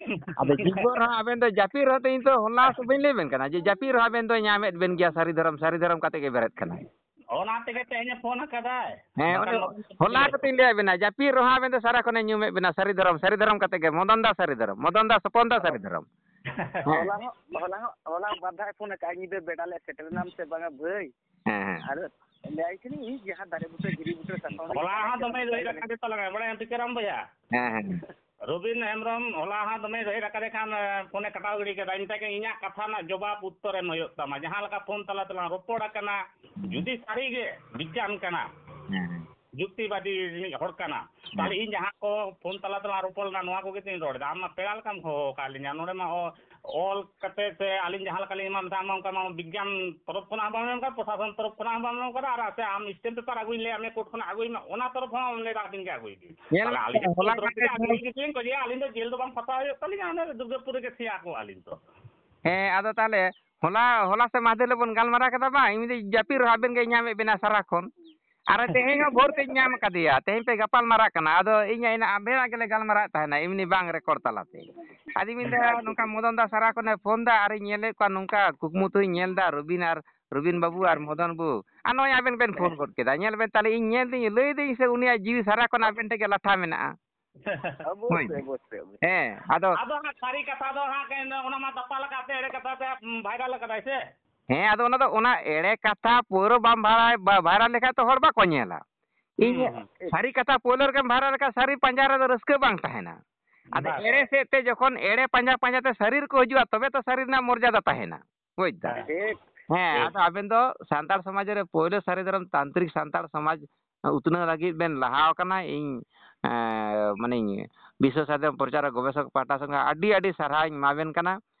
ᱟᱫᱚ ᱡᱤᱵᱚᱱ ᱨᱮᱦᱚᱸ ᱟᱵᱮᱱ ᱫᱚ ᱡᱟᱹᱯᱤᱫ ᱨᱮᱦᱚᱸ ᱛᱚ ᱤᱧ ᱛᱚ ᱦᱚᱞᱟ ᱥᱮ ᱵᱟᱹᱧ ᱞᱟᱹᱭ ᱟᱵᱮᱱ ᱠᱟᱱᱟ ᱡᱮ ᱡᱟᱹᱯᱤᱫ ᱨᱮᱦᱚᱸ ᱟᱵᱮᱱ ᱫᱚ ᱧᱟᱢᱮᱫ ᱵᱮᱱ ᱜᱮᱭᱟ, ᱥᱟᱹᱨᱤ ᱫᱷᱚᱨᱚᱢ, ᱥᱟᱹᱨᱤ ᱫᱷᱚᱨᱚᱢ ᱠᱟᱛᱮ ᱜᱮ ᱵᱮᱨᱮᱫ ᱠᱟᱱᱟᱭ᱾ ᱚᱱᱟ ᱛᱮᱜᱮ ᱛᱮᱦᱮᱧᱮ ᱯᱷᱳᱱ ᱟᱠᱟᱫᱟᱭ᱾ ᱦᱮᱸ, ᱵᱟᱠᱷᱟᱱ ᱚᱱᱮ ᱵᱟᱵᱚᱱ ᱦᱚᱞᱟ ᱠᱩᱞᱤᱭᱮᱫ ᱠᱟᱛᱮᱧ ᱞᱟᱹᱭᱟᱫ ᱵᱮᱱᱟ, ᱡᱟᱹᱯᱤᱫ ᱨᱮᱦᱚᱸ ᱟᱵᱮᱱ ᱫᱚ ᱥᱟᱨᱟ ᱠᱷᱚᱱᱮ ᱧᱩᱢᱮᱫ ᱵᱮᱱᱟ, ᱥᱟᱹᱨᱤ ᱫᱷᱚᱨᱚᱢ, ᱥᱟᱹᱨᱤ ᱫᱷᱚᱨᱚᱢ ᱠᱟᱛᱮ ᱜᱮ, ᱢᱚᱫᱚᱱ ᱫᱟ ᱥᱟᱹᱨᱤ ᱫᱷᱚᱨᱚᱢ, ᱢᱚᱫᱚᱱ ᱫᱟ, ᱥᱚᱯᱚᱱ ᱫᱟ ᱥᱟᱹᱨᱤ ᱫᱷᱚᱨᱚᱢ᱾ ᱦᱮᱸ᱾ ᱦᱚᱞᱟ ᱦᱚᱸ, ᱦᱚᱞᱟ ᱦᱚᱸ, ᱦᱚᱞᱟ ᱦᱚᱸ ᱵᱟᱨ ᱫᱷᱟᱣ ᱯᱷᱳᱱ ᱟᱠᱟᱫᱼᱟ, ᱧᱤᱫᱟᱹ ᱵᱮᱰᱟ ᱞᱮ ᱥᱮᱴᱮᱨ ᱮᱱᱟᱢ ᱥᱮ ᱵᱟᱝᱟ ᱵᱷᱟᱹᱭ? ᱦᱮᱸ, ᱦᱮᱸ᱾ ᱟᱫᱚ ᱞᱟᱹᱭᱟᱭ ᱠᱟᱹᱱᱟᱹᱧ, ᱤᱧ ᱡᱟᱦᱟᱸ ᱫᱟᱨᱮ ᱵᱩᱴᱟᱹ, ᱫᱷᱤᱨᱤ ᱵᱩᱴᱟᱹ, ᱥᱟᱠᱟᱢ ᱨᱮ ᱦᱚᱞᱟ ᱦᱚᱸ ᱫᱚᱢᱮ ᱨᱚᱦᱮᱫ ᱟᱠᱟᱫᱮ ᱛᱟᱞᱟᱝᱟ, ᱵᱟᱲᱟᱭᱟᱢ ᱴᱤᱠᱟᱹᱨᱟᱢ ᱵᱚᱭᱦᱟ? ᱦᱮᱸ, ᱦᱮᱸ᱾ ᱨᱚᱵᱤᱱ ᱦᱮᱢᱵᱨᱚᱢ ᱦᱚᱞᱟ ᱦᱚᱸ ᱫᱚᱢᱮ ᱨᱚᱦᱮᱫ ᱟᱠᱟᱫᱮ ᱠᱷᱟᱱ, ᱮ, ᱯᱷᱳᱱᱮ ᱠᱟᱴᱟᱣ ᱜᱤᱰᱤ ᱠᱮᱫᱟ᱾ ᱤᱧ ᱢᱮᱛᱟᱭ ᱠᱟᱹᱱᱟᱹᱧ, ᱤᱧᱟᱹᱜ ᱠᱟᱛᱷᱟ ᱨᱮᱱᱟᱜ ᱡᱚᱵᱟᱵ ᱩᱛᱛᱚᱨ ᱮᱢ ᱦᱩᱭᱩᱜ ᱛᱟᱢᱟ᱾ ᱡᱟᱦᱟᱸ ᱞᱮᱠᱟ ᱯᱷᱳᱱ ᱛᱟᱞᱟ ᱛᱮᱞᱟᱝ ᱨᱚᱯᱚᱲ ᱟᱠᱟᱱᱟ, ᱡᱩᱫᱤ ᱥᱟᱹᱨᱤ ᱜᱮ ᱵᱤᱜᱽᱜᱟᱱ ᱠᱟᱱᱟ, ᱦᱮᱸ, ᱦᱮᱸ᱾ ᱡᱩᱠᱛᱤᱵᱟᱫᱤ ᱨᱤᱱᱤᱡ ᱦᱚᱲ ᱠᱟᱱᱟ, ᱦᱮᱸ᱾ ᱛᱟᱦᱞᱮ ᱤᱧ ᱡᱟᱦᱟᱸ ᱠᱚ ᱯᱷᱳᱱ ᱛᱟᱞᱟ ᱛᱮᱞᱟᱝ ᱨᱚᱯᱚᱲ ᱞᱮᱱᱟ, ᱱᱚᱣᱟ ᱠᱚᱜᱮ ᱛᱤᱧ ᱨᱚᱲ ᱮᱫᱟ᱾ ᱟᱢ ᱢᱟ ᱯᱮᱲᱟ ᱞᱮᱠᱟᱢ ᱦᱚᱦᱚ ᱟᱠᱟᱫ ᱞᱤᱧᱟ᱾ ᱱᱚᱰᱮ ᱢᱟ ᱚ-, ᱚᱞ ᱠᱟᱛᱮ ᱥᱮ ᱟᱹᱞᱤᱧ ᱡᱟᱦᱟᱸ ᱞᱮᱠᱟ ᱞᱤᱧ ᱮᱢᱟᱢ ᱛᱟᱦᱮᱸᱫ, ᱟᱢ ᱢᱟ ᱚᱱᱠᱟ ᱢᱟ ᱵᱤᱜᱽᱜᱟᱱ ᱛᱚᱨᱚᱯ ᱠᱷᱚᱱᱟᱜ ᱦᱚᱸ ᱵᱟᱢ ᱮᱢ ᱠᱟᱫᱟ, ᱯᱨᱚᱥᱟᱥᱚᱱ ᱛᱚᱨᱚᱯ ᱠᱷᱚᱱᱟᱜ ᱦᱚᱸ ᱵᱟᱢ ᱮᱢ ᱠᱟᱫᱟ, ᱟᱨ ᱥᱮ ᱟᱢ ᱥᱴᱮᱢᱯ ᱯᱮᱯᱟᱨ ᱟᱹᱜᱩᱧ ᱞᱟᱹᱭᱟᱫ ᱢᱮᱭᱟ ᱠᱳᱨᱴ ᱠᱷᱚᱱᱟᱜ ᱟᱹᱜᱩᱭ ᱢᱮ, ᱚᱱᱟ ᱛᱚᱨᱚᱯ ᱦᱚᱸ ᱵᱟᱢ ᱞᱟᱹᱭ ᱫᱟ ᱤᱧ ᱜᱮ ᱟᱹᱜᱩᱭ ᱫᱤᱧ᱾ ᱧᱮᱞ ᱛᱟᱦᱞᱮ ᱢᱮ, ᱟᱹᱞᱤᱧ ᱦᱚᱞᱟ ᱛᱚᱨᱚᱯ ᱠᱟᱛᱮ ᱛᱮᱜᱮ ᱟᱹᱜᱩᱭ ᱜᱮ ᱪᱮᱫ ᱠᱚ ᱡᱮ ᱟᱹᱞᱤᱧ ᱫᱚ ᱡᱮᱞ ᱫᱚ ᱵᱟᱝ ᱯᱷᱟᱥᱟᱣ ᱦᱩᱭᱩᱜ ᱛᱟᱹᱞᱤᱧᱟ, ᱚᱱᱟ ᱫᱩᱨᱜᱟᱹᱯᱩᱨ ᱨᱮᱜᱮ ᱥᱮᱭᱟ ᱠᱚ ᱟᱹᱞᱤᱧ ᱫᱚ᱾ ᱦᱮᱸ, ᱟᱫᱚ ᱛᱟᱦᱞᱮ ᱦᱚᱞᱟ, ᱦᱚᱞᱟ ᱥᱮ ᱢᱟᱦᱫᱮᱨ ᱦᱤᱞᱳᱜ ᱵᱚᱱ ᱜᱟᱞᱢᱟᱨᱟᱣ ᱠᱮᱫᱟ ᱵᱟᱝ? ᱤᱧ ᱫᱚ ᱡᱟᱹᱯᱤᱫ ᱨᱮᱦᱚᱸ ᱟᱵᱮᱱ ᱜᱮ ᱧᱟᱢᱮᱫ ᱵᱮᱱᱟ ᱥᱟᱨᱟ ᱠᱷᱚᱱ᱾ ᱟᱨ ᱛᱮᱦᱮᱧ ᱦᱚᱸ ᱵᱷᱳᱨ ᱛᱮᱧ ᱧᱟᱢ ᱟᱠᱟᱫᱮᱭᱟ᱾ ᱛᱮᱦᱮᱧ ᱯᱮ ᱜᱟᱯᱟᱞ ᱢᱟᱨᱟᱜ ᱠᱟᱱᱟ᱾ ᱟᱫᱚ ᱤᱧ ᱟᱭᱱᱟ ᱟᱵᱮᱱᱟᱜ ᱜᱮᱞᱮ ᱜᱟᱞᱢᱟᱨᱟᱣᱮᱫ ᱛᱟᱦᱮᱱᱟ, ᱮᱢᱱᱤ ᱵᱟᱝ ᱨᱮᱠᱚᱨᱰ ᱛᱟᱞᱟᱛᱮ᱾ ᱟᱫᱚᱧ ᱢᱮᱱᱫᱟ, ᱟᱪᱪᱷᱟ, ᱱᱚᱝᱠᱟ ᱟᱪᱪᱷᱟ᱾ ᱢᱚᱫᱚᱱ ᱫᱟ ᱥᱟᱨᱟ ᱠᱷᱚᱱᱮ ᱯᱷᱳᱱ ᱫᱟ ᱟᱨᱤᱧ ᱧᱮᱞᱮᱫ ᱠᱚᱣᱟ, ᱱᱚᱝᱠᱟ ᱠᱩᱠᱢᱩ ᱛᱮᱦᱚᱸᱧ ᱧᱮᱞ ᱫᱟ ᱨᱚᱵᱤᱱ ᱟᱨ ᱨᱚᱵᱤᱱ ᱵᱟᱹᱵᱩ ᱟᱨ ᱢᱚᱫᱚᱱ ᱵᱟᱹᱵᱩ, ᱟᱨ ᱱᱚᱜᱼᱚᱭ ᱟᱵᱮᱱ ᱵᱮᱱ ᱯᱷᱳᱱ ᱜᱚᱫ ᱠᱮᱫᱟ᱾ ᱧᱮᱞ ᱵᱮᱱ ᱛᱟᱦᱞᱮ, ᱤᱧ ᱧᱮᱞ ᱫᱤᱧ, ᱞᱟᱹᱭ ᱫᱟᱹᱧ ᱥᱮ ᱩᱱᱤᱭᱟᱜ ᱡᱤᱣᱤ ᱥᱟᱨᱟ ᱠᱷᱚᱱ ᱟᱵᱮᱱ ᱴᱷᱮᱱ ᱜᱮ ᱞᱟᱴᱷᱟ ᱢᱮᱱᱟᱜᱼᱟ᱾ ᱦᱳᱭ᱾ ᱚᱵᱚᱥᱥᱳᱭ, ᱚᱵᱚᱥᱥᱳᱭ, ᱚᱵᱚᱥᱥᱳᱭ᱾ ᱦᱮᱸ, ᱟᱫᱚ ᱟᱫᱚ ᱦᱟᱸᱜ ᱥᱟᱹᱨᱤ ᱠᱟᱛᱷᱟ ᱫᱚ ᱦᱟᱸᱜ ᱚᱱᱟ ᱢᱟ ᱫᱟᱯᱟᱞ ᱟᱠᱟᱫ ᱛᱮ, ᱮᱲᱮ ᱠᱟᱛᱷᱟ ᱛᱮ ᱵᱷᱟᱭᱨᱟᱞ ᱟᱠᱟᱫᱟᱭ ᱥᱮ? ᱦᱮᱸ, ᱟᱫᱚ ᱚᱱᱟ ᱫᱚ, ᱚᱱᱟ ᱮᱲᱮ ᱠᱟᱛᱷᱟ ᱯᱟᱹᱣᱨᱟᱹ ᱵᱟᱢ ᱵᱷᱟᱲᱟ-, ᱵᱟ-, ᱵᱷᱟᱭᱨᱟᱞ ᱞᱮᱠᱷᱟᱡ ᱛᱚ ᱦᱚᱲ ᱵᱟᱠᱚ ᱧᱮᱞᱟ᱾ ᱤᱧ ᱦᱩᱸ, ᱦᱩᱸ᱾ ᱥᱟᱹᱨᱤ ᱠᱟᱛᱷᱟ ᱯᱳᱭᱞᱳ ᱨᱮᱜᱮᱢ ᱵᱷᱟᱭᱨᱟᱞ ᱞᱮᱠᱷᱟᱡ ᱥᱟᱹᱨᱤ ᱯᱟᱸᱡᱟ ᱨᱮᱫᱚ ᱨᱟᱹᱥᱠᱟᱹ ᱵᱟᱝ ᱛᱟᱦᱮᱱᱟ᱾ ᱟᱫᱚ ᱵᱟᱝ᱾ ᱮᱲᱮ ᱥᱮᱫ ᱛᱮ ᱡᱚᱠᱷᱚᱱ ᱮᱲᱮ ᱯᱟᱸᱡᱟ ᱯᱟᱸᱡᱟ ᱛᱮ ᱥᱟᱹᱨᱤ ᱨᱮᱠᱚ ᱦᱤᱡᱩᱜᱼᱟ, ᱛᱚᱵᱮ ᱛᱚ ᱥᱟᱹᱨᱤ ᱨᱮᱱᱟᱜ ᱢᱚᱨᱡᱟᱫᱟ ᱛᱟᱦᱮᱱᱟ᱾ ᱵᱩᱡᱽ ᱫᱟ? ᱴᱷᱤᱠ᱾ ᱦᱮᱸ, ᱴᱷᱤᱠ᱾ ᱟᱫᱚ ᱟᱵᱮᱱ ᱫᱚ ᱥᱟᱱᱛᱟᱲ ᱥᱚᱢᱟᱡᱽ ᱨᱮ ᱯᱳᱭᱞᱳ ᱥᱟᱹᱨᱤ ᱫᱷᱚᱨᱚᱢ ᱛᱟᱱᱛᱨᱤᱠ ᱥᱟᱱᱛᱟᱲ ᱥᱚᱢᱟᱡᱽ ᱩᱛᱱᱟᱹᱣ ᱞᱟᱹᱜᱤᱫ ᱵᱮᱱ ᱞᱟᱦᱟ ᱟᱠᱟᱱᱟ᱾ ᱤᱧ, ᱮᱸ, ᱢᱟᱱᱮ, ᱵᱤᱥᱥᱚ ᱥᱟᱫᱷᱚᱱ ᱯᱨᱚᱪᱟᱨ ᱜᱚᱵᱮᱥᱚᱠ ᱯᱟᱦᱴᱟ ᱥᱮᱱ ᱠᱷᱚᱱ ᱟᱹᱰᱤ ᱟᱹᱰᱤ ᱥᱟᱨᱦᱟᱣ ᱤᱧ ᱮᱢᱟ ᱵᱮᱱ ᱠᱟᱱᱟ᱾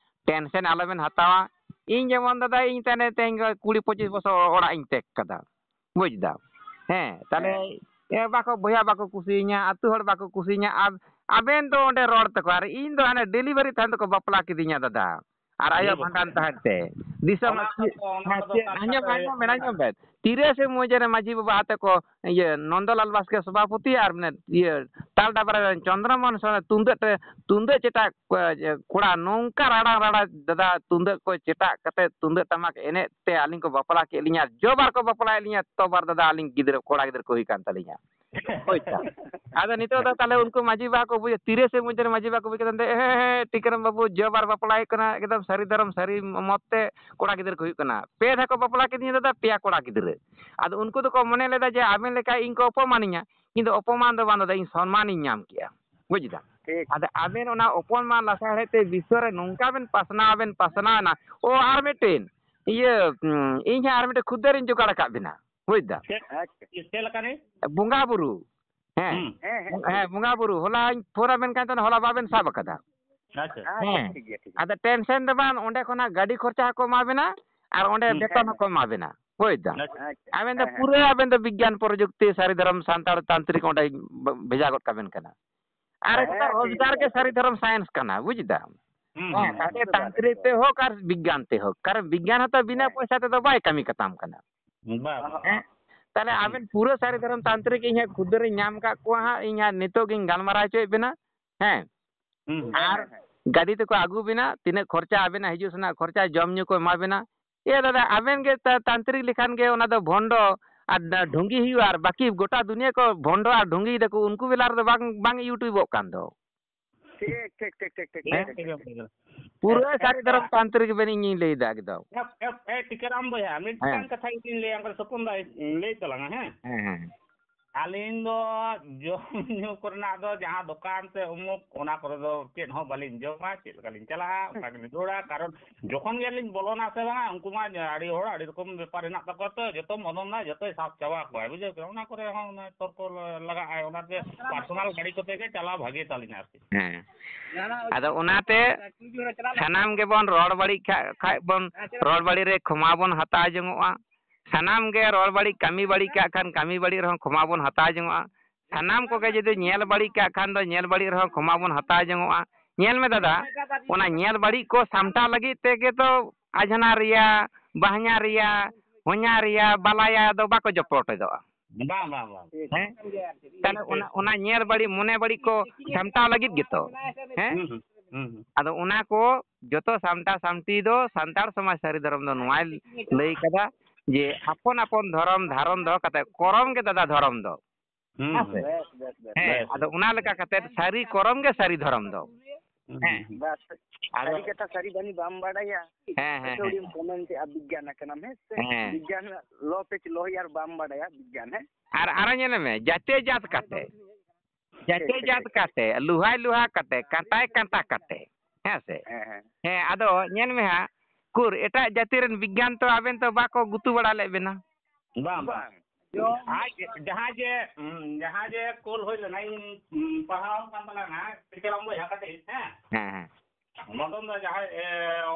ᱴᱮᱱᱥᱮᱱ ᱟᱞᱚ ᱵᱮᱱ ᱦᱟᱛᱟᱣᱟ᱾ ᱤᱧ ᱡᱮᱢᱚᱱ ᱫᱟᱫᱟ, ᱤᱧ ᱛᱮᱱᱮ ᱛᱮᱦᱮᱧ ᱠᱩᱲᱤ ᱯᱚᱸᱪᱤᱥ ᱵᱚᱪᱷᱚᱨ ᱚᱲᱟᱜ ᱤᱧ ᱛᱮᱜ ᱠᱟᱫᱟ᱾ ᱵᱩᱡᱽ ᱫᱟᱢ? ᱦᱮᱸ, ᱛᱟᱦᱞᱮ, ᱦᱮᱸ᱾ ᱮ, ᱵᱟᱠᱚ, ᱵᱚᱭᱦᱟ ᱵᱟᱠᱚ ᱠᱩᱥᱤᱭᱟᱹᱧᱟ, ᱟᱹᱛᱩ ᱦᱚᱲ ᱵᱟᱠᱚ ᱠᱩᱥᱤᱭᱟᱹᱧᱟ᱾ ᱟᱨ ᱟᱵᱮᱱ ᱫᱚ ᱚᱸᱰᱮ ᱨᱚᱲ ᱛᱟᱠᱚ, ᱟᱨ ᱤᱧ ᱫᱚ ᱦᱟᱱᱮ ᱰᱮᱞᱤᱵᱷᱟᱨᱤ ᱛᱟᱦᱮᱱ ᱛᱮᱠᱚ ᱵᱟᱯᱞᱟ ᱠᱤᱫᱤᱧᱟ ᱫᱟᱫᱟ᱾ ᱟᱨ ᱟᱭᱳ ᱤᱭᱟᱹ ᱵᱟᱠᱷᱟᱱ᱾ ᱵᱷᱟᱸᱰᱟᱱ ᱛᱟᱦᱮᱱ ᱛᱮ᱾ ᱫᱤᱥᱚᱢ ᱚᱱᱟ ᱪᱮᱫ, ᱠᱚᱫᱚ, ᱚᱱᱟ ᱦᱮᱸ, ᱠᱚᱫᱚ ᱪᱮᱫ, ᱠᱟᱛᱷᱟ ᱟᱸᱡᱚᱢ ᱫᱚ ᱢᱮ, ᱦᱩᱭᱩᱜ ᱟᱸᱡᱚᱢ ᱢᱮ, ᱠᱟᱱᱟ᱾ ᱟᱸᱡᱚᱢ ᱢᱮ᱾ ᱛᱤᱨᱤᱥᱮ ᱢᱟᱹᱭ ᱨᱮ ᱢᱟᱹᱡᱷᱤ ᱵᱟᱵᱟ ᱦᱟᱛᱮ ᱠᱚ, ᱤᱭᱟᱹ, ᱱᱚᱱᱫᱚᱞᱟᱞ ᱵᱟᱥᱠᱮ ᱥᱚᱵᱷᱟᱯᱚᱛᱤ ᱟᱨ ᱢᱟᱱᱮ, ᱤᱭᱟᱹ, ᱛᱟᱞ ᱰᱟᱵᱨᱟ ᱨᱮᱱ ᱪᱚᱱᱫᱨᱚᱢᱳᱦᱚᱱ ᱥᱚᱨᱮᱱ ᱛᱩᱢᱫᱟᱹᱜ ᱴᱮ-, ᱛᱩᱢᱫᱟᱹᱜ ᱪᱮᱴᱟᱜ ᱠᱚ, ᱠᱚᱲᱟ ᱱᱚᱝᱠᱟ ᱨᱟᱲᱟᱝ ᱨᱟᱲᱟ ᱫᱟᱫᱟ, ᱛᱩᱢᱫᱟᱹᱜ ᱠᱚ ᱪᱮᱴᱟᱜ ᱠᱟᱛᱮ ᱛᱩᱢᱫᱟᱹᱜ ᱴᱟᱢᱟᱠ ᱮᱱᱮᱡ ᱛᱮ ᱟᱹᱞᱤᱧ ᱠᱚ ᱵᱟᱯᱞᱟ ᱠᱮᱫ ᱞᱤᱧᱟ᱾ ᱡᱚᱵᱟᱨ ᱠᱚ ᱵᱟᱯᱞᱟᱭᱮᱫ ᱞᱤᱧᱟ, ᱛᱚᱵᱟᱨ ᱫᱟᱫᱟ ᱟᱹᱞᱤᱧ ᱜᱤᱫᱽᱨᱟᱹ, ᱠᱚᱲᱟ ᱜᱤᱫᱽᱨᱟᱹ ᱠᱚ ᱦᱩᱭ ᱠᱟᱱ ᱛᱟᱹᱞᱤᱧᱟ᱾ ᱦᱳᱭ ᱛᱚ᱾ ᱟᱫᱚ ᱱᱤᱛᱚᱜ ᱫᱚ ᱛᱟᱦᱞᱮ ᱩᱱᱠᱩ ᱢᱟᱹᱡᱷᱤ ᱵᱟᱵᱟ ᱠᱚ ᱵᱩᱡᱟ, ᱛᱤᱨᱤᱥᱮ ᱢᱟᱹᱭ ᱨᱮ ᱢᱟᱹᱡᱷᱤ ᱵᱟᱵᱟ ᱠᱚ ᱵᱩᱡ ᱠᱮᱫᱟ, ᱮ, ᱦᱮᱸ, ᱦᱮᱸ, ᱴᱤᱠᱟᱹᱨᱟᱢ ᱵᱟᱹᱵᱩ ᱡᱚᱵᱟᱨ ᱵᱟᱯᱞᱟ ᱦᱩᱭᱩᱜ ᱠᱟᱱᱟ, ᱮᱠᱫᱚᱢ ᱥᱟᱹᱨᱤ ᱫᱷᱚᱨᱚᱢ ᱥᱟᱹᱨᱤ ᱢᱚᱛ ᱛᱮ ᱠᱚᱲᱟ ᱜᱤᱫᱽᱨᱟᱹ ᱠᱚ ᱦᱩᱭᱩᱜ ᱠᱟᱱᱟ᱾ ᱯᱮ ᱫᱷᱟᱣ ᱠᱚ ᱵᱟᱯᱞᱟ ᱠᱤᱫᱤᱧᱟ ᱫᱟᱫᱟ, ᱯᱮᱭᱟ ᱠᱚᱲᱟ ᱜᱤᱫᱽᱨᱟᱹ᱾ ᱟᱫᱚ ᱩᱱᱠᱩ ᱫᱚᱠᱚ ᱢᱚᱱᱮ ᱞᱮᱫᱟ ᱡᱮ ᱟᱵᱮᱱ ᱞᱮᱠᱟ ᱤᱧ ᱠᱚ ᱚᱯᱚᱢᱟᱱᱤᱧᱟ, ᱤᱧ ᱫᱚ ᱚᱯᱚᱢᱟᱱ ᱫᱚ ᱵᱟᱝ ᱫᱟᱫᱟ, ᱤᱧ ᱥᱚᱱᱢᱟᱱᱤᱧ ᱧᱟᱢ ᱠᱮᱜᱼᱟ᱾ ᱵᱩᱡᱽ ᱫᱟ? ᱴᱷᱤᱠ᱾ ᱟᱫᱚ ᱟᱵᱮᱱ ᱚᱱᱟ ᱚᱯᱚᱢᱟᱱ ᱞᱟᱥᱟᱲᱦᱮᱫ ᱛᱮ ᱵᱤᱥᱥᱚ ᱨᱮ ᱱᱚᱝᱠᱟ ᱵᱮᱱ ᱯᱟᱥᱱᱟᱣ ᱵᱮᱱ ᱯᱟᱥᱱᱟᱣ ᱮᱱᱟ᱾ ᱚ, ᱟᱨ ᱢᱤᱫᱴᱮᱱ, ᱤᱭᱟᱹ, ᱩᱸ, ᱤᱧ ᱦᱚᱸ ᱟᱨ ᱢᱤᱫᱴᱮᱱ ᱠᱷᱩᱫᱟᱹᱨᱤᱧ ᱡᱚᱜᱟᱲ ᱟᱠᱟᱫ ᱵᱮᱱᱟ᱾ ᱵᱩᱡᱽ ᱫᱟ? ᱪᱮᱫ, ᱟᱪᱪᱷᱟ᱾ ᱪᱮᱫ ᱞᱮᱠᱟ ᱨᱮ? ᱵᱚᱸᱜᱟ ᱵᱩᱨᱩ᱾ ᱦᱮᱸ᱾ ᱦᱩᱸ᱾ ᱦᱮᱸ, ᱦᱮᱸ᱾ ᱦᱮᱸ, ᱵᱚᱸᱜᱟ ᱵᱩᱨᱩ᱾ ᱦᱚᱞᱟᱧ ᱯᱷᱳᱱ ᱟᱵᱮᱱ ᱠᱟᱱ ᱛᱟᱦᱮᱱᱟ, ᱦᱚᱞᱟ ᱵᱟᱵᱮᱱ ᱥᱟᱵ ᱟᱠᱟᱫᱟ᱾ ᱟᱪᱪᱷᱟ᱾ ᱟᱪᱪᱷᱟ, ᱦᱮᱸ᱾ ᱴᱷᱤᱠ ᱜᱮᱭᱟ, ᱴᱷᱤᱠ ᱜᱮᱭᱟ᱾ ᱟᱫᱚ ᱴᱮᱱᱥᱮᱱ ᱫᱚ ᱵᱟᱝ, ᱚᱸᱰᱮ ᱠᱷᱚᱱᱟᱜ ᱜᱟᱹᱰᱤ ᱠᱷᱚᱨᱪᱟ ᱦᱚᱸᱠᱚ ᱮᱢᱟ ᱵᱮᱱᱟ ᱟᱨ ᱚᱸᱰᱮ ᱦᱩᱸ, ᱵᱮᱛᱚᱱ ᱦᱮᱸ, ᱦᱚᱸᱠᱚ ᱮᱢᱟ ᱵᱮᱱᱟ᱾ ᱵᱩᱡᱽ ᱫᱟᱢ? ᱟᱪᱪᱷᱟ᱾ ᱟᱪᱪᱷᱟ, ᱟᱵᱮᱱ ᱫᱚ ᱦᱮᱸ, ᱦᱮᱸ᱾ ᱯᱩᱨᱟᱹ ᱟᱵᱮᱱ ᱫᱚ ᱵᱤᱜᱽᱜᱟᱱ ᱯᱨᱚᱡᱩᱠᱛᱤ ᱥᱟᱹᱨᱤ ᱫᱷᱚᱨᱚᱢ ᱥᱟᱱᱛᱟᱲ ᱛᱟᱱᱛᱨᱤᱠ ᱚᱸᱰᱮ ᱵᱷᱮᱡᱟ ᱜᱚᱫ ᱠᱟᱵᱮᱱ ᱠᱟᱱᱟ᱾ ᱟᱨ ᱦᱮᱸ, ᱮᱠᱫᱚᱢ ᱴᱷᱤᱠ ᱨᱳᱡᱽᱜᱟᱨ ᱜᱮᱭᱟ᱾ ᱜᱮ ᱥᱟᱹᱨᱤ ᱫᱷᱚᱨᱚᱢ ᱥᱟᱭᱮᱱᱥ ᱠᱟᱱᱟ, ᱵᱩᱡᱽ ᱫᱟᱢ? ᱦᱩᱸ, ᱦᱮᱸ, ᱦᱩᱸ᱾ ᱛᱟᱦᱞᱮ ᱮᱠᱫᱚᱢ, ᱛᱟᱱᱛᱨᱤᱠ ᱮᱠᱫᱚᱢ᱾ ᱛᱮ ᱦᱳᱠ ᱟᱨ ᱵᱤᱜᱽᱜᱟᱱ ᱛᱮ ᱦᱳᱠ, ᱠᱟᱨᱚᱱ ᱵᱤᱜᱽᱜᱟᱱ ᱦᱚᱸᱛᱚ ᱵᱤᱱᱟᱹ ᱦᱮᱸ᱾ ᱯᱚᱭᱥᱟ ᱛᱮᱫᱚ ᱵᱟᱭ ᱠᱟᱹᱢᱤ ᱠᱟᱛᱟᱢ ᱠᱟᱱᱟ᱾ ᱵᱟᱝ, ᱵᱟᱝ᱾ ᱦᱮᱸ? ᱛᱟᱦᱞᱮ ᱦᱩᱸ᱾ ᱟᱵᱮᱱ ᱯᱩᱨᱟᱹ ᱥᱟᱹᱨᱤ ᱫᱷᱚᱨᱚᱢ ᱛᱟᱱᱛᱨᱤᱠ ᱤᱧ ᱦᱟᱸᱜ ᱠᱷᱩᱫᱟᱹᱨᱤᱧ ᱧᱟᱢ ᱟᱠᱟᱫ ᱠᱚᱣᱟ ᱦᱟᱸᱜ, ᱤᱧ ᱦᱟᱸᱜ ᱱᱤᱛᱚᱜ ᱜᱤᱧ ᱜᱟᱞᱢᱟᱨᱟᱣ ᱦᱚᱪᱚᱭᱮᱫ ᱵᱮᱱᱟ᱾ ᱦᱮᱸ? ᱦᱩᱸ, ᱦᱩᱸ᱾ ᱟᱨ ᱦᱮᱸ, ᱦᱮᱸ, ᱦᱮᱸ᱾ ᱜᱟᱹᱰᱤ ᱛᱮᱠᱚ ᱟᱹᱜᱩ ᱵᱮᱱᱟ, ᱛᱤᱱᱟᱹᱜ ᱠᱷᱚᱨᱪᱟ ᱟᱵᱮᱱᱟᱜ ᱦᱤᱡᱩᱜ ᱥᱮᱱᱟᱜ ᱠᱷᱚᱨᱪᱟ, ᱡᱚᱢ ᱧᱩ ᱠᱚ ᱮᱢᱟ ᱵᱮᱱᱟ᱾ ᱮ ᱫᱟᱫᱟ, ᱟᱵᱮᱱ ᱜᱮ ᱛᱟ-, ᱛᱟᱱᱛᱨᱤᱠ ᱞᱮᱠᱷᱟᱱ ᱜᱮ ᱚᱱᱟ ᱫᱚ ᱵᱷᱚᱱᱰᱚ ᱟᱨ ᱰ-, ᱰᱷᱚᱝᱜᱤ ᱦᱩᱭᱩᱜᱼᱟ, ᱟᱨ ᱵᱟᱹᱠᱤ ᱜᱚᱴᱟ ᱫᱩᱱᱤᱭᱟᱹ ᱠᱚ ᱵᱷᱚᱱᱰᱚ ᱟᱨ ᱰᱷᱚᱝᱜᱤᱭ ᱫᱟᱠᱚ, ᱩᱱᱠᱩ ᱵᱮᱞᱟ ᱨᱮᱫᱚ ᱵᱟᱝ, ᱵᱟᱝ YouTubeᱚᱜ ᱠᱟᱱ ᱫᱚ᱾ ᱴᱷᱤᱠ, ᱴᱷᱤᱠ, ᱴᱷᱤᱠ, ᱴᱷᱤᱠ, ᱴᱷᱤᱠ, ᱦᱮᱸ? ᱴᱷᱤᱠ, ᱴᱷᱤᱠ, ᱴᱷᱤᱠ᱾ ᱯᱩᱨᱟᱹ ᱮ, ᱥᱟᱹᱨᱤ ᱮ, ᱫᱷᱚᱨᱚᱢ ᱮ, ᱛᱟᱱᱛᱨᱤᱠ ᱵᱮᱱ ᱤᱧᱤᱧ ᱞᱟᱹᱭᱫᱟ ᱮᱠᱫᱚᱢ᱾ ᱮ, ᱮ, ᱮ, ᱴᱤᱠᱟᱹᱨᱟᱢ ᱵᱚᱭᱦᱟ, ᱢᱤᱫᱴᱟᱝ ᱦᱮᱸ᱾ ᱠᱟᱛᱷᱟ ᱤᱧ ᱞᱟᱹᱭᱟ, ᱚᱱᱠᱟ ᱥᱚᱯᱚᱱ ᱫᱟ ᱞᱟᱹᱭ ᱛᱟᱞᱟᱝᱟ, ᱦᱮᱸ? ᱦᱮᱸ, ᱦᱮᱸ᱾ ᱟᱹᱞᱤᱧ ᱫᱚ ᱡᱚᱢ ᱧᱩ ᱠᱚᱨᱮᱱᱟᱜ ᱫᱚ ᱡᱟᱦᱟᱸ ᱫᱚᱠᱟᱱ ᱥᱮ ᱩᱢᱩᱠ, ᱚᱱᱟ ᱠᱚᱨᱮ ᱫᱚ ᱪᱮᱫ ᱦᱚᱸ ᱵᱟᱹᱞᱤᱧ ᱡᱚᱢᱟ, ᱪᱮᱫ ᱞᱮᱠᱟᱞᱤᱧ ᱪᱟᱞᱟᱜᱼᱟ, ᱚᱱᱠᱟ ᱜᱮᱞᱤᱧ ᱨᱩᱣᱟᱹᱲᱟ᱾ ᱠᱟᱨᱚᱱ ᱡᱚᱠᱷᱚᱱ ᱜᱮᱞᱤᱧ ᱵᱚᱞᱚᱱᱟ ᱥᱮ ᱵᱟᱝᱟ, ᱩᱱᱠᱩ ᱢᱟ ᱟᱹᱰᱤ ᱦᱚᱲ ᱟᱹᱰᱤ ᱨᱚᱠᱚᱢ ᱵᱮᱯᱟᱨ ᱦᱮᱱᱟᱜ ᱛᱟᱠᱚᱣᱟ ᱛᱚ, ᱡᱚᱛᱚ ᱢᱚᱫᱚᱱ ᱫᱟ ᱡᱚᱛᱚᱭ ᱥᱟᱵ ᱪᱟᱵᱟ ᱠᱚᱣᱟᱭ, ᱵᱩᱡᱷᱟᱹᱣ ᱠᱮᱫᱟ? ᱚᱱᱟ ᱠᱚᱨᱮ ᱦᱚᱸ ᱚᱱᱟ ᱛᱚᱨᱠᱚ ᱞᱟᱜᱟᱜᱼᱟᱭ, ᱚᱱᱟᱛᱮ ᱯᱟᱨᱥᱚᱱᱟᱞ ᱜᱟᱹᱰᱤ ᱠᱚᱛᱮ ᱜᱮ ᱪᱟᱞᱟᱣ ᱵᱷᱟᱜᱮ ᱛᱟᱹᱞᱤᱧᱟ ᱟᱨᱠᱤ᱾ ᱦᱮᱸ᱾ ᱟᱫᱚ ᱚᱱᱟᱛᱮ ᱥᱟᱱᱟᱢ ᱜᱮᱵᱚᱱ ᱨᱚᱲ ᱵᱟᱹᱲᱤᱡ ᱠᱷᱟᱡ, ᱠᱷᱟᱡ ᱵᱚᱱ ᱨᱚᱲ ᱵᱟᱹᱲᱤᱡ ᱨᱮ ᱠᱷᱚᱢᱟ ᱵᱚᱱ ᱦᱟᱛᱟᱣ ᱡᱚᱝᱚᱜᱼᱟ᱾ ᱥᱟᱱᱟᱢ ᱜᱮ ᱨᱚᱲ ᱵᱟᱹᱲᱤᱡ, ᱠᱟᱹᱢᱤ ᱵᱟᱹᱲᱤᱡ ᱠᱟᱜ ᱠᱷᱟᱱ ᱠᱟᱹᱢᱤ ᱵᱟᱹᱲᱤᱡ ᱨᱮᱦᱚᱸ ᱠᱷᱚᱢᱟ ᱵᱚᱱ ᱦᱟᱛᱟᱣ ᱡᱚᱝᱚᱜᱼᱟ᱾ ᱥᱟᱱᱟᱢ ᱠᱚᱜᱮ ᱡᱩᱫᱤ ᱧᱮᱞ ᱵᱟᱹᱲᱤᱡ ᱠᱟᱜ ᱠᱷᱟᱱ ᱫᱚ ᱧᱮᱞ ᱵᱟᱹᱲᱤᱡ ᱨᱮᱦᱚᱸ ᱠᱷᱚᱢᱟ ᱵᱚᱱ ᱦᱟᱛᱟᱣ ᱡᱚᱝᱚᱜᱼᱟ᱾ ᱧᱮᱞ ᱢᱮ ᱫᱟᱫᱟ, ᱚᱱᱟ ᱧᱮᱞ ᱵᱟᱹᱲᱤᱡ ᱠᱚ ᱥᱟᱢᱴᱟᱣ ᱞᱟᱹᱜᱤᱫ ᱛᱮᱜᱮ ᱛᱚ ᱟᱡᱷᱱᱟᱨ ᱨᱮᱭᱟ, ᱵᱟᱦᱧᱟᱨ ᱨᱮᱭᱟ, ᱦᱚᱧᱦᱟᱨ ᱨᱮᱭᱟ, ᱵᱟᱞᱟᱭᱟ ᱫᱚ ᱵᱟᱠᱚ ᱡᱚᱯᱚᱴᱮᱫᱚᱜᱼᱟ᱾ ᱵᱟᱝ, ᱵᱟᱝ, ᱵᱟᱝ᱾ ᱦᱮᱸ? ᱴᱷᱤᱠ, ᱛᱟᱦᱞᱮ ᱴᱷᱤᱠ᱾ ᱚᱱᱟ, ᱚᱱᱟ ᱧᱮᱞ ᱵᱟᱹᱲᱤᱡ, ᱢᱚᱱᱮ ᱵᱟᱹᱲᱤᱡ ᱠᱚ ᱥᱟᱢᱴᱟᱣ ᱞᱟᱹᱜᱤᱫ ᱜᱮᱛᱚ᱾ ᱦᱮᱸ? ᱦᱩᱸ, ᱦᱩᱸ, ᱦᱩᱸ, ᱦᱩᱸ᱾ ᱟᱫᱚ ᱚᱱᱟ ᱠᱚ ᱡᱚᱛᱚ ᱥᱟᱢᱴᱟᱣ ᱥᱟᱢᱴᱤ ᱫᱚ ᱥᱟᱱᱛᱟᱲ ᱥᱚᱢᱟᱡᱽ ᱥᱟᱹᱨᱤ ᱫᱷᱚᱨᱚᱢ ᱫᱚ ᱱᱚᱣᱟᱭ ᱞᱟᱹᱭ ᱠᱟᱫᱟ ᱡᱮ ᱟᱯᱚᱱ ᱟᱯᱚᱱ ᱫᱷᱚᱨᱚᱢ ᱫᱷᱟᱨᱚᱱ ᱫᱚᱦᱚ ᱠᱟᱛᱮ ᱠᱚᱨᱚᱢ ᱜᱮ ᱫᱟᱫᱟ ᱫᱷᱚᱨᱚᱢ ᱫᱚ᱾ ᱦᱩᱸ, ᱦᱮᱸ ᱥᱮ? ᱦᱩᱸ᱾ ᱵᱮᱥ, ᱵᱮᱥ, ᱵᱮᱥ, ᱦᱮᱸ, ᱵᱮᱥ᱾ ᱟᱫᱚ ᱚᱱᱟ ᱞᱮᱠᱟ ᱠᱟᱛᱮ ᱥᱟᱹᱨᱤ ᱠᱚᱨᱚᱢ ᱜᱮ ᱥᱟᱹᱨᱤ ᱫᱷᱚᱨᱚᱢ ᱫᱚ᱾ ᱦᱩᱸ, ᱦᱮᱸ᱾ ᱦᱩᱸ, ᱦᱩᱸ᱾ ᱵᱟᱥ, ᱟᱫᱚ ᱥᱟᱹᱨᱤ ᱠᱟᱛᱷᱟ ᱥᱟᱹᱨᱤ ᱵᱟᱹᱱᱤ ᱵᱟᱢ ᱵᱟᱰᱟᱭᱟ᱾ ᱦᱮᱸ, ᱦᱮᱸ, ᱟᱹᱛᱷᱟᱹᱣᱲᱤᱢ ᱦᱮᱸ᱾ ᱠᱚᱢᱮᱱᱴᱮᱜᱼᱟ, ᱵᱤᱜᱽᱜᱟᱱ ᱟᱠᱟᱱᱟᱢ, ᱦᱮᱸ ᱥᱮ? ᱦᱮᱸ᱾ ᱵᱤᱜᱽᱜᱟᱱ ᱞᱚ ᱯᱮᱪ ᱞᱚᱭᱟᱨ ᱵᱟᱢ ᱵᱟᱰᱟᱭᱟ, ᱵᱤᱜᱽᱜᱟᱱ, ᱦᱮᱸ? ᱟᱨ, ᱟᱨᱚ ᱧᱮᱞ ᱢᱮ, ᱡᱟᱹᱛᱤ ᱡᱟᱛ ᱠᱟᱛᱮ, ᱡᱟᱹᱛᱤ ᱴᱷᱤᱠ, ᱴᱷᱤᱠ, ᱡᱟᱛ ᱴᱷᱤᱠ᱾ ᱠᱟᱛᱮ, ᱞᱩᱦᱟᱭ ᱞᱩᱦᱟ ᱠᱟᱛᱮ, ᱠᱟᱸᱴᱟᱭ ᱠᱟᱸᱴᱟ ᱠᱟᱛᱮ, ᱦᱮᱸ ᱥᱮ? ᱦᱮᱸ, ᱦᱮᱸ᱾ ᱦᱮᱸ, ᱟᱫᱚ ᱧᱮᱞ ᱢᱮ ᱦᱟᱸᱜ, ᱩᱠᱩᱨ ᱮᱴᱟᱜ ᱡᱟᱹᱛᱤ ᱨᱮᱱ ᱵᱤᱜᱽᱜᱟᱱ ᱛᱚ ᱟᱵᱮᱱ ᱛᱚ ᱵᱟᱠᱚ ᱜᱩᱛᱩ ᱵᱟᱲᱟ ᱞᱮᱫ ᱵᱮᱱᱟ᱾ ᱵᱟᱝ, ᱵᱟᱝ᱾ ᱵᱟᱝ᱾ ᱟᱡ ᱡᱟᱦᱟᱸ ᱡᱮ, ᱩᱸ, ᱡᱟᱦᱟᱸ ᱡᱮ ᱠᱳᱞ ᱦᱩᱭ ᱞᱮᱱᱟ, ᱤᱧ, ᱩᱸ, ᱯᱟᱲᱦᱟᱣ ᱠᱟᱱ ᱛᱟᱞᱟᱝᱟ, ᱴᱤᱪᱟᱨ ᱟᱢ ᱵᱚᱭᱦᱟ ᱠᱟᱹᱴᱤᱡ, ᱦᱮᱸ? ᱦᱮᱸ, ᱦᱮᱸ᱾ ᱢᱚᱫᱚᱱ ᱫᱚ ᱡᱟᱦᱟᱸᱭ, ᱮ,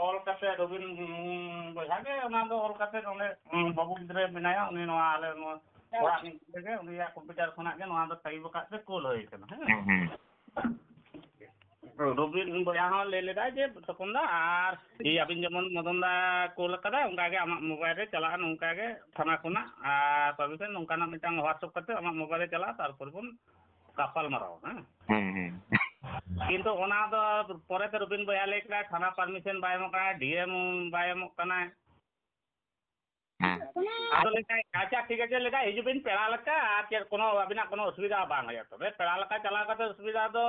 ᱚᱞ ᱠᱟᱛᱮ ᱨᱚᱵᱤᱱ, ᱩᱸ, ᱵᱚᱭᱦᱟ ᱜᱮ ᱚᱱᱟ ᱫᱚ ᱚᱞ ᱠᱟᱛᱮ ᱚᱸᱰᱮ, ᱩᱸ, ᱵᱟᱹᱵᱩ ᱜᱤᱫᱽᱨᱟᱹ ᱢᱮᱱᱟᱭᱟ, ᱩᱱᱤ ᱱᱚᱣᱟ ᱟᱞᱮ ᱱᱚᱣᱟ ᱚᱲᱟᱜ ᱨᱤᱱᱤᱡ ᱜᱤᱫᱽᱨᱟᱹ ᱜᱮ, ᱩᱱᱤᱭᱟᱜ ᱠᱚᱢᱯᱤᱭᱩᱴᱟᱨ ᱠᱷᱚᱱᱟᱜ ᱜᱮ ᱱᱚᱣᱟ ᱫᱚ ᱴᱟᱭᱤᱯ ᱟᱠᱟᱫ ᱛᱮ ᱠᱳᱞ ᱦᱩᱭ ᱠᱟᱱᱟ, ᱦᱮᱸ? ᱦᱮᱸ, ᱦᱮᱸ᱾ ᱨᱚᱵᱤᱱ ᱵᱚᱭᱦᱟ ᱦᱚᱸ ᱞᱟᱹᱭ ᱞᱮᱫᱟᱭ ᱡᱮ ᱛᱚᱠᱷᱚᱱ ᱫᱚ ᱟᱨ ᱤᱭᱟᱹ ᱟᱵᱤᱱ ᱡᱮᱢᱚᱱ ᱢᱚᱫᱚᱱ ᱫᱟ ᱠᱳᱞ ᱠᱟᱫᱟ, ᱚᱱᱠᱟ ᱜᱮ ᱟᱢᱟᱜ ᱢᱳᱵᱟᱭᱤᱞ ᱨᱮ ᱪᱟᱞᱟᱜᱼᱟ, ᱱᱚᱝᱠᱟ ᱜᱮ ᱛᱷᱟᱱᱟ ᱠᱷᱚᱱᱟᱜ, ᱟᱨ ᱯᱟᱨᱢᱤᱥᱚᱱ ᱱᱚᱝᱠᱟᱱᱟᱜ ᱢᱤᱫᱴᱟᱝ WhatsApp ᱠᱟᱛᱮ ᱟᱢᱟᱜ ᱢᱳᱵᱟᱭᱤᱞ ᱨᱮ ᱪᱟᱞᱟᱜᱼᱟ, ᱛᱟᱨᱯᱚᱨ ᱵᱚᱱ ᱜᱟᱯᱟᱞ ᱢᱟᱨᱟᱣᱟ, ᱦᱮᱸ? ᱦᱮᱸ, ᱦᱮᱸ᱾ ᱠᱤᱱᱛᱩ ᱚᱱᱟ ᱫᱚ ᱯᱚᱨᱮᱛᱮ ᱨᱚᱵᱤᱱ ᱵᱚᱭᱦᱟ ᱞᱟᱹᱭ ᱠᱮᱫᱟ, ᱛᱷᱟᱱᱟ ᱯᱟᱨᱢᱤᱥᱚᱱ ᱵᱟᱭ ᱮᱢᱚᱜ ᱠᱟᱱᱟ, DM ᱵᱟᱭ ᱮᱢᱚᱜ ᱠᱟᱱᱟ᱾ ᱟᱫᱚ ᱞᱟᱹᱭᱫᱟᱭ, "ᱟᱪᱪᱷᱟ, ᱴᱷᱤᱠ ᱟᱪᱷᱮ", ᱞᱟᱹᱭᱫᱟᱭ, "ᱦᱤᱡᱩᱜ ᱵᱤᱱ ᱯᱮᱲᱟ ᱞᱮᱠᱟ, ᱟᱨ ᱪᱮᱫ ᱠᱚᱱᱚ ᱟᱹᱵᱤᱱᱟᱜ ᱠᱚᱱᱚ ᱚᱥᱩᱵᱤᱫᱷᱟ ᱵᱟᱝ ᱦᱩᱭᱩᱜᱼᱟ᱾ ᱛᱚᱵᱮ ᱯᱮᱲᱟ ᱞᱮᱠᱟ ᱪᱟᱞᱟᱣ ᱠᱟᱛᱮ ᱚᱥᱩᱵᱤᱫᱷᱟ ᱫᱚ,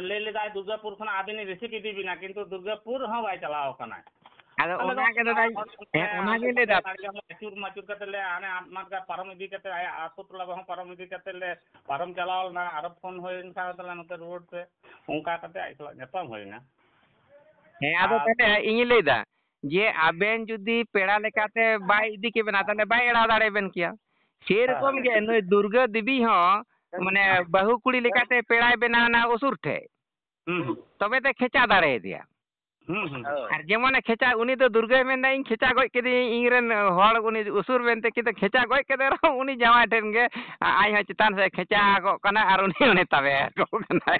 ᱞᱟᱹᱭ ᱞᱮᱫᱟᱭ ᱫᱩᱨᱜᱟᱯᱩᱨ ᱠᱷᱚᱱᱟᱜ ᱟᱹᱵᱤᱱ ᱞᱤᱧ receive ᱤᱫᱤ ᱵᱤᱱᱟ, ᱠᱤᱱᱛᱩ ᱫᱩᱨᱜᱟᱯᱩᱨ ᱦᱚᱸ ᱵᱟᱭ ᱪᱟᱞᱟᱣ ᱠᱟᱱᱟᱭ᱾" ᱟᱫᱚ ᱟᱞᱮ ᱫᱚ ᱚᱱᱟ ᱜᱮ ᱫᱟᱫᱟ, ᱦᱚᱲ ᱦᱮᱸ, ᱚᱱᱟ ᱜᱮ ᱞᱟᱹᱭ ᱫᱟ᱾ ᱟᱹᱪᱩᱨ ᱢᱟᱹᱪᱩᱨ ᱠᱟᱛᱮ ᱞᱮ ᱦᱟᱱᱮ ᱟᱢᱟᱫ ᱜᱟ ᱯᱟᱨᱚᱢ ᱤᱫᱤ ᱠᱟᱛᱮ, ᱟᱭᱟᱜ ᱟᱹᱛᱩ ᱴᱚᱞᱟ ᱠᱚᱦᱚᱸ ᱯᱟᱨᱚᱢ ᱤᱫᱤ ᱠᱟᱛᱮ ᱞᱮ ᱯᱟᱨᱚᱢ ᱪᱟᱞᱟᱣ ᱞᱮᱱᱟ, ᱟᱨᱚ ᱯᱷᱳᱱ ᱦᱩᱭᱮᱱ ᱠᱷᱟᱱ, "ᱛᱟᱦᱚᱞᱮ ᱱᱚᱛᱮ ᱨᱩᱣᱟᱹᱲ ᱯᱮ", ᱚᱱᱠᱟ ᱠᱟᱛᱮ ᱟᱡ ᱥᱟᱞᱟᱜ ᱧᱟᱯᱟᱢ ᱦᱩᱭᱱᱟ᱾ ᱦᱮᱸ, ᱟᱫᱚ ᱟᱨ ᱛᱟᱦᱚᱞᱮ ᱤᱧᱤᱧ ᱞᱟᱹᱭ ᱫᱟ ᱡᱮ ᱟᱵᱮᱱ ᱡᱩᱫᱤ ᱯᱮᱲᱟ ᱞᱮᱠᱟᱛᱮ ᱵᱟᱭ ᱤᱫᱤ ᱠᱮᱵᱮᱱᱟ, ᱛᱟᱦᱚᱞᱮ ᱵᱟᱭ ᱮᱲᱟᱣ ᱫᱟᱲᱮᱭᱟᱵᱮᱱ ᱠᱮᱭᱟ᱾ ᱥᱮᱨᱚᱠᱚᱢ ᱦᱮᱸ᱾ ᱜᱮ ᱱᱩᱭ ᱫᱩᱨᱜᱟᱹ ᱫᱮᱵᱤ ᱦᱚᱸ, ᱢᱟᱱᱮ, ᱦᱮᱸ᱾ ᱵᱟᱹᱦᱩ ᱠᱩᱲᱤ ᱞᱮᱠᱟᱛᱮ ᱯᱮᱲᱟᱭ ᱵᱮᱱᱟᱣ ᱮᱱᱟ ᱩᱥᱩᱨ ᱴᱷᱮᱡ, ᱦᱩᱸ᱾ ᱛᱚᱵᱮ ᱛᱮ ᱠᱷᱮᱪᱟ ᱫᱟᱲᱮᱭᱟᱫᱮᱭᱟ᱾ ᱦᱩᱸ, ᱦᱩᱸ᱾ ᱦᱳᱭ᱾ ᱟᱨ ᱡᱮᱢᱚᱱᱮ ᱠᱷᱮᱪᱟ, ᱩᱱᱤ ᱫᱚ ᱫᱩᱨᱜᱟᱹᱭ ᱢᱮᱱᱫᱟ, "ᱤᱧ ᱠᱷᱮᱪᱟ ᱜᱚᱡ ᱠᱮᱫᱮᱭᱟᱹᱧ, ᱤᱧ ᱨᱮᱱ ᱦᱚᱲ ᱩᱱᱤ ᱩᱥᱩᱨ ᱢᱮᱱᱛᱮ", ᱠᱤᱱᱛᱩ ᱠᱷᱮᱪᱟ ᱜᱚᱡ ᱠᱮᱫᱮ ᱨᱮᱦᱚᱸ ᱩᱱᱤ ᱡᱟᱶᱟᱭ ᱴᱷᱮᱱ ᱜᱮ ᱟ-, ᱟᱡ ᱦᱚᱸ ᱪᱮᱛᱟᱱ ᱥᱮᱫ ᱠᱷᱮᱪᱟ ᱠᱚᱜ ᱠᱟᱱᱟ ᱟᱨ ᱩᱱᱤ ᱩᱱᱤ ᱛᱟᱵᱮ ᱠᱚᱜ ᱠᱟᱱᱟᱭ᱾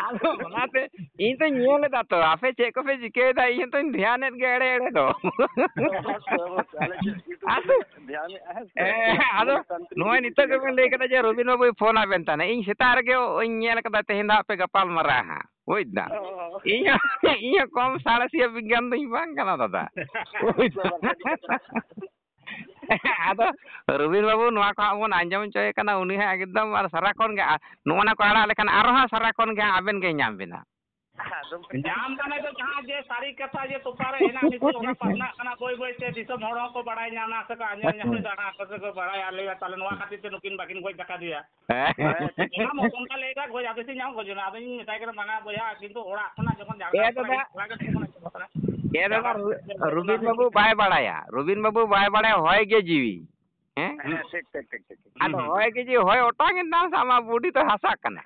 ᱟᱫᱚ ᱚᱱᱟᱛᱮ ᱤᱧ ᱛᱚᱧ ᱧᱮᱞ ᱮᱫᱟ ᱛᱚ, ᱟᱯᱮ ᱪᱮᱫ ᱠᱚᱯᱮ ᱪᱤᱠᱟᱹᱭᱮᱫᱟ, ᱤᱧ ᱦᱚᱸᱛᱚᱧ ᱫᱷᱮᱭᱟᱱᱮᱫ ᱜᱮ ᱮᱲᱮ ᱮᱲᱮ ᱫᱚ᱾ ᱚᱵᱚᱥᱥᱳᱭ, ᱚᱵᱚᱥᱥᱳᱭ, ᱟᱞᱮ ᱪᱮᱫ YouTube ᱟᱫᱚ ᱨᱮᱞᱮ ᱫᱷᱮᱭᱟᱱᱮᱫᱼᱟ, ᱦᱮᱸ ᱥᱮ? ᱦᱮᱸ, ᱟᱫᱚ ᱥᱟᱱᱛᱟᱲᱤ ᱱᱚᱜᱼᱚᱭ ᱱᱤᱛᱚᱜ ᱜᱮᱵᱮᱱ ᱞᱟᱹᱭ ᱠᱟᱫᱟ ᱡᱮ ᱨᱚᱵᱤᱱ ᱵᱟᱹᱵᱩᱭ ᱯᱷᱳᱱ ᱟᱵᱮᱱ ᱛᱟᱦᱮᱱᱟ, ᱤᱧ ᱥᱮᱛᱟᱜ ᱨᱮᱜᱮ ᱤᱧ ᱧᱮᱞ ᱠᱟᱫᱟ, ᱛᱮᱦᱮᱧ ᱫᱚ ᱦᱟᱸᱜ ᱯᱮ ᱜᱟᱯᱟᱞ ᱢᱟᱨᱟᱜᱼᱟ ᱦᱟᱸᱜ, ᱵᱩᱡᱽ ᱫᱟᱢ? ᱚ᱾ ᱤᱧ ᱦᱚᱸ, ᱤᱧ ᱦᱚᱸ ᱠᱚᱢ ᱥᱟᱬᱮᱥᱤᱭᱟᱹ ᱵᱤᱜᱽᱜᱟᱱ ᱫᱚᱧ ᱵᱟᱝ ᱠᱟᱱᱟ ᱫᱟᱫᱟ, ᱵᱩᱡᱽ ᱫᱟᱢ? ᱟᱫᱚ ᱨᱚᱵᱤᱱ ᱵᱟᱹᱵᱩ, ᱱᱚᱣᱟ ᱠᱚ ᱦᱟᱸᱜ ᱵᱚᱱ ᱟᱸᱡᱚᱢ ᱦᱚᱪᱚᱭᱮ ᱠᱟᱱᱟ, ᱩᱱᱤ ᱦᱚᱸ ᱮᱠᱫᱚᱢ ᱟᱨ ᱥᱟᱨᱟᱠᱷᱚᱱ ᱜᱮ, ᱟᱨ ᱱᱚᱜᱼᱚ ᱱᱟ ᱠᱚ ᱟᱲᱟᱜ ᱞᱮᱠᱷᱟᱱ ᱟᱨᱚ ᱦᱟᱸᱜ ᱥᱟᱨᱟᱠᱷᱚᱱ ᱜᱮ ᱦᱟᱸᱜ ᱟᱵᱮᱱ ᱜᱮᱭ ᱧᱟᱢ ᱵᱮᱱᱟ᱾ ᱟᱫᱚ ᱧᱟᱢ ᱢᱟᱱᱮ ᱫᱚ ᱡᱟᱦᱟᱸ ᱡᱮ ᱥᱟᱹᱨᱤ ᱠᱟᱛᱷᱟ ᱡᱮ ᱛᱚᱯᱟ ᱨᱮ ᱦᱮᱱᱟᱜ, ᱱᱤᱛᱚᱜ ᱚᱱᱟ ᱯᱟᱥᱱᱟᱜ ᱠᱟᱱᱟ ᱵᱟᱹᱭ ᱵᱟᱹᱭ ᱛᱮ, ᱫᱤᱥᱚᱢ ᱦᱚᱲ ᱦᱚᱸᱠᱚ ᱵᱟᱲᱟᱭ ᱧᱟᱢᱟ, ᱥᱮᱠᱚ ᱟᱸᱡᱚᱢ ᱧᱟᱢ ᱮᱫᱟ, ᱚᱱᱟ ᱠᱚ ᱥᱮᱠᱚ ᱵᱟᱲᱟᱭᱟ, ᱞᱟᱹᱭᱟ, "ᱛᱟᱦᱞᱮ ᱱᱚᱣᱟ ᱠᱷᱟᱹᱛᱤᱨ ᱛᱮ ᱱᱩᱠᱤᱱ ᱵᱟᱹᱠᱤᱱ ᱜᱚᱡ ᱟᱠᱟᱫᱮᱭᱟ᱾" ᱦᱮᱸ᱾ ᱦᱮᱸ, ᱚᱱᱠᱟ ᱞᱟᱹᱭ ᱫᱟ, ᱜᱚᱡ ᱟᱫᱮ ᱥᱮ ᱧᱟᱢ ᱜᱚᱡ ᱮᱱᱟ᱾ ᱟᱫᱚᱧ ᱢᱮᱛᱟᱭ ᱠᱟᱱᱟ, "ᱵᱟᱝᱟ ᱵᱚᱭᱦᱟ, ᱠᱤᱱᱛᱩ ᱚᱲᱟᱜ ᱠᱷᱚᱱᱟᱜ ᱡᱚᱠᱷᱚᱱ ᱡᱷᱟᱲᱠᱷᱚᱸᱰ ᱮ ᱫᱟᱫᱟ, ᱠᱷᱚᱱᱟᱜ ᱮ ᱪᱟᱞᱟᱜ ᱠᱟᱱᱟ, ᱮ ᱫᱟᱫᱟ, ᱡᱷᱟᱲᱠᱷᱚᱸᱰ ᱨᱩ-, ᱨᱩᱵᱤᱱ ᱵᱟᱹᱵᱩ ᱵᱟᱭ ᱵᱟᱲᱟᱭᱟ, ᱨᱩᱵᱤᱱ ᱵᱟᱹᱵᱩ ᱵᱟᱭ ᱵᱟᱲᱟᱭᱟ, ᱦᱚᱭ ᱜᱮ ᱡᱤᱣᱤ᱾ ᱦᱮᱸ? ᱦᱮᱸ, ᱴᱷᱤᱠ, ᱴᱷᱤᱠ, ᱴᱷᱤᱠ, ᱴᱷᱤᱠ᱾ ᱟᱫᱚ ᱦᱩᱸ, ᱦᱩᱸ᱾ ᱦᱚᱭ ᱜᱮ ᱡᱤᱣᱤ, ᱦᱚᱭ ᱚᱴᱟᱝ ᱮᱱ ᱛᱟᱢ ᱥᱮ ᱟᱢᱟᱜ ᱵᱩᱰᱤ ᱫᱚ ᱦᱟᱥᱟ ᱠᱟᱱᱟ᱾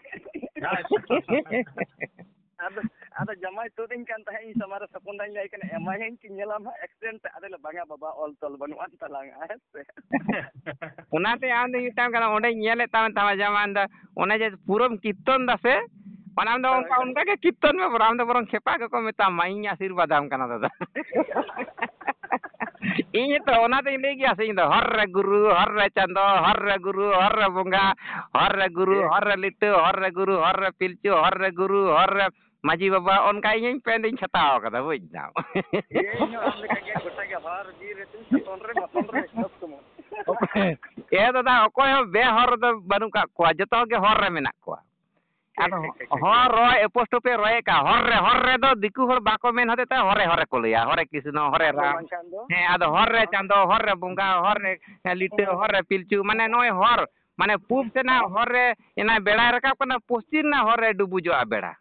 ᱟᱫᱚ, ᱟᱫᱚ ᱡᱟᱢᱟᱭ ᱛᱩᱫ ᱤᱧ ᱠᱟᱱ ᱛᱟᱦᱮᱸᱫ, ᱤᱧ ᱥᱟᱢᱟᱝ ᱨᱮ ᱥᱟᱯᱚᱱ ᱫᱟᱧ ᱞᱟᱹᱭ ᱠᱟᱱᱟ, "ᱮᱢᱟᱭᱟᱹᱧ ᱠᱤ ᱧᱮᱞᱟᱢ ᱦᱟᱸᱜ accident ᱛᱮ?" ᱟᱫᱚ ᱞᱟᱹᱭ, "ᱵᱟᱝᱟ ᱵᱟᱵᱟ, ᱚᱞ ᱛᱚᱞ ᱵᱟᱹᱱᱩᱜ ᱟᱱ ᱛᱟᱞᱟᱝᱟ", ᱦᱮᱸ ᱥᱮ? ᱚᱱᱟᱛᱮ ᱟᱢ ᱫᱚᱧ ᱢᱮᱛᱟᱢ ᱠᱟᱱᱟ, ᱚᱸᱰᱮᱧ ᱧᱮᱞᱮᱫ ᱛᱟᱢ ᱛᱟᱢᱟ ᱡᱟᱢᱟᱱ ᱫᱚ, ᱚᱱᱮ ᱡᱮ ᱯᱩᱨᱟᱹᱢ ᱠᱤᱨᱛᱚᱱ ᱫᱟ ᱥᱮ, ᱚᱱᱟ ᱟᱢ ᱫᱚ ᱦᱳᱭ, ᱚᱱᱠᱟ, ᱦᱳᱭ᱾ ᱚᱱᱠᱟ ᱜᱮ ᱠᱤᱨᱛᱚᱱ ᱢᱮ ᱵᱚᱨᱚᱝ, ᱟᱢ ᱫᱚ ᱵᱚᱨᱚᱝ ᱠᱷᱮᱯᱟ ᱜᱮᱠᱚ ᱢᱮᱛᱟᱢᱟ, ᱤᱧ ᱟᱥᱤᱨᱵᱟᱫᱟᱢ ᱠᱟᱱᱟ ᱫᱟᱫᱟ᱾ ᱤᱧ ᱦᱚᱸᱛᱚ ᱚᱱᱟᱛᱮᱧ ᱞᱟᱹᱭ ᱜᱮᱭᱟ ᱥᱮ, ᱤᱧ ᱫᱚ ᱦᱚᱨ ᱨᱮ ᱜᱩᱨᱩ, ᱦᱚᱨ ᱨᱮ ᱪᱟᱸᱫᱚ, ᱦᱚᱨ ᱨᱮ ᱜᱩᱨᱩ, ᱦᱚᱨ ᱨᱮ ᱵᱚᱸᱜᱟ, ᱦᱚᱨ ᱨᱮ ᱜᱩᱨᱩ, ᱦᱮᱸ᱾ ᱦᱚᱨ ᱨᱮ ᱞᱤᱴᱟᱹ, ᱦᱚᱨ ᱨᱮ ᱜᱩᱨᱩ, ᱦᱚᱨ ᱨᱮ ᱯᱤᱞᱪᱩ, ᱦᱚᱨ ᱨᱮ ᱜᱩᱨᱩ, ᱦᱚᱨ ᱨᱮ ᱢᱟᱹᱡᱷᱤ ᱵᱟᱵᱟ, ᱚᱱᱠᱟ ᱤᱧ ᱦᱚᱸᱧ ᱯᱮᱱᱴ ᱤᱧ ᱪᱷᱟᱛᱟᱣ ᱠᱟᱫᱟ, ᱵᱩᱡᱽ ᱫᱟᱢ᱾ ᱤᱧ ᱦᱚᱸ ᱟᱢ ᱞᱮᱠᱟ ᱜᱮ ᱜᱚᱴᱟ ᱜᱮ ᱦᱚᱨ ᱵᱤᱨ ᱨᱮ ᱛᱤᱧ ᱥᱟᱛᱚᱱ ᱨᱮ ᱢᱟᱛᱚᱱ ᱨᱮ ᱥᱚᱵ ᱥᱚᱢᱚᱭ᱾ ᱮ ᱫᱟᱫᱟ, ᱚᱠᱚᱭ ᱦᱚᱸ ᱵᱮᱦᱚᱨ ᱨᱮᱫᱚ ᱵᱟᱹᱱᱩᱜ ᱠᱟᱜ ᱠᱚᱣᱟ, ᱡᱚᱛᱚ ᱦᱚᱲ ᱜᱮ ᱦᱚᱨ ᱨᱮ ᱢᱮᱱᱟᱜ ᱠᱚᱣᱟ᱾ ᱴᱷᱤᱠ, ᱟᱫᱚ ᱴᱷᱤᱠ, ᱴᱷᱤᱠ, ᱴᱷᱤᱠ᱾ ᱦᱚᱨ ᱨᱚᱭ ᱮᱯᱳᱥᱴᱳᱯᱮ ᱨᱚᱭᱮᱫ ᱠᱟᱜ, ᱦᱚᱨ ᱨᱮ, ᱦᱚᱨ ᱨᱮᱫᱚ ᱫᱤᱠᱩ ᱦᱚᱲ ᱵᱟᱠᱚ ᱢᱮᱱ ᱦᱚᱛᱮᱡ ᱛᱮ ᱦᱚᱨᱮ ᱦᱚᱨᱮ ᱠᱚ ᱞᱟᱹᱭᱟ, ᱦᱚᱨᱮ ᱠᱨᱤᱥᱱᱚ, ᱦᱚᱨᱮ ᱟᱫᱚ ᱨᱟᱢ᱾ ᱵᱟᱝᱠᱷᱟᱱ ᱫᱚ ᱦᱮᱸ, ᱟᱫᱚ ᱦᱚᱨ ᱨᱮ ᱪᱟᱸᱫᱚ, ᱦᱚᱨ ᱨᱮ ᱵᱚᱸᱜᱟ, ᱦᱚᱨ ᱨᱮ ᱞᱤᱴᱟᱹ, ᱦᱚᱨ ᱨᱮ ᱯᱤᱞᱪᱩ, ᱢᱟᱱᱮ ᱱᱚᱜᱼᱚᱭ ᱦᱚᱨ, ᱢᱟᱱᱮ ᱯᱩᱵ ᱥᱮᱱᱟᱜ ᱦᱚᱨ ᱨᱮ ᱮᱱᱟ ᱵᱮᱲᱟᱭ ᱨᱟᱠᱟᱵ ᱠᱟᱱᱟ, ᱯᱚᱥᱪᱤᱢ ᱨᱮᱱᱟᱜ ᱦᱚᱨ ᱨᱮ ᱰᱩᱵᱩᱡᱚᱜᱼᱟ ᱵᱮᱲᱟ᱾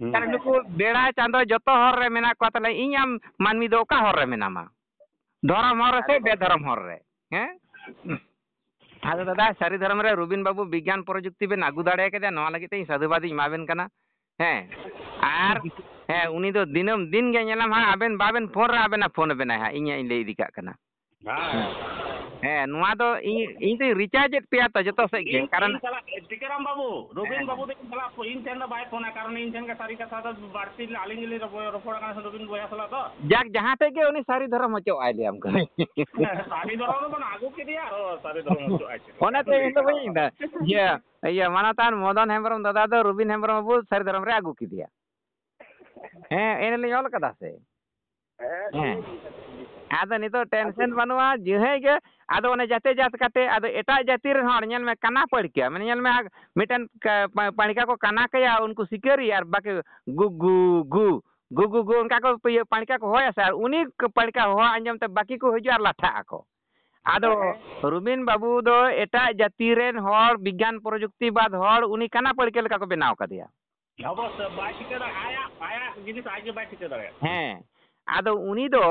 ᱦᱩᱸ᱾ ᱛᱟᱦᱞᱮ ᱱᱩᱠᱩ ᱵᱮᱲᱟ ᱪᱟᱸᱫᱚ ᱡᱚᱛᱚ ᱦᱚᱨ ᱨᱮ ᱢᱮᱱᱟᱜ ᱠᱚᱣᱟ, ᱛᱟᱦᱞᱮ ᱤᱧ ᱟᱢ ᱢᱟᱹᱱᱢᱤ ᱫᱚ ᱚᱠᱟ ᱦᱚᱨ ᱨᱮ ᱢᱮᱱᱟᱢᱟ? ᱫᱷᱚᱨᱚᱢ ᱦᱚᱨ ᱨᱮ ᱥᱮ ᱟᱫᱚ ᱵᱮᱫᱷᱚᱨᱚᱢ ᱦᱚᱨ ᱨᱮ? ᱦᱮᱸ? ᱟᱫᱚ ᱫᱟᱫᱟ, ᱥᱟᱹᱨᱤ ᱫᱷᱚᱨᱚᱢ ᱨᱮ ᱨᱚᱵᱤᱱ ᱵᱟᱹᱵᱩ ᱵᱤᱜᱽᱜᱟᱱ ᱯᱨᱚᱡᱩᱠᱛᱤ ᱵᱮᱱ ᱟᱹᱜᱩ ᱫᱟᱲᱮ ᱠᱮᱫᱟ, ᱱᱚᱣᱟ ᱞᱟᱹᱜᱤᱫ ᱛᱮ ᱤᱧ ᱥᱟᱹᱫᱷᱩᱵᱟᱫ ᱤᱧ ᱮᱢᱟ ᱵᱮᱱ ᱠᱟᱱᱟ᱾ ᱦᱮᱸ, ᱟᱨ ᱦᱮᱸ, ᱩᱱᱤ ᱫᱚ ᱫᱤᱱᱟᱹᱢ ᱫᱤᱱ ᱜᱮ ᱧᱮᱞᱟᱢ ᱦᱟᱸᱜ, ᱟᱵᱮᱱ ᱵᱟᱵᱮᱱ ᱯᱷᱳᱱ ᱨᱮ ᱟᱵᱮᱱᱟᱜ ᱯᱷᱳᱱ ᱟᱵᱮᱱᱟᱭ ᱦᱟᱸᱜ, ᱤᱧ ᱤᱧ ᱞᱟᱹᱭ ᱤᱫᱤ ᱠᱟᱜ ᱠᱟᱱᱟ᱾ ᱦᱮᱸ᱾ ᱦᱮᱸ, ᱱᱚᱣᱟ ᱫᱚ ᱤᱧ, ᱤᱧ ᱫᱚᱧ ᱨᱤᱪᱟᱨᱡᱽ ᱮᱫ ᱯᱮᱭᱟ ᱛᱚ ᱡᱚᱛᱚ ᱥᱮᱫ ᱜᱮ, ᱤᱧ, ᱠᱟᱨᱚᱱ ᱤᱧ ᱥᱟᱞᱟᱜ, ᱴᱤᱠᱟᱹᱨᱟᱢ ᱵᱟᱹᱵᱩ, ᱨᱚᱵᱤᱱ ᱦᱮᱸ, ᱵᱟᱹᱵᱩ ᱦᱮᱸ᱾ ᱛᱟᱹᱠᱤᱱ ᱥᱟᱞᱟᱜ ᱤᱧ ᱴᱷᱮᱱ ᱫᱚ ᱵᱟᱭ ᱯᱷᱳᱱᱟ, ᱠᱟᱨᱚᱱ ᱤᱧ ᱴᱷᱮᱱ ᱜᱮ ᱥᱟᱹᱨᱤ ᱠᱟᱛᱷᱟ ᱫᱚ ᱵᱟᱹᱲᱛᱤ ᱟᱹᱞᱤᱧ ᱜᱮᱞᱤᱧ ᱨᱚᱯᱚᱲ, ᱨᱚᱯᱚᱲ ᱠᱟᱱᱟ ᱥᱮ ᱨᱚᱵᱤᱱ ᱵᱚᱭᱦᱟ ᱥᱟᱞᱟᱜ ᱫᱚ᱾ ᱡᱟᱠ, ᱡᱟᱦᱟᱸ ᱴᱷᱮᱡ ᱜᱮ ᱩᱱᱤ ᱥᱟᱹᱨᱤ ᱫᱷᱚᱨᱚᱢ ᱦᱚᱪᱚᱜ ᱟᱭ ᱞᱟᱹᱭᱟᱢ ᱠᱟᱹᱱᱟᱹᱧ᱾ ᱥᱟᱹᱨᱤ ᱫᱷᱚᱨᱚᱢ ᱫᱚ ᱵᱟᱝ, ᱟᱹᱜᱩ ᱠᱮᱫᱮᱭᱟ ᱟᱨᱚ ᱥᱟᱹᱨᱤ ᱫᱷᱚᱨᱚᱢ ᱦᱚᱪᱚᱜ ᱟᱭ ᱪᱮᱫ? ᱚᱱᱟᱛᱮ ᱤᱧ ᱫᱚ ᱵᱟᱹᱧ ᱢᱮᱱᱫᱟ, ᱤᱭᱟᱹ, ᱤᱭᱟᱹ, ᱢᱟᱱᱚᱛᱟᱱ ᱢᱚᱫᱚᱱ ᱦᱮᱢᱵᱨᱚᱢ ᱫᱟᱫᱟ ᱫᱚ ᱨᱚᱵᱤᱱ ᱦᱮᱢᱵᱨᱚᱢ ᱵᱟᱹᱵᱩ ᱥᱟᱹᱨᱤ ᱫᱷᱚᱨᱚᱢ ᱨᱮ ᱟᱹᱜᱩ ᱠᱮᱫᱮᱭᱟ᱾ ᱦᱮᱸ, ᱮᱱ ᱦᱤᱞᱳᱜ ᱚᱞ ᱠᱟᱫᱟ ᱥᱮ? ᱦᱮᱸ᱾ ᱟᱫᱚ ᱱᱤᱛᱚᱜ ᱴᱮᱱᱥᱮᱱ ᱵᱟᱹᱱᱩᱜᱼᱟ, ᱡᱟᱦᱟᱸᱭ ᱜᱮ, ᱟᱫᱚ ᱚᱱᱮ ᱡᱟᱛᱮ ᱡᱟᱛ ᱠᱟᱛᱮ, ᱟᱫᱚ ᱮᱴᱟᱜ ᱡᱟᱹᱛᱤ ᱨᱮᱱ ᱦᱚᱲ, ᱧᱮᱞ ᱢᱮ, ᱠᱟᱱᱟ ᱯᱟᱹᱲᱠᱤᱭᱟ, ᱢᱟᱱᱮ, ᱧᱮᱞ ᱢᱮ, ᱟᱨ ᱢᱤᱫᱴᱮᱱ ᱠᱟ-, ᱯᱟ-, ᱯᱟᱹᱲᱠᱟ ᱠᱚ ᱠᱟᱱᱟ ᱠᱟᱭᱟ, ᱩᱱᱠᱩ ᱥᱤᱠᱟᱹᱨᱤ, ᱟᱨ ᱵᱟᱠᱤ ᱜᱩ, ᱜᱩ, ᱜᱩ, ᱜᱩ, ᱜᱩ, ᱜᱩ, ᱚᱱᱠᱟ ᱠᱚ, ᱤᱭᱟᱹ, ᱯᱟᱹᱲᱠᱟ ᱠᱚ ᱦᱚᱦᱚᱭᱟ ᱥᱮ, ᱟᱨ ᱩᱱᱤ ᱠᱚ ᱯᱟᱹᱲᱠᱟ ᱦᱚᱦᱚ ᱟᱸᱡᱚᱢ ᱛᱮ ᱵᱟᱹᱠᱤ ᱠᱚ ᱦᱤᱡᱩᱜᱼᱟ ᱟᱨ ᱞᱟᱴᱷᱟᱜ ᱟᱠᱚ᱾ ᱟᱫᱚ ᱦᱮᱸ᱾ ᱨᱩᱵᱤᱱ ᱵᱟᱹᱵᱩ ᱫᱚ ᱮᱴᱟᱜ ᱡᱟᱹᱛᱤ ᱨᱮᱱ ᱦᱚᱲ, ᱵᱤᱜᱽᱜᱟᱱ ᱯᱨᱚᱡᱩᱠᱛᱤᱵᱟᱫ ᱦᱚᱲ, ᱩᱱᱤ ᱠᱟᱱᱟ ᱯᱟᱹᱲᱠᱟ ᱞᱮᱠᱟ ᱠᱚ ᱵᱮᱱᱟᱣ ᱠᱟᱫᱮᱭᱟ᱾ ᱚᱵᱚᱥᱥᱳᱭ ᱵᱟᱭ ᱴᱷᱤᱠᱟᱹ ᱫᱟᱲᱮᱭᱟᱜᱼᱟ, ᱟᱭᱟᱜ, ᱟᱭᱟᱜ ᱡᱤᱱᱤᱥ ᱟᱡ ᱜᱮ ᱵᱟᱭ ᱴᱷᱤᱠᱟᱹ ᱫᱟᱲᱮᱭᱟᱜᱼᱟ᱾ ᱦᱮᱸ, ᱟᱫᱚ ᱩᱱᱤ ᱫᱚ,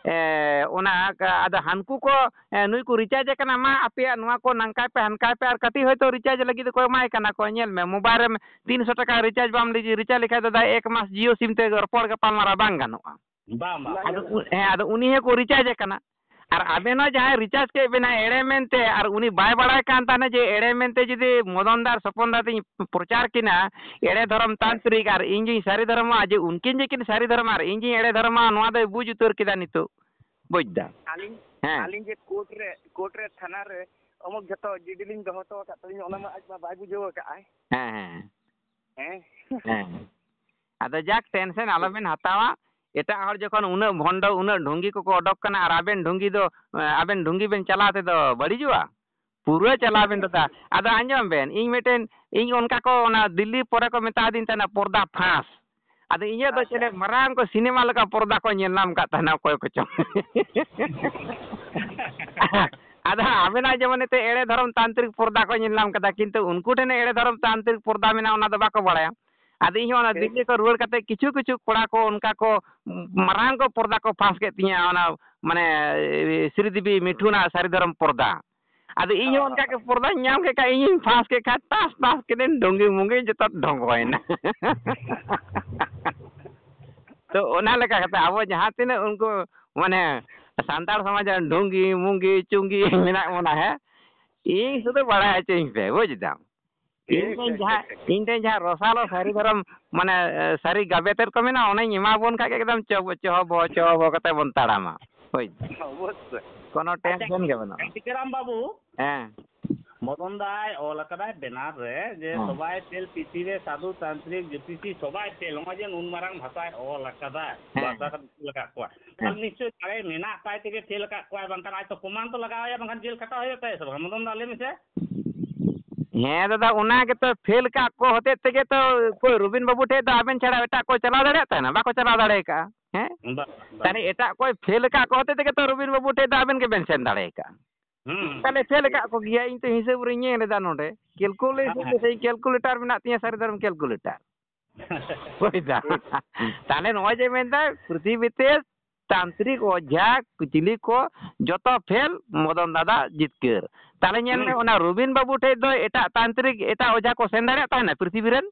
ᱮ, ᱚᱱᱟ ᱠᱟ-, ᱟᱫᱚ ᱦᱟᱱᱠᱩ ᱠᱚ, ᱮ, ᱱᱩᱭ ᱠᱚ ᱨᱤᱪᱟᱨᱡᱽ ᱠᱟᱱᱟ, ᱢᱟ ᱟᱯᱮᱭᱟᱜ ᱱᱚᱣᱟ ᱠᱚ ᱱᱟᱝᱠᱟᱭ ᱯᱮ, ᱦᱟᱱᱠᱟᱭ ᱯᱮ, ᱟᱨ ᱠᱟᱹᱴᱤᱡ ᱦᱚᱭᱛᱳ ᱨᱤᱪᱟᱨᱡᱽ ᱞᱟᱹᱜᱤᱫ ᱫᱚᱠᱚ ᱮᱢᱟᱭ ᱠᱟᱱᱟ ᱠᱚ᱾ ᱧᱮᱞ ᱢᱮ, ᱢᱳᱵᱟᱭᱤᱞ ᱨᱮ ᱛᱤᱱᱥᱚ ᱴᱟᱠᱟ ᱨᱤᱪᱟᱨᱡᱽ ᱵᱟᱢ ᱨᱤᱪᱟᱨᱡᱽ ᱞᱮᱠᱷᱟᱡ ᱫᱚ ᱫᱟ ᱮᱠ ᱢᱟᱥ ᱡᱤᱭᱳ ᱥᱤᱢ ᱛᱮ ᱨᱚᱯᱚᱲ ᱜᱟᱯᱟᱞᱢᱟᱨᱟᱣ ᱵᱟᱝ ᱜᱟᱱᱚᱜᱼᱟ᱾ ᱵᱟᱝ, ᱵᱟᱝ᱾ ᱟᱫᱚ ᱩ-, ᱦᱮᱸ, ᱟᱫᱚ ᱩᱱᱤ ᱦᱚᱸᱠᱚ ᱨᱤᱪᱟᱨᱡᱽ ᱠᱟᱱᱟ᱾ ᱟᱨ ᱟᱵᱮᱱ ᱦᱚᱸ ᱡᱟᱦᱟᱸᱭ ᱨᱤᱪᱟᱨᱡᱽ ᱠᱮᱫ ᱵᱮᱱᱟ ᱮᱲᱮ ᱢᱮᱱᱛᱮ, ᱟᱨ ᱩᱱᱤ ᱵᱟᱭ ᱵᱟᱲᱟᱭ ᱠᱟᱱ ᱛᱟᱦᱮᱱᱟ ᱡᱮ ᱮᱲᱮ ᱢᱮᱱᱛᱮ ᱡᱩᱫᱤ ᱢᱚᱫᱚᱱ ᱫᱟ ᱟᱨ ᱥᱚᱯᱚᱱ ᱫᱟ ᱛᱤᱧ ᱯᱨᱚᱪᱟᱨ ᱠᱤᱱᱟ ᱮᱲᱮ ᱫᱷᱚᱨᱚᱢ ᱛᱟᱱᱛᱨᱤᱠ, ᱟᱨ ᱤᱧ ᱡᱩᱧ ᱥᱟᱹᱨᱤ ᱫᱷᱚᱨᱚᱢᱟ, ᱡᱮ ᱩᱱᱠᱤᱱ ᱡᱮ ᱠᱤᱱ ᱥᱟᱹᱨᱤ ᱫᱷᱚᱨᱚᱢᱟ ᱟᱨ ᱤᱧ ᱡᱩᱧ ᱮᱲᱮ ᱫᱷᱚᱨᱚᱢᱟ, ᱱᱚᱣᱟ ᱫᱚᱭ ᱵᱩᱡᱽ ᱩᱛᱟᱹᱨ ᱠᱮᱫᱟ ᱱᱤᱛᱚᱜ, ᱵᱩᱡᱽ ᱫᱟ? ᱟᱹᱞᱤᱧ, ᱦᱮᱸ᱾ ᱟᱹᱞᱤᱧ ᱡᱮ ᱠᱳᱨᱴ ᱨᱮ, ᱠᱳᱨᱴ ᱨᱮ, ᱛᱷᱟᱱᱟ ᱨᱮ ᱚᱢᱩᱠ ᱡᱷᱚᱛᱚ ᱡᱤᱰᱤ ᱞᱤᱧ ᱫᱚᱦᱚ ᱦᱚᱴᱚ ᱟᱠᱟᱫ ᱛᱟᱹᱞᱤᱧᱟ, ᱚᱱᱟ ᱢᱟ ᱟᱡ ᱢᱟ ᱵᱟᱭ ᱵᱩᱡᱷᱟᱹᱣ ᱟᱠᱟᱫ ᱟᱭ᱾ ᱦᱮᱸ, ᱦᱮᱸ᱾ ᱦᱮᱸ᱾ ᱦᱮᱸ᱾ ᱟᱫᱚ ᱡᱟᱠ, ᱴᱮᱱᱥᱮᱱ ᱟᱞᱚᱵᱮᱱ ᱦᱟᱛᱟᱣᱟ᱾ ᱮᱴᱟᱜ ᱦᱚᱲ ᱡᱚᱠᱷᱚᱱ ᱩᱱᱟᱹᱜ ᱵᱷᱚᱱᱰᱚ, ᱩᱱᱟᱹᱜ ᱰᱷᱚᱝᱜᱤ ᱠᱚᱠᱚ ᱚᱰᱚᱠ ᱠᱟᱱᱟ, ᱟᱨ ᱟᱵᱮᱱ ᱰᱷᱚᱝᱜᱤ ᱫᱚ, ᱟᱵᱮᱱ ᱰᱷᱚᱝᱜᱤ ᱵᱮᱱ ᱪᱟᱞᱟᱣ ᱛᱮᱫᱚ ᱵᱟᱹᱲᱤᱡᱚᱜᱼᱟ? ᱯᱩᱨᱟᱹ ᱪᱟᱞᱟᱣ ᱵᱮᱱ ᱫᱟᱫᱟ᱾ ᱟᱫᱚ ᱟᱸᱡᱚᱢ ᱵᱮᱱ, ᱤᱧ ᱢᱤᱫᱴᱮᱱ, ᱤᱧ ᱚᱱᱠᱟ ᱠᱚ ᱚᱱᱟ ᱫᱤᱞᱞᱤ ᱯᱚᱨᱮ ᱠᱚ ᱢᱮᱛᱟ ᱫᱤᱧ ᱛᱟᱦᱮᱱᱟ ᱯᱚᱨᱫᱟ ᱯᱷᱟᱸᱥ᱾ ᱟᱫᱚ ᱤᱧᱟᱹᱜ ᱫᱚ ᱟᱪᱪᱷᱟ᱾ ᱪᱮᱫ ᱢᱟᱨᱟᱝ ᱠᱚ ᱥᱤᱱᱮᱢᱟ ᱞᱮᱠᱟ ᱯᱚᱨᱫᱟ ᱠᱚ ᱧᱮᱞ ᱧᱟᱢ ᱠᱟᱫ ᱛᱟᱦᱮᱱᱟ ᱚᱠᱚᱭ ᱠᱚᱪᱚᱝ᱾ ᱟᱫᱚ ᱟᱵᱮᱱᱟᱜ ᱡᱮᱢᱚᱱ ᱮᱱᱛᱮ ᱮᱲᱮ ᱫᱷᱚᱨᱚᱢ ᱛᱟᱱᱛᱨᱤᱠ ᱯᱚᱨᱫᱟ ᱠᱚ ᱧᱮᱞ ᱧᱟᱢ ᱠᱟᱫᱟ, ᱠᱤᱱᱛᱩ ᱩᱱᱠᱩ ᱴᱷᱮᱱ ᱮᱲᱮ ᱫᱷᱚᱨᱚᱢ ᱛᱟᱱᱛᱨᱤᱠ ᱯᱚᱨᱫᱟ ᱢᱮᱱᱟᱜᱼᱟ, ᱚᱱᱟ ᱫᱚ ᱵᱟᱠᱚ ᱵᱟᱲᱟᱭᱟ᱾ ᱟᱫᱚ ᱤᱧ ᱦᱚᱸ ᱚᱱᱟ ᱴᱷᱤᱠ᱾ ᱫᱤᱞᱞᱤ ᱠᱚ ᱨᱩᱣᱟᱹᱲ ᱠᱟᱛᱮ ᱠᱤᱪᱷᱩ ᱠᱤᱪᱷᱩ ᱠᱚᱲᱟ ᱠᱚ ᱚᱱᱠᱟ ᱠᱚ ᱢᱟᱨᱟᱝ ᱠᱚ ᱯᱚᱨᱫᱟ ᱠᱚ ᱯᱷᱟᱸᱥ ᱠᱮᱫ ᱛᱤᱧᱟᱹ, ᱚᱱᱟ ᱢᱟᱱᱮ ᱥᱨᱤᱫᱮᱵᱤ ᱢᱤᱴᱷᱩᱱᱟᱜ ᱥᱟᱹᱨᱤ ᱫᱷᱚᱨᱚᱢ ᱯᱚᱨᱫᱟ᱾ ᱟᱫᱚ ᱤᱧ ᱦᱚᱸ ᱚᱱᱠᱟ ᱜᱮ ᱯᱚᱨᱫᱟᱧ ᱧᱟᱢ ᱠᱮᱫ ᱠᱷᱟᱱ ᱤᱧᱤᱧ ᱯᱷᱟᱸᱥ ᱠᱮᱫ ᱠᱷᱟᱱ ᱴᱟᱥ ᱴᱟᱥ ᱠᱮᱫᱟᱹᱧ, ᱰᱷᱚᱝᱜᱤ ᱢᱩᱝᱜᱤ ᱡᱚᱛᱚ ᱰᱷᱚᱝᱜᱚᱭᱮᱱᱟ᱾ ᱛᱚ ᱚᱱᱟ ᱞᱮᱠᱟ ᱠᱟᱛᱮ ᱟᱵᱚ ᱡᱟᱦᱟᱸ ᱛᱤᱱᱟᱹᱜ ᱩᱱᱠᱩ ᱢᱟᱱᱮ ᱥᱟᱱᱛᱟᱲ ᱥᱚᱢᱟᱡᱽ ᱨᱮᱱ ᱰᱷᱚᱝᱜᱤ ᱢᱩᱝᱜᱤ ᱪᱩᱝᱜᱤ ᱢᱮᱱᱟᱜ ᱵᱚᱱᱟ, ᱦᱮᱸ, ᱤᱧ ᱥᱩᱫᱷᱩ ᱵᱟᱲᱟᱭ ᱦᱚᱪᱚᱧ ᱯᱮ, ᱵᱩᱡᱽ ᱫᱟᱢ᱾ ᱤᱧ ᱴᱷᱮᱱ ᱡᱟᱦᱟᱸ, ᱤᱧ ᱴᱷᱮᱱ ᱡᱟᱦᱟᱸ ᱨᱚᱥᱟᱞᱚ ᱥᱟᱹᱨᱤ ᱫᱷᱚᱨᱚᱢ, ᱢᱟᱱᱮ, ᱥᱟᱹᱨᱤ ᱜᱟᱵᱮ ᱛᱮᱫ ᱠᱚ ᱢᱮᱱᱟᱜᱼᱟ, ᱚᱱᱟᱧ ᱮᱢᱟ ᱵᱚᱱ ᱠᱷᱟᱡ ᱜᱮ ᱮᱠᱫᱚᱢ ᱪᱚᱦᱚ ᱵᱚ, ᱪᱚᱦᱚ ᱵᱚ ᱠᱟᱛᱮ ᱵᱚᱱ ᱛᱟᱲᱟᱢᱟ᱾ ᱦᱳᱭ᱾ ᱚᱵᱚᱥᱥᱳᱭ᱾ ᱠᱳᱱᱳ ᱟᱪᱪᱷᱟ, ᱴᱮᱱᱥᱚᱱ ᱜᱮ ᱵᱟᱹᱱᱩᱜᱼᱟ᱾ ᱥᱤᱛᱟᱹᱨᱟᱢ ᱵᱟᱹᱵᱩ, ᱦᱮᱸ᱾ ᱢᱚᱫᱚᱱ ᱫᱟᱭ ᱚᱞ ᱟᱠᱟᱫᱟᱭ ᱵᱮᱱᱟᱨ ᱨᱮ ᱡᱮ ᱦᱮᱸ᱾ ᱥᱚᱵᱟᱭ ᱯᱷᱮᱞ ᱯᱤᱛᱷᱤ ᱨᱮ ᱥᱟᱫᱷᱩ ᱛᱟᱱᱛᱨᱤᱠ ᱡᱳᱛᱤᱥᱤ ᱥᱚᱵᱟᱭ ᱯᱷᱮᱞ, ᱱᱚᱜᱼᱚᱭ ᱡᱮ ᱱᱩᱱ ᱢᱟᱨᱟᱝ ᱵᱷᱟᱥᱟᱭ ᱚᱞ ᱟᱠᱟᱫᱟ, ᱦᱮᱸ᱾ ᱵᱷᱟᱥᱟ ᱠᱚ ᱫᱤᱥᱟᱹ ᱟᱠᱟᱫ ᱠᱚᱣᱟ᱾ ᱦᱮᱸ᱾ ᱛᱟᱦᱞᱮ ᱱᱤᱥᱪᱚᱭ ᱫᱟᱲᱮ ᱢᱮᱱᱟᱜ ᱛᱟᱭ ᱛᱮᱜᱮ ᱯᱷᱮᱞ ᱟᱠᱟᱫ ᱠᱚᱣᱟᱭ, ᱵᱟᱝᱠᱷᱟᱱ ᱟᱡ ᱛᱚ ᱯᱨᱚᱢᱟᱱ ᱛᱚ ᱞᱟᱜᱟᱣ ᱟᱭᱟ, ᱵᱟᱝᱠᱷᱟᱱ ᱡᱮᱞ ᱠᱷᱟᱴᱟᱣ ᱦᱩᱭᱩᱜ ᱛᱟᱭᱟ ᱥᱮ ᱵᱟᱝ? ᱢᱚᱫᱚᱱ ᱫᱟ, ᱞᱟᱹᱭ ᱢᱮᱥᱮ᱾ ᱦᱮᱸ ᱫᱟᱫᱟ, ᱚᱱᱟ ᱜᱮᱛᱚ ᱯᱷᱮᱞ ᱠᱟᱜ ᱠᱚ ᱦᱚᱛᱮᱡ ᱛᱮᱜᱮ ᱛᱚ ᱚᱠᱚᱭ ᱨᱚᱵᱤᱱ ᱵᱟᱹᱵᱩ ᱴᱷᱮᱡ ᱫᱚ ᱟᱵᱮᱱ ᱪᱷᱟᱲᱟ ᱮᱴᱟᱜ ᱠᱚ ᱪᱟᱞᱟᱣ ᱫᱟᱲᱮᱭᱟᱜ ᱛᱟᱦᱮᱱᱟ? ᱵᱟᱠᱚ ᱪᱟᱞᱟᱣ ᱫᱟᱲᱮ ᱟᱠᱟᱜᱼᱟ᱾ ᱦᱮᱸ? ᱵᱟᱝ, ᱵᱟᱝ᱾ ᱛᱟᱦᱞᱮ ᱮᱴᱟᱜ ᱠᱚᱭ ᱯᱷᱮᱞ ᱟᱠᱟᱫ ᱠᱚ ᱦᱚᱛᱮᱡ ᱛᱮᱜᱮ ᱛᱚ ᱨᱚᱵᱤᱱ ᱵᱟᱹᱵᱩ ᱴᱷᱮᱡ ᱫᱚ ᱟᱵᱮᱱ ᱜᱮᱵᱮᱱ ᱥᱮᱱ ᱫᱟᱲᱮ ᱟᱠᱟᱜᱼᱟ᱾ ᱦᱩᱸ᱾ ᱛᱟᱦᱞᱮ ᱯᱷᱮᱞ ᱟᱠᱟᱫ ᱠᱚᱜᱮᱭᱟ, ᱤᱧ ᱛᱚ ᱦᱤᱥᱟᱹᱵ ᱨᱤᱧ ᱧᱮᱞ ᱮᱫᱟ ᱱᱚᱰᱮ᱾ ᱠᱮᱞᱠᱩᱞᱮᱥᱚᱱ ᱦᱮᱸ, ᱦᱮᱸ᱾ ᱥᱮ ᱠᱮᱞᱠᱩᱞᱮᱴᱟᱨ ᱢᱮᱱᱟᱜ ᱛᱤᱧᱟ, ᱥᱟᱹᱨᱤ ᱫᱷᱚᱨᱚᱢ ᱠᱮᱞᱠᱩᱞᱮᱴᱟᱨ᱾ ᱵᱩᱡᱽ ᱫᱟ? ᱴᱷᱤᱠ᱾ ᱛᱟᱦᱞᱮ ᱱᱚᱜᱼᱚᱭ ᱡᱮ ᱢᱮᱱᱫᱟ, ᱯᱨᱤᱛᱷᱤᱵᱤᱛᱮ ᱛᱟᱱᱛᱨᱤᱠ ᱚᱡᱷᱟ ᱠᱩᱪᱞᱤ ᱠᱚ ᱡᱚᱛᱚ ᱯᱷᱮᱞ, ᱢᱚᱫᱚᱱ ᱫᱟᱫᱟ ᱡᱤᱛᱠᱟᱹᱨ᱾ ᱛᱟᱦᱞᱮ ᱧᱮᱞ ᱢᱮ, ᱦᱩᱸ᱾ ᱚᱱᱟ ᱨᱚᱵᱤᱱ ᱵᱟᱹᱵᱩ ᱴᱷᱮᱡ ᱫᱚ ᱮᱴᱟᱜ ᱛᱟᱱᱛᱨᱤᱠ, ᱮᱴᱟᱜ ᱚᱡᱷᱟ ᱠᱚ ᱥᱮᱱ ᱫᱟᱲᱮᱭᱟᱜ ᱛᱟᱦᱮᱱᱟ ᱯᱨᱤᱛᱷᱤᱵᱤ ᱨᱮᱱ?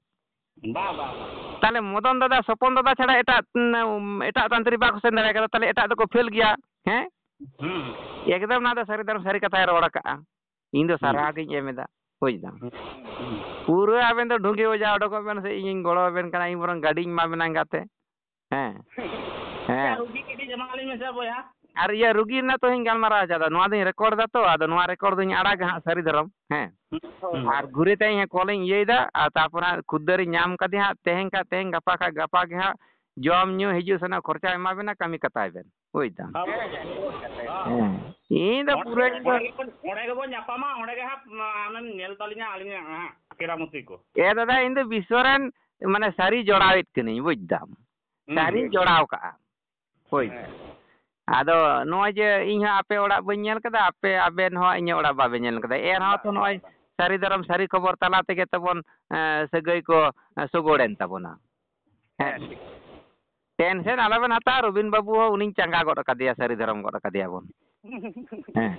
ᱵᱟᱝ, ᱵᱟᱝ, ᱵᱟᱝ᱾ ᱛᱟᱦᱞᱮ ᱢᱚᱫᱚᱱ ᱫᱟᱫᱟ, ᱥᱚᱯᱚᱱ ᱫᱟᱫᱟ ᱪᱷᱟᱲᱟ ᱮᱴᱟᱜ, ᱩᱢ, ᱮᱴᱟᱜ ᱛᱟᱱᱛᱨᱤᱠ ᱵᱟᱠᱚ ᱥᱮᱱ ᱫᱟᱲᱮ ᱠᱟᱫᱟ, ᱛᱟᱦᱞᱮ ᱮᱴᱟᱜ ᱫᱚᱠᱚ ᱯᱷᱮᱞ ᱜᱮᱭᱟ, ᱦᱮᱸ? ᱦᱩᱸ᱾ ᱮᱠᱫᱚᱢ ᱱᱚᱣᱟ ᱫᱚ ᱥᱟᱹᱨᱤ ᱫᱷᱚᱨᱚᱢ ᱥᱟᱹᱨᱤ ᱠᱟᱛᱷᱟᱭ ᱨᱚᱲ ᱟᱠᱟᱜᱼᱟ᱾ ᱤᱧ ᱫᱚ ᱦᱩᱸ᱾ ᱥᱟᱨᱦᱟᱣ ᱜᱤᱧ ᱮᱢ ᱮᱫᱟ, ᱵᱩᱡᱽ ᱫᱟᱢ᱾ ᱦᱩᱸ, ᱦᱩᱸ᱾ ᱯᱩᱨᱟᱹ ᱟᱵᱮᱱ ᱫᱚ ᱰᱷᱩᱝᱜᱤ ᱚᱡᱷᱟ ᱚᱰᱚᱠᱚᱜ ᱵᱮᱱ ᱥᱮ, ᱤᱧᱤᱧ ᱜᱚᱲᱚ ᱟᱵᱮᱱ ᱠᱟᱱᱟ, ᱤᱧ ᱵᱚᱨᱚᱝ ᱜᱟᱹᱰᱤᱧ ᱮᱢᱟ ᱵᱮᱱᱟ ᱜᱟᱛᱮ᱾ ᱦᱮᱸ᱾ ᱟᱪᱪᱷᱟ, ᱦᱮᱸ᱾ ᱨᱩᱜᱤ ᱠᱟᱹᱴᱤᱡ ᱮᱢᱟᱞᱤᱧ ᱢᱮᱥᱮ ᱵᱚᱭᱦᱟ᱾ ᱟᱨ ᱤᱭᱟᱹ ᱨᱩᱜᱤ ᱨᱮᱱᱟᱜ ᱛᱚ ᱤᱧ ᱜᱟᱞᱢᱟᱨᱟᱣ ᱦᱚᱪᱚ ᱫᱟ, ᱱᱚᱣᱟ ᱫᱚᱧ ᱨᱮᱠᱚᱨᱰ ᱫᱟ ᱛᱚ, ᱟᱫᱚ ᱱᱚᱣᱟ ᱨᱮᱠᱚᱨᱰ ᱫᱚᱧ ᱟᱲᱟᱜᱟ ᱦᱟᱸᱜ ᱥᱟᱹᱨᱤ ᱫᱷᱚᱨᱚᱢ, ᱦᱮᱸ᱾ ᱦᱩᱸ᱾ ᱟᱨ ᱜᱷᱩᱨᱮ ᱛᱮ ᱤᱧ ᱠᱚᱞᱤᱧ ᱤᱭᱟᱹᱭ ᱫᱟ, ᱟᱨ ᱛᱟᱨᱯᱚᱨ ᱦᱟᱸᱜ ᱠᱷᱩᱫᱟᱹᱨᱤᱧ ᱧᱟᱢ ᱠᱟᱫᱮᱭᱟ ᱦᱟᱸᱜ, ᱛᱮᱦᱮᱧ ᱠᱷᱟᱡ ᱛᱮᱦᱮᱧ, ᱜᱟᱯᱟ ᱠᱷᱟᱡ ᱜᱟᱯᱟ ᱜᱮ ᱦᱟᱸᱜ ᱡᱚᱢ ᱧᱩ ᱦᱤᱡᱩᱜ ᱥᱮᱱᱚᱜ ᱠᱷᱚᱨᱪᱟ ᱮᱢᱟ ᱵᱮᱱᱟ, ᱠᱟᱹᱢᱤ ᱠᱟᱛᱟᱭ ᱵᱮᱱ, ᱵᱩᱡᱽ ᱫᱟᱢ᱾ ᱦᱮᱸ᱾ ᱦᱮᱸ, ᱤᱧ ᱫᱚ ᱚᱸᱰᱮ, ᱯᱩᱨᱟᱹ ᱤᱧ ᱫᱚ ᱚᱸᱰᱮ ᱜᱮᱵᱚᱱ, ᱚᱸᱰᱮ ᱜᱮᱵᱚᱱ ᱧᱟᱯᱟᱢᱟ, ᱚᱸᱰᱮ ᱜᱮ ᱦᱟᱸᱜ ᱟᱢᱮᱢ ᱧᱮᱞ ᱛᱟᱞᱤᱧᱟ ᱟᱹᱞᱤᱧᱟᱜ ᱦᱟᱸᱜ ᱠᱮᱨᱟᱢᱚᱛᱤ ᱠᱚ᱾ ᱮ ᱫᱟᱫᱟ, ᱤᱧ ᱫᱚ ᱵᱤᱥᱥᱚ ᱨᱮᱱ ᱢᱟᱱᱮ ᱥᱟᱹᱨᱤ ᱡᱚᱲᱟᱣᱤᱡ ᱠᱟᱹᱱᱟᱹᱧ, ᱵᱩᱡᱽ ᱫᱟᱢ᱾ ᱦᱩᱸ᱾ ᱥᱟᱹᱨᱤᱧ ᱡᱚᱲᱟᱣ ᱠᱟᱜᱼᱟ᱾ ᱦᱳᱭ᱾ ᱦᱮᱸ᱾ ᱟᱫᱚ ᱱᱚᱜᱼᱚᱭ ᱡᱮ ᱤᱧ ᱦᱚᱸ ᱟᱯᱮ ᱚᱲᱟᱜ ᱵᱟᱹᱧ ᱧᱮᱞ ᱠᱟᱫᱟ, ᱟᱯᱮ, ᱟᱵᱮᱱ ᱦᱚᱸ ᱤᱧᱟᱹᱜ ᱚᱲᱟᱜ ᱵᱟᱵᱮᱱ ᱧᱮᱞ ᱠᱟᱫᱟ, ᱮᱱ ᱨᱮᱦᱚᱸ ᱛᱚ ᱵᱟᱝ, ᱱᱚᱜᱼᱚᱭ ᱵᱟᱝ᱾ ᱥᱟᱹᱨᱤ ᱫᱷᱚᱨᱚᱢ ᱥᱟᱹᱨᱤ ᱠᱷᱚᱵᱚᱨ ᱛᱟᱞᱟ ᱛᱮᱜᱮ ᱛᱟᱵᱚᱱ, ᱮᱸ, ᱥᱟᱹᱜᱟᱹᱭ ᱠᱚ, ᱮᱸ, ᱥᱚᱜᱚᱲᱮᱱ ᱛᱟᱵᱚᱱᱟ᱾ ᱦᱮᱸ᱾ ᱦᱮᱸ, ᱴᱷᱤᱠ᱾ ᱴᱮᱱᱥᱮᱱ ᱟᱞᱚᱵᱮᱱ ᱦᱟᱛᱟᱣᱟ, ᱨᱚᱵᱤᱱ ᱵᱟᱹᱵᱩ ᱦᱚᱸ ᱩᱱᱤᱧ ᱪᱟᱸᱜᱟ ᱜᱚᱫ ᱠᱟᱫᱮᱭᱟ, ᱥᱟᱹᱨᱤ ᱫᱷᱚᱨᱚᱢ ᱜᱚᱫ ᱠᱟᱫᱮᱭᱟ ᱵᱚᱱ᱾ ᱦᱮᱸ᱾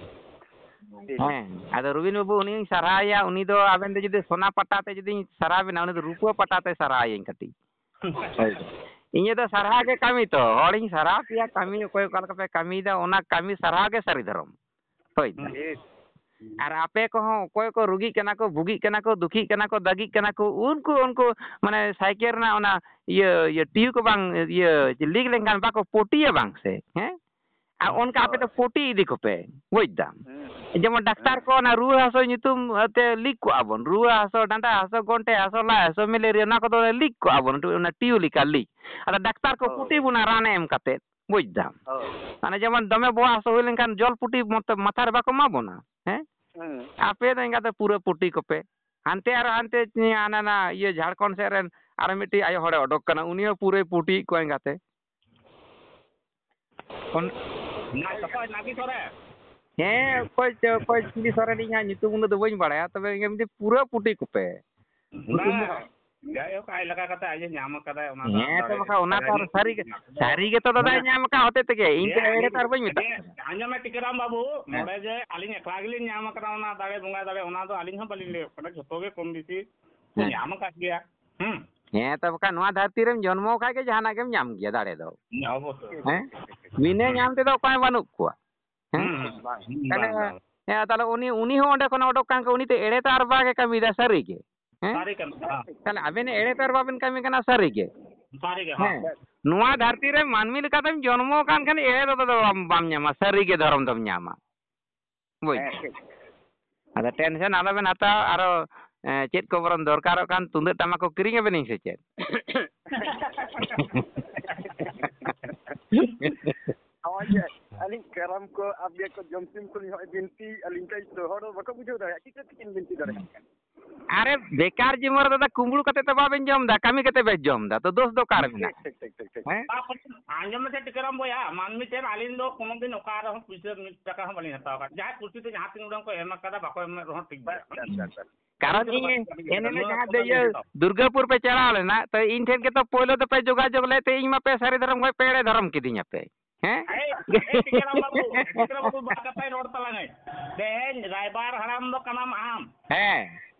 ᱴᱷᱤᱠ᱾ ᱦᱮᱸ, ᱟᱫᱚ ᱨᱚᱵᱤᱱ ᱵᱟᱹᱵᱩ ᱩᱱᱤᱧ ᱥᱟᱨᱦᱟᱣᱮᱭᱟ, ᱩᱱᱤ ᱫᱚ ᱟᱵᱮᱱ ᱫᱚ ᱡᱩᱫᱤ ᱥᱚᱱᱟ ᱯᱟᱴᱟ ᱛᱮ ᱡᱩᱫᱤᱧ ᱥᱟᱨᱦᱟᱣ ᱵᱮᱱᱟ, ᱩᱱᱤ ᱫᱚ ᱨᱩᱯᱟᱹ ᱯᱟᱴᱟ ᱛᱮ ᱥᱟᱨᱦᱟᱣᱮᱭᱟᱹᱧ ᱠᱟᱹᱴᱤᱡ᱾ ᱦᱳᱭ᱾ ᱤᱧᱟᱹᱜ ᱫᱚ ᱥᱟᱨᱦᱟᱣ ᱜᱮ ᱠᱟᱹᱢᱤ ᱛᱚ, ᱦᱚᱲᱤᱧ ᱥᱟᱨᱦᱟᱣ ᱯᱮᱭᱟ, ᱠᱟᱹᱢᱤ ᱚᱠᱚᱭ ᱚᱠᱟ ᱞᱮᱠᱟ ᱯᱮ ᱠᱟᱹᱢᱤᱭᱮᱫᱟ, ᱚᱱᱟ ᱠᱟᱹᱢᱤ ᱥᱟᱨᱦᱟᱣ ᱜᱮ ᱥᱟᱹᱨᱤ ᱫᱷᱚᱨᱚᱢ᱾ ᱦᱳᱭ᱾ ᱦᱩᱸ᱾ ᱟᱨ ᱟᱯᱮ ᱠᱚᱦᱚᱸ ᱚᱠᱚᱭ ᱠᱚ ᱨᱩᱜᱤᱜ ᱠᱟᱱᱟ ᱠᱚ, ᱵᱷᱩᱜᱤᱜ ᱠᱟᱱᱟ ᱠᱚ, ᱫᱩᱠᱷᱤᱜ ᱠᱟᱱᱟ ᱠᱚ, ᱫᱟᱹᱜᱤᱜ ᱠᱟᱱᱟ ᱠᱚ, ᱩᱱᱠᱩ, ᱩᱱᱠᱩ ᱢᱟᱱᱮ ᱥᱟᱭᱠᱮᱞ ᱨᱮᱱᱟᱜ ᱚᱱᱟ ᱤᱭᱟᱹ, ᱤᱭᱟᱹ ᱴᱤᱭᱩ ᱠᱚ ᱵᱟᱝ, ᱤᱭᱟᱹ ᱞᱤᱠ ᱞᱮᱱᱠᱷᱟᱱ ᱵᱟᱠᱚ ᱯᱚᱴᱤᱭᱟ ᱵᱟᱝ ᱥᱮ, ᱦᱮᱸ? ᱟᱨ ᱚᱱᱠᱟ ᱟᱯᱮ ᱫᱚ ᱦᱳᱭ᱾ ᱯᱚᱴᱤ ᱤᱫᱤ ᱠᱚᱯᱮ, ᱵᱩᱡᱽ ᱫᱟᱢ᱾ ᱦᱩᱸ᱾ ᱡᱮᱢᱚᱱ ᱰᱟᱠᱛᱟᱨ ᱦᱮᱸ᱾ ᱠᱚ ᱚᱱᱟ ᱨᱩᱣᱟᱹ ᱦᱟᱹᱥᱩ ᱧᱩᱛᱩᱢ ᱛᱮ ᱞᱤᱠ ᱠᱚᱜᱼᱟ ᱵᱚᱱ, ᱨᱩᱣᱟᱹ ᱦᱟᱹᱥᱩ, ᱰᱟᱸᱰᱟ ᱦᱟᱹᱥᱩ, ᱜᱚᱱᱴᱮ ᱦᱟᱹᱥᱩ, ᱞᱟᱡ ᱦᱟᱹᱥᱩ, ᱢᱮᱞᱮᱨᱤᱭᱟ, ᱚᱱᱟ ᱠᱚᱫᱚ ᱞᱤᱠ ᱠᱚᱜᱼᱟ ᱵᱚᱱ, ᱚᱱᱟ ᱴᱤᱭᱩ ᱞᱮᱠᱟ ᱞᱤᱠ᱾ ᱟᱫᱚ ᱰᱟᱠᱛᱟᱨ ᱠᱚ ᱦᱳᱭ᱾ ᱯᱚᱴᱤ ᱵᱚᱱᱟ ᱨᱟᱱ ᱮᱢ ᱠᱟᱛᱮ᱾ ᱵᱩᱡᱽ ᱫᱟᱢ᱾ ᱦᱳᱭ᱾ ᱢᱟᱱᱮ ᱡᱮᱢᱚᱱ ᱫᱚᱢᱮ ᱵᱚᱦᱚᱜ ᱦᱟᱹᱥᱩ ᱦᱩᱭ ᱞᱮᱱᱠᱷᱟᱱ ᱡᱚᱞ ᱯᱩᱴᱤ ᱢᱚᱛ-, ᱢᱟᱛᱷᱟ ᱨᱮ ᱵᱟᱠᱚ ᱮᱢᱟ ᱵᱚᱱᱟ, ᱦᱮᱸ? ᱦᱮᱸ᱾ ᱟᱯᱮ ᱫᱚ ᱮᱸᱜᱟᱛᱮ ᱯᱩᱨᱟᱹ ᱯᱩᱴᱤ ᱠᱚᱯᱮ᱾ ᱦᱟᱱᱛᱮ ᱟᱨᱚ ᱦᱟᱱᱛᱮ ᱦᱟᱱᱟ ᱱᱟ ᱤᱭᱟᱹ ᱡᱷᱟᱲᱠᱷᱚᱸᱰ ᱥᱮᱫ ᱨᱮᱱ ᱟᱨᱚ ᱢᱤᱫᱴᱤᱡ ᱟᱭᱳ ᱦᱚᱲᱮ ᱚᱰᱚᱠ ᱠᱟᱱᱟ, ᱩᱱᱤ ᱦᱚᱸ ᱯᱩᱨᱟᱹᱭ ᱯᱩᱴᱤᱭᱮᱫ ᱠᱚᱣᱟ ᱮᱸᱜᱟᱛᱮ᱾ ᱚᱱ- ᱱᱟ-, ᱚᱠᱚᱭ ᱱᱟᱜᱤ ᱥᱚᱨᱮᱱ? ᱦᱮᱸ, ᱚᱠᱚᱭ ᱪᱚ, ᱚᱠᱚᱭ ᱪᱤᱞᱤ ᱥᱚᱨᱮᱱ, ᱤᱧ ᱦᱟᱸᱜ ᱧᱩᱛᱩᱢ ᱩᱱᱟᱹᱜ ᱫᱚ ᱵᱟᱹᱧ ᱵᱟᱲᱟᱭᱟ, ᱛᱚᱵᱮ ᱤᱧ ᱯᱩᱨᱟᱹ ᱯᱩᱴᱤ ᱠᱚᱯᱮ᱾ ᱵᱟᱝ, ᱡᱟᱭᱦᱳᱠ, ᱟᱡ ᱞᱮᱠᱟ ᱠᱟᱛᱮ ᱟᱡ ᱮ ᱧᱟᱢ ᱟᱠᱟᱫᱟᱭ, ᱚᱱᱟ ᱫᱚ ᱦᱮᱸ ᱛᱚ ᱫᱟᱲᱮ ᱵᱟᱠᱷᱟᱱ, ᱚᱱᱟ ᱛᱚ ᱟᱨ ᱥᱟᱹᱨᱤ ᱜᱮ, ᱥᱟᱹᱨᱤ ᱜᱮᱛᱚ ᱫᱟᱫᱟᱭ ᱢᱟᱱᱮ, ᱧᱟᱢ ᱟᱠᱟᱫ ᱦᱚᱛᱮ ᱛᱮᱜᱮ, ᱤᱧ ᱦᱮᱸ, ᱛᱚ ᱮᱲᱮ ᱟᱹᱞᱤᱧ, ᱛᱚ ᱟᱨ ᱵᱟᱹᱧ ᱢᱮᱛᱟᱜ ᱦᱮᱸ, ᱠᱟᱱᱟ᱾ ᱟᱸᱡᱚᱢ ᱢᱮ ᱴᱤᱠᱟᱹᱨᱟᱢ ᱵᱟᱹᱵᱩ, ᱦᱮᱸ᱾ ᱱᱚᱰᱮ ᱡᱮ ᱟᱹᱞᱤᱧ ᱮᱠᱞᱟ ᱜᱮᱞᱤᱧ ᱧᱟᱢ ᱟᱠᱟᱫᱟ ᱚᱱᱟ ᱫᱟᱲᱮ, ᱵᱚᱸᱜᱟ ᱫᱟᱲᱮ, ᱚᱱᱟ ᱫᱚ ᱟᱹᱞᱤᱧ ᱦᱚᱸ ᱵᱟᱹᱞᱤᱧ ᱞᱟᱹᱭᱚᱜ ᱠᱟᱱᱟ, ᱡᱷᱚᱛᱚ ᱜᱮ ᱠᱚᱢ ᱵᱮᱥᱤ ᱠᱚ ᱦᱮᱸ᱾ ᱧᱟᱢ ᱟᱠᱟᱫ ᱜᱮᱭᱟ᱾ ᱦᱩᱸ᱾ ᱦᱮᱸ ᱛᱚ ᱵᱟᱠᱷᱟᱱ, ᱱᱚᱣᱟ ᱫᱷᱟᱹᱨᱛᱤ ᱨᱮᱢ ᱡᱚᱱᱢᱚ ᱠᱷᱟᱡ ᱜᱮ ᱡᱟᱦᱟᱱᱟᱜ ᱜᱮᱢ ᱧᱟᱢ ᱜᱮᱭᱟ ᱫᱟᱲᱮ ᱫᱚ᱾ ᱚᱵᱚᱥᱥᱳᱭ᱾ ᱦᱮᱸ? ᱵᱤᱱᱟᱹ ᱦᱩᱸ᱾ ᱧᱟᱢ ᱛᱮᱫᱚ ᱚᱠᱚᱭ ᱦᱚᱸ ᱵᱟᱹᱱᱩᱜ ᱠᱚᱣᱟ᱾ ᱦᱮᱸ? ᱦᱩᱸ, ᱦᱩᱸ, ᱵᱟᱝ, ᱛᱟᱦᱞᱮ, ᱵᱟᱝ, ᱵᱟᱝ᱾ ᱦᱮᱸ, ᱛᱟᱦᱞᱮ ᱩᱱᱤ, ᱩᱱᱤ ᱦᱚᱸ ᱚᱸᱰᱮ ᱠᱷᱚᱱᱮ ᱚᱰᱚᱠ ᱠᱟᱱ ᱠᱷᱟᱱ, ᱩᱱᱤ ᱛᱚ ᱮᱲᱮ ᱛᱚ ᱟᱨ ᱵᱟᱝ ᱮ ᱠᱟᱹᱢᱤᱭᱮᱫᱟ, ᱥᱟᱹᱨᱤ ᱜᱮ᱾ ᱦᱮᱸ? ᱥᱟᱹᱨᱤ ᱠᱟᱱᱟ, ᱦᱮᱸ᱾ ᱛᱟᱦᱞᱮ ᱟᱵᱮᱱ ᱮᱲᱮ ᱛᱚ ᱟᱨ ᱵᱟᱵᱮᱱ ᱠᱟᱹᱢᱤ ᱠᱟᱱᱟ, ᱥᱟᱹᱨᱤ ᱜᱮ᱾ ᱥᱟᱹᱨᱤ ᱜᱮ, ᱦᱮᱸ᱾ ᱦᱮᱸ᱾ ᱱᱚᱣᱟ ᱫᱷᱟᱹᱨᱛᱤ ᱨᱮ ᱢᱟᱹᱱᱢᱤ ᱞᱮᱠᱟᱛᱮᱢ ᱡᱚᱱᱢᱚ ᱟᱠᱟᱱ ᱠᱷᱟᱱ ᱮᱲᱮ ᱫᱚ ᱵᱟᱢ ᱧᱟᱢᱟ, ᱥᱟᱹᱨᱤ ᱜᱮ ᱫᱷᱚᱨᱚᱢ ᱫᱚᱢ ᱧᱟᱢᱟ᱾ ᱵᱩᱡᱽ? ᱦᱮᱸ, ᱴᱷᱤᱠ᱾ ᱟᱫᱚ ᱴᱮᱱᱥᱮᱱ ᱟᱞᱚᱵᱮᱱ ᱦᱟᱛᱟᱣᱟ, ᱟᱨᱚ, ᱮ, ᱪᱮᱫ ᱠᱚ ᱵᱚᱨᱚᱱ ᱫᱚᱨᱠᱟᱨᱚᱜ ᱠᱟᱱ, ᱛᱩᱢᱫᱟᱹᱜ ᱴᱟᱢᱟᱠ ᱠᱚ ᱠᱤᱨᱤᱧ ᱟᱵᱮᱱᱟᱹᱧ ᱥᱮ ᱪᱮᱫ? ᱦᱳᱭ, ᱡᱮ ᱟᱹᱞᱤᱧ ᱠᱟᱨᱟᱢ ᱠᱚ ᱟᱯᱮ ᱠᱚ ᱡᱚᱢ ᱥᱤᱢ ᱠᱚᱞᱤᱧ ᱦᱚᱸᱜᱼᱚᱭ ᱵᱤᱱᱛᱤ, ᱟᱹᱞᱤᱧ ᱠᱟᱹᱡ ᱛᱚ ᱦᱚᱲ ᱵᱟᱠᱚ ᱵᱩᱡᱷᱟᱹᱣ ᱫᱟᱲᱮᱭᱟᱜᱼᱟ, ᱪᱤᱠᱟᱹ ᱛᱮᱠᱤᱱ ᱵᱤᱱᱛᱤ ᱫᱟᱲᱮᱭᱟᱜ ᱠᱟᱱᱟ? ᱟᱨᱮ, ᱵᱮᱠᱟᱨ ᱡᱤᱵᱚᱱ ᱨᱮ ᱫᱟᱫᱟ, ᱠᱩᱢᱵᱽᱲᱩ ᱠᱟᱛᱮ ᱛᱚ ᱵᱟᱵᱮᱱ ᱡᱚᱢ ᱮᱫᱟ, ᱠᱟᱹᱢᱤ ᱠᱟᱛᱮ ᱵᱮᱱ ᱡᱚᱢ ᱮᱫᱟ, ᱛᱚ ᱫᱳᱥ ᱫᱚ ᱚᱠᱟ ᱨᱮ ᱢᱮᱱᱟᱜᱼᱟ? ᱴᱷᱤᱠ, ᱴᱷᱤᱠ, ᱴᱷᱤᱠ, ᱴᱷᱤᱠ᱾ ᱦᱮᱸ? ᱟᱸᱡᱚᱢ ᱢᱮᱥᱮ ᱴᱤᱠᱟᱹᱨᱟᱢ ᱵᱚᱭᱦᱟ, ᱢᱟᱹᱱᱢᱤ ᱴᱷᱮᱱ ᱟᱹᱞᱤᱧ ᱫᱚ ᱠᱳᱱᱳ ᱫᱤᱱ ᱚᱠᱟ ᱨᱮᱦᱚᱸ ᱯᱩᱭᱥᱟᱹ ᱢᱤᱫ ᱴᱟᱠᱟ ᱦᱚᱸ ᱵᱟᱹᱞᱤᱧ ᱦᱟᱛᱟᱣ ᱟᱠᱟᱫ᱾ ᱡᱟᱦᱟᱸᱭ ᱠᱩᱥᱤ ᱛᱮ ᱡᱟᱦᱟᱸ ᱛᱤᱱ ᱩᱰᱟᱹᱝ ᱠᱚ ᱮᱢ ᱟᱠᱟᱫᱟ, ᱵᱟᱠᱚ ᱮᱢ ᱨᱮᱦᱚᱸ ᱴᱷᱤᱠ ᱜᱮᱭᱟ᱾ ᱵᱟᱥ, ᱵᱟᱥ, ᱵᱟᱥ᱾ ᱠᱟᱨᱚᱱ ᱤᱧ ᱮᱱ ᱦᱤᱞᱳᱜ ᱡᱟᱦᱟᱸ ᱫᱚ ᱤᱭᱟᱹ ᱫᱩᱨᱜᱟᱹᱯᱩᱨ ᱯᱮ ᱪᱟᱞᱟᱣ ᱞᱮᱱᱟ, ᱛᱚ ᱤᱧ ᱴᱷᱮᱱ ᱜᱮᱛᱚ ᱯᱳᱭᱞᱳ ᱫᱚᱯᱮ ᱡᱳᱜᱟᱡᱳᱜᱽ ᱞᱮᱫ ᱛᱮ ᱤᱧ ᱢᱟᱯᱮ ᱥᱟᱹᱨᱤ ᱫᱷᱚᱨᱚᱢ ᱠᱷᱚᱱ ᱯᱮ ᱮᱲᱮ ᱫᱷᱚᱨᱚᱢ ᱠᱤᱫᱤᱧᱟ ᱯᱮ᱾ ᱦᱮᱸ? ᱮᱭ, ᱮᱭ, ᱴᱤᱠᱟᱹᱨᱟᱢ ᱵᱟᱹᱵᱩ, ᱴᱤᱠᱟᱹᱨᱟᱢ ᱵᱟᱹᱵᱩ, ᱵᱟᱨ ᱠᱟᱛᱷᱟᱭ ᱨᱚᱲ ᱛᱟᱞᱟᱝᱟᱹᱧ᱾ ᱛᱮᱦᱮᱧ ᱨᱟᱭᱵᱟᱨ ᱦᱟᱲᱟᱢ ᱫᱚ ᱠᱟᱱᱟᱢ ᱟᱢ᱾ ᱦᱮᱸ᱾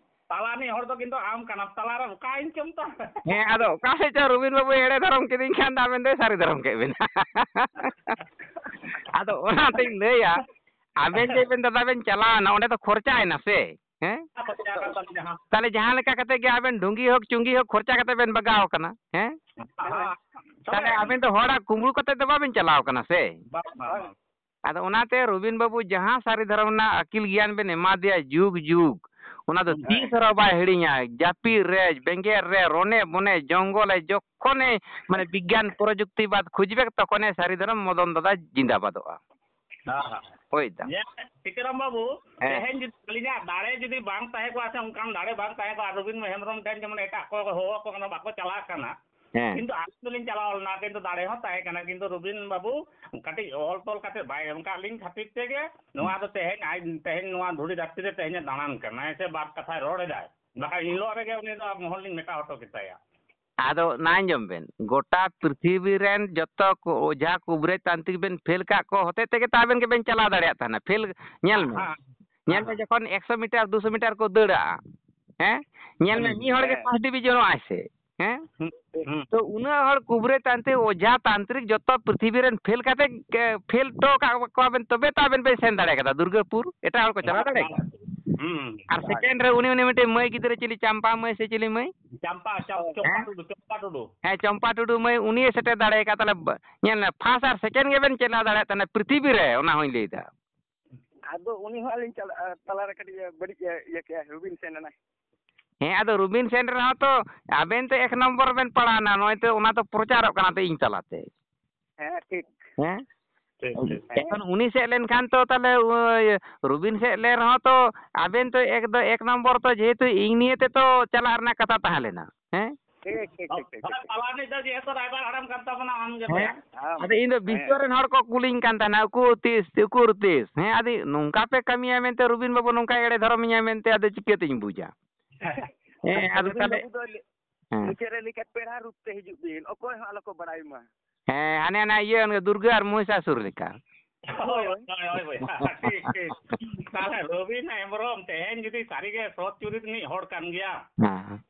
ᱛᱟᱞᱟ ᱨᱤᱱᱤᱡ ᱦᱚᱲ ᱫᱚ ᱠᱤᱱᱛᱩ ᱟᱢ ᱠᱟᱱᱟᱢ, ᱛᱟᱞᱟ ᱨᱮ ᱚᱠᱟᱭᱮᱱ ᱪᱚᱢ ᱛᱚ? ᱦᱮᱸ, ᱟᱫᱚ ᱚᱠᱟ ᱥᱮᱫ ᱪᱚ ᱨᱚᱵᱤᱱ ᱵᱟᱹᱵᱩ ᱮᱲᱮ ᱫᱷᱚᱨᱚᱢ ᱠᱤᱫᱤᱧ ᱠᱷᱟᱱ ᱫᱚ ᱟᱵᱮᱱ ᱫᱚᱭ ᱥᱟᱹᱨᱤ ᱫᱷᱚᱨᱚᱢ ᱠᱮᱫ ᱵᱮᱱᱟ᱾ ᱟᱫᱚ ᱚᱱᱟᱛᱤᱧ ᱞᱟᱹᱭᱟ, ᱟᱵᱮᱱ ᱡᱮ ᱵᱮᱱ ᱫᱟᱫᱟ ᱵᱮᱱ ᱪᱟᱞᱟᱣᱮᱱᱟ, ᱚᱸᱰᱮ ᱫᱚ ᱠᱷᱚᱨᱪᱟᱭᱮᱱᱟ ᱥᱮ? ᱦᱮᱸ? ᱠᱷᱚᱨᱪᱟ ᱠᱟᱱ ᱛᱟᱞᱤᱧᱟ ᱦᱟᱸᱜ᱾ ᱛᱟᱦᱞᱮ ᱡᱟᱦᱟᱸ ᱞᱮᱠᱟ ᱠᱟᱛᱮ ᱜᱮ ᱟᱵᱮᱱ ᱰᱷᱩᱝᱜᱤ ᱦᱳᱠ ᱪᱩᱝᱜᱤ ᱦᱳᱠ ᱠᱷᱚᱨᱪᱟ ᱠᱟᱛᱮ ᱵᱮᱱ ᱵᱟᱜᱟᱣ ᱠᱟᱱᱟ, ᱦᱮᱸ? ᱦᱮᱸ᱾ ᱛᱟᱦᱞᱮ ᱟᱵᱮᱱ ᱫᱚ ᱦᱚᱲᱟᱜ ᱠᱩᱢᱵᱽᱲᱩ ᱠᱟᱛᱮ ᱫᱚ ᱵᱟᱵᱮᱱ ᱪᱟᱞᱟᱣ ᱠᱟᱱᱟ ᱥᱮ? ᱵᱟᱝ, ᱵᱟᱝ, ᱵᱟᱝ᱾ ᱟᱫᱚ ᱚᱱᱟᱛᱮ ᱨᱚᱵᱤᱱ ᱵᱟᱹᱵᱩ ᱡᱟᱦᱟᱸ ᱥᱟᱹᱨᱤ ᱫᱷᱚᱨᱚᱢ ᱨᱮᱱᱟᱜ ᱟᱹᱠᱤᱞ ᱜᱮᱭᱟᱱ ᱵᱮᱱ ᱮᱢᱟ ᱫᱮᱭᱟ ᱡᱩᱜᱽ ᱡᱩᱜᱽ, ᱚᱱᱟ ᱫᱚ ᱦᱮᱸ᱾ ᱛᱤᱥ ᱨᱮᱦᱚᱸ ᱵᱟᱭ ᱦᱤᱲᱤᱧᱟ᱾ ᱡᱟᱹᱯᱤᱫ ᱨᱮ, ᱵᱮᱸᱜᱮᱫ ᱨᱮ, ᱨᱚᱱᱮ ᱵᱚᱱᱮ, ᱡᱚᱝᱜᱚᱞ ᱨᱮ, ᱡᱚᱠᱷᱚᱱᱮ ᱢᱟᱱᱮ ᱵᱤᱜᱽᱜᱟᱱ ᱯᱨᱚᱡᱩᱠᱛᱤ ᱵᱟᱫ ᱠᱷᱩᱡᱽ ᱵᱮᱠ, ᱛᱚᱠᱷᱚᱱᱮ ᱥᱟᱹᱨᱤ ᱫᱷᱚᱨᱚᱢ ᱢᱚᱫᱚᱱ ᱫᱟᱫᱟ ᱡᱤᱸᱫᱟᱵᱟᱫᱚᱜᱼᱟ᱾ ᱦᱮᱸ, ᱦᱮᱸ᱾ ᱦᱳᱭ ᱫᱟ᱾ ᱧᱮᱞ ᱢᱮ, ᱥᱤᱛᱟᱹᱨᱟᱢ ᱵᱟᱹᱵᱩ, ᱦᱮᱸ᱾ ᱛᱮᱦᱮᱧ ᱡᱩᱫᱤ ᱟᱹᱞᱤᱧᱟᱜ ᱫᱟᱲᱮ ᱡᱩᱫᱤ ᱵᱟᱝ ᱛᱟᱦᱮᱸ ᱠᱚᱜᱼᱟ ᱥᱮ ᱚᱱᱠᱟᱱ ᱫᱟᱲᱮ ᱵᱟᱝ ᱛᱟᱦᱮᱸ ᱠᱚᱜᱼᱟ, ᱨᱚᱵᱤᱱ ᱦᱮᱢᱵᱨᱚᱢ ᱴᱷᱮᱱ ᱡᱮᱢᱚᱱ ᱮᱴᱟᱜ ᱠᱚ ᱦᱚᱦᱚ ᱟᱠᱚ ᱠᱟᱱᱟ, ᱵᱟᱠᱚ ᱪᱟᱞᱟᱜ ᱠᱟᱱᱟ, ᱦᱮᱸ᱾ ᱠᱤᱱᱛᱩ ᱟᱹᱞᱤᱧ ᱫᱚᱞᱤᱧ ᱪᱟᱞᱟᱣ ᱞᱮᱱᱟ, ᱠᱤᱱᱛᱩ ᱫᱟᱲᱮ ᱦᱚᱸ ᱛᱟᱦᱮᱸ ᱠᱟᱱᱟ, ᱠᱤᱱᱛᱩ ᱨᱚᱵᱤᱱ ᱵᱟᱹᱵᱩ ᱠᱟᱹᱴᱤᱡ ᱚᱞ ᱛᱚᱞ ᱠᱟᱛᱮ ᱵᱟᱭ ᱮᱢ ᱠᱟᱜ ᱞᱤᱧ ᱠᱷᱟᱹᱛᱤᱨ ᱛᱮᱜᱮ ᱱᱚᱣᱟ ᱫᱚ ᱛᱮᱦᱮᱧ ᱟᱡ, ᱛᱮᱦᱮᱧ ᱱᱚᱣᱟ ᱫᱷᱩᱲᱤ ᱫᱷᱟᱹᱨᱛᱤ ᱨᱮ ᱛᱮᱦᱮᱧ ᱮ ᱫᱟᱬᱟᱱ ᱠᱟᱱᱟᱭ ᱥᱮ ᱵᱟᱨ ᱠᱟᱛᱷᱟᱭ ᱨᱚᱲ ᱮᱫᱟᱭ, ᱵᱟᱠᱷᱟᱱ ᱤᱱ ᱦᱤᱞᱳᱜ ᱨᱮᱜᱮ ᱩᱱᱤ ᱫᱚ ᱢᱚᱦᱚᱞ ᱞᱤᱧ ᱢᱮᱴᱟᱣ ᱦᱚᱴᱚ ᱠᱮᱛᱟᱭᱟ᱾ ᱟᱫᱚ ᱱᱟ ᱟᱸᱡᱚᱢ ᱵᱮᱱ, ᱜᱚᱴᱟ ᱯᱨᱤᱛᱷᱤᱵᱤ ᱨᱮᱱ ᱡᱚᱛᱚ ᱠᱚ ᱚᱡᱷᱟ ᱠᱚ ᱵᱨᱮᱡᱽ ᱛᱟᱱᱛᱨᱤᱠ ᱵᱮᱱ ᱯᱷᱮᱞ ᱠᱟᱜ ᱠᱚ ᱦᱚᱛᱮᱡ ᱛᱮᱜᱮ ᱛᱚ ᱟᱵᱮᱱ ᱜᱮᱵᱮᱱ ᱪᱟᱞᱟᱣ ᱫᱟᱲᱮᱭᱟᱜ ᱛᱟᱦᱮᱱᱟ᱾ ᱯᱷᱮᱞ, ᱧᱮᱞ ᱢᱮ, ᱦᱮᱸ, ᱧᱮᱞ ᱢᱮ, ᱦᱮᱸ᱾ ᱡᱚᱠᱷᱚᱱ ᱮᱠᱥᱚ ᱢᱤᱴᱟᱨ, ᱫᱩᱥᱚ ᱢᱤᱴᱟᱨ ᱠᱚ ᱫᱟᱹᱲᱟᱜᱼᱟ, ᱦᱮᱸ, ᱧᱮᱞ ᱢᱮ, ᱦᱩᱸ, ᱢᱤᱫ ᱦᱚᱲ ᱜᱮ ᱦᱮᱸ᱾ ᱯᱷᱟᱥᱴ ᱰᱤᱵᱤᱡᱚᱱᱚᱜ ᱟᱭ ᱥᱮ, ᱦᱮᱸ? ᱦᱩᱸ, ᱦᱩᱸ᱾ ᱛᱚ ᱩᱱᱟᱹᱜ ᱦᱚᱲ ᱠᱩᱵᱨᱮ ᱛᱟᱱᱛᱨᱤᱠ, ᱚᱡᱷᱟ ᱛᱟᱱᱛᱨᱤᱠ ᱡᱚᱛᱚ ᱯᱨᱤᱛᱷᱤᱵᱤ ᱨᱮᱱ ᱯᱷᱮᱞ ᱠᱟᱛᱮ, ᱮ, ᱯᱷᱮᱞ ᱦᱚᱴᱚ ᱠᱟᱜ ᱠᱚᱣᱟ ᱵᱮᱱ, ᱛᱚᱵᱮ ᱛᱚ ᱟᱵᱮᱱ ᱵᱮᱱ ᱥᱮᱱ ᱫᱟᱲᱮ ᱠᱟᱫᱟ ᱫᱩᱨᱜᱟᱹᱯᱩᱨ, ᱮᱴᱟᱜ ᱦᱚᱲ ᱠᱚ ᱪᱟᱞᱟᱣ ᱵᱟᱝ, ᱫᱟᱲᱮ ᱵᱟᱝ᱾ ᱠᱟᱫᱟ? ᱦᱩᱸ᱾ ᱟᱨ second ᱨᱮ ᱩᱱᱤ, ᱩᱱᱤ ᱢᱤᱫᱴᱮᱱ ᱢᱟᱹᱭ ᱜᱤᱫᱽᱨᱟᱹ, ᱪᱤᱞᱤ ᱪᱟᱢᱯᱟ ᱢᱟᱹᱭ ᱥᱮ ᱪᱤᱞᱤ ᱢᱟᱹᱭ? ᱪᱟᱢᱯᱟ, ᱪᱟᱢ-, ᱦᱮᱸ? ᱪᱚᱢᱯᱟ ᱴᱩᱰᱩ, ᱪᱚᱢᱯᱟ ᱴᱩᱰᱩ᱾ ᱦᱮᱸ, ᱪᱚᱢᱯᱟ ᱴᱩᱰᱩ ᱢᱟᱹᱭ, ᱩᱱᱤᱭᱮ ᱥᱮᱴᱮᱨ ᱫᱟᱲᱮ ᱟᱠᱟᱫ᱾ ᱛᱟᱦᱞᱮ ᱵ-, ᱧᱮᱞ ᱢᱮ, first ᱟᱨ second ᱜᱮᱵᱮᱱ ᱪᱮᱞᱟ ᱫᱟᱲᱮᱭᱟᱜ ᱛᱟᱦᱮᱱᱟ ᱯᱨᱤᱛᱷᱤᱵᱤ ᱨᱮ, ᱚᱱᱟ ᱦᱚᱸᱧ ᱞᱟᱹᱭᱫᱟ᱾ ᱟᱫᱚ ᱩᱱᱤ ᱦᱚᱸ ᱟᱹᱞᱤᱧ ᱪᱟᱞᱟᱜ, ᱛᱟᱞᱟᱨᱮ ᱠᱟᱹᱴᱤᱡ ᱵᱟᱹᱲᱤᱡ ᱮ ᱤᱭᱟᱹ ᱠᱮᱜᱼᱟ, ᱨᱩᱵᱤᱱ ᱥᱮᱱ ᱮᱱᱟᱭ᱾ ᱦᱮᱸ, ᱟᱫᱚ ᱨᱩᱵᱤᱱ ᱥᱮᱱ ᱨᱮᱦᱚᱸ ᱛᱚ ᱟᱵᱮᱱ ᱛᱚ ᱮᱠ ᱱᱚᱢᱵᱚᱨ ᱨᱮᱵᱮᱱ ᱯᱟᱲᱟᱣᱱᱟ, ᱱᱚᱜᱼᱚᱭ ᱛᱚ ᱚᱱᱟ ᱛᱚ ᱯᱨᱚᱪᱟᱨᱚᱜ ᱠᱟᱱᱟ ᱛᱚ ᱤᱧ ᱛᱟᱞᱟᱛᱮ᱾ ᱦᱮᱸ, ᱴᱷᱤᱠ᱾ ᱦᱮᱸ? ᱴᱷᱤᱠ, ᱴᱷᱤᱠ᱾ ᱮᱠᱷᱚᱱ ᱩᱱᱤ ᱥᱮᱫ ᱞᱮᱱᱠᱷᱟᱱ ᱛᱚ ᱛᱟᱦᱞᱮ, ᱳᱭ, ᱨᱩᱵᱤᱱ ᱥᱮᱫ ᱞᱮᱱ ᱨᱮᱦᱚᱸ ᱛᱚ ᱟᱵᱮᱱ ᱛᱚ ᱮᱠ ᱫᱚ, ᱮᱠ ᱱᱚᱢᱵᱚᱨ ᱛᱚ ᱡᱮᱦᱮᱛᱩ ᱤᱧ ᱱᱤᱭᱮ ᱛᱮ ᱛᱚ ᱪᱟᱞᱟᱜ ᱨᱮᱱᱟᱜ ᱠᱟᱛᱷᱟ ᱛᱟᱦᱮᱸ ᱞᱮᱱᱟ᱾ ᱦᱮᱸ? ᱴᱷᱤᱠ, ᱴᱷᱤᱠ, ᱴᱷᱤᱠ, ᱴᱷᱤᱠ, ᱦᱳᱭ, ᱴᱷᱤᱠ᱾ ᱯᱟᱞᱟᱱᱤ ᱫᱚ ᱡᱮᱦᱮᱛᱩ ᱨᱟᱭᱵᱟᱨ ᱦᱟᱲᱟᱢ ᱠᱟᱱ ᱛᱟᱵᱚᱱᱟ, ᱟᱢ ᱜᱮ ᱦᱮᱸ᱾ ᱵᱚᱭᱦᱟ᱾ ᱟᱢ᱾ ᱟᱫᱚ ᱤᱧ ᱫᱚ ᱵᱤᱥᱥᱚ ᱦᱮᱸ᱾ ᱨᱮᱱ ᱦᱚᱲ ᱠᱚ ᱠᱩᱞᱤᱧ ᱠᱟᱱ ᱛᱟᱦᱮᱱᱟ, "ᱩᱠᱩ ᱛᱤᱥ, ᱩᱠᱩᱨ ᱛᱤᱥ?" ᱦᱮᱸ, ᱟᱫᱚ ᱱᱚᱝᱠᱟ ᱯᱮ ᱠᱟᱹᱢᱤᱭᱟ ᱢᱮᱱᱛᱮ, ᱨᱩᱵᱤᱱ ᱵᱟᱹᱵᱩ ᱱᱚᱝᱠᱟ ᱮᱲᱮ ᱫᱷᱚᱨᱚᱢᱤᱧᱟ ᱢᱮᱱᱛᱮ, ᱟᱫᱚ ᱪᱤᱠᱟᱹᱛᱤᱧ ᱵᱩᱡᱟ? ᱦᱮᱸ, ᱟᱫᱚ ᱨᱚᱵᱤᱱ ᱛᱟᱦᱞᱮ ᱵᱟᱹᱵᱩ ᱫᱚ ᱞᱮ-, ᱦᱮᱸ᱾ ᱢᱩᱪᱟᱹᱫ ᱨᱮ ᱞᱟᱹᱭ ᱠᱮᱫ, "ᱯᱮᱲᱟ ᱨᱩᱯ ᱛᱮ ᱦᱤᱡᱩᱜ ᱵᱤᱱ, ᱚᱠᱚᱭ ᱦᱚᱸ ᱟᱞᱚ ᱠᱚ ᱵᱟᱲᱟᱭ ᱢᱟ᱾" ᱦᱮᱸ, ᱦᱟᱱᱮ ᱦᱟᱱᱟ ᱤᱭᱟᱹ, ᱚᱱᱟ ᱫᱩᱨᱜᱟᱹ ᱟᱨ ᱢᱚᱦᱤᱥᱟᱥᱩᱨ ᱞᱮᱠᱟ᱾ ᱦᱳᱭ, ᱦᱳᱭ, ᱦᱳᱭ, ᱵᱚᱭᱦᱟ, ᱴᱷᱤᱠ, ᱴᱷᱤᱠ᱾ ᱛᱟᱦᱞᱮ ᱨᱚᱵᱤᱱ ᱦᱮᱢᱵᱨᱚᱢ ᱛᱮᱦᱮᱧ ᱡᱩᱫᱤ ᱥᱟᱹᱨᱤᱜᱮ ᱥᱚᱛ ᱪᱩᱨᱤᱛ ᱨᱤᱱᱤᱡ ᱦᱚᱲ ᱠᱟᱱ ᱜᱮᱭᱟ, ᱦᱮᱸ᱾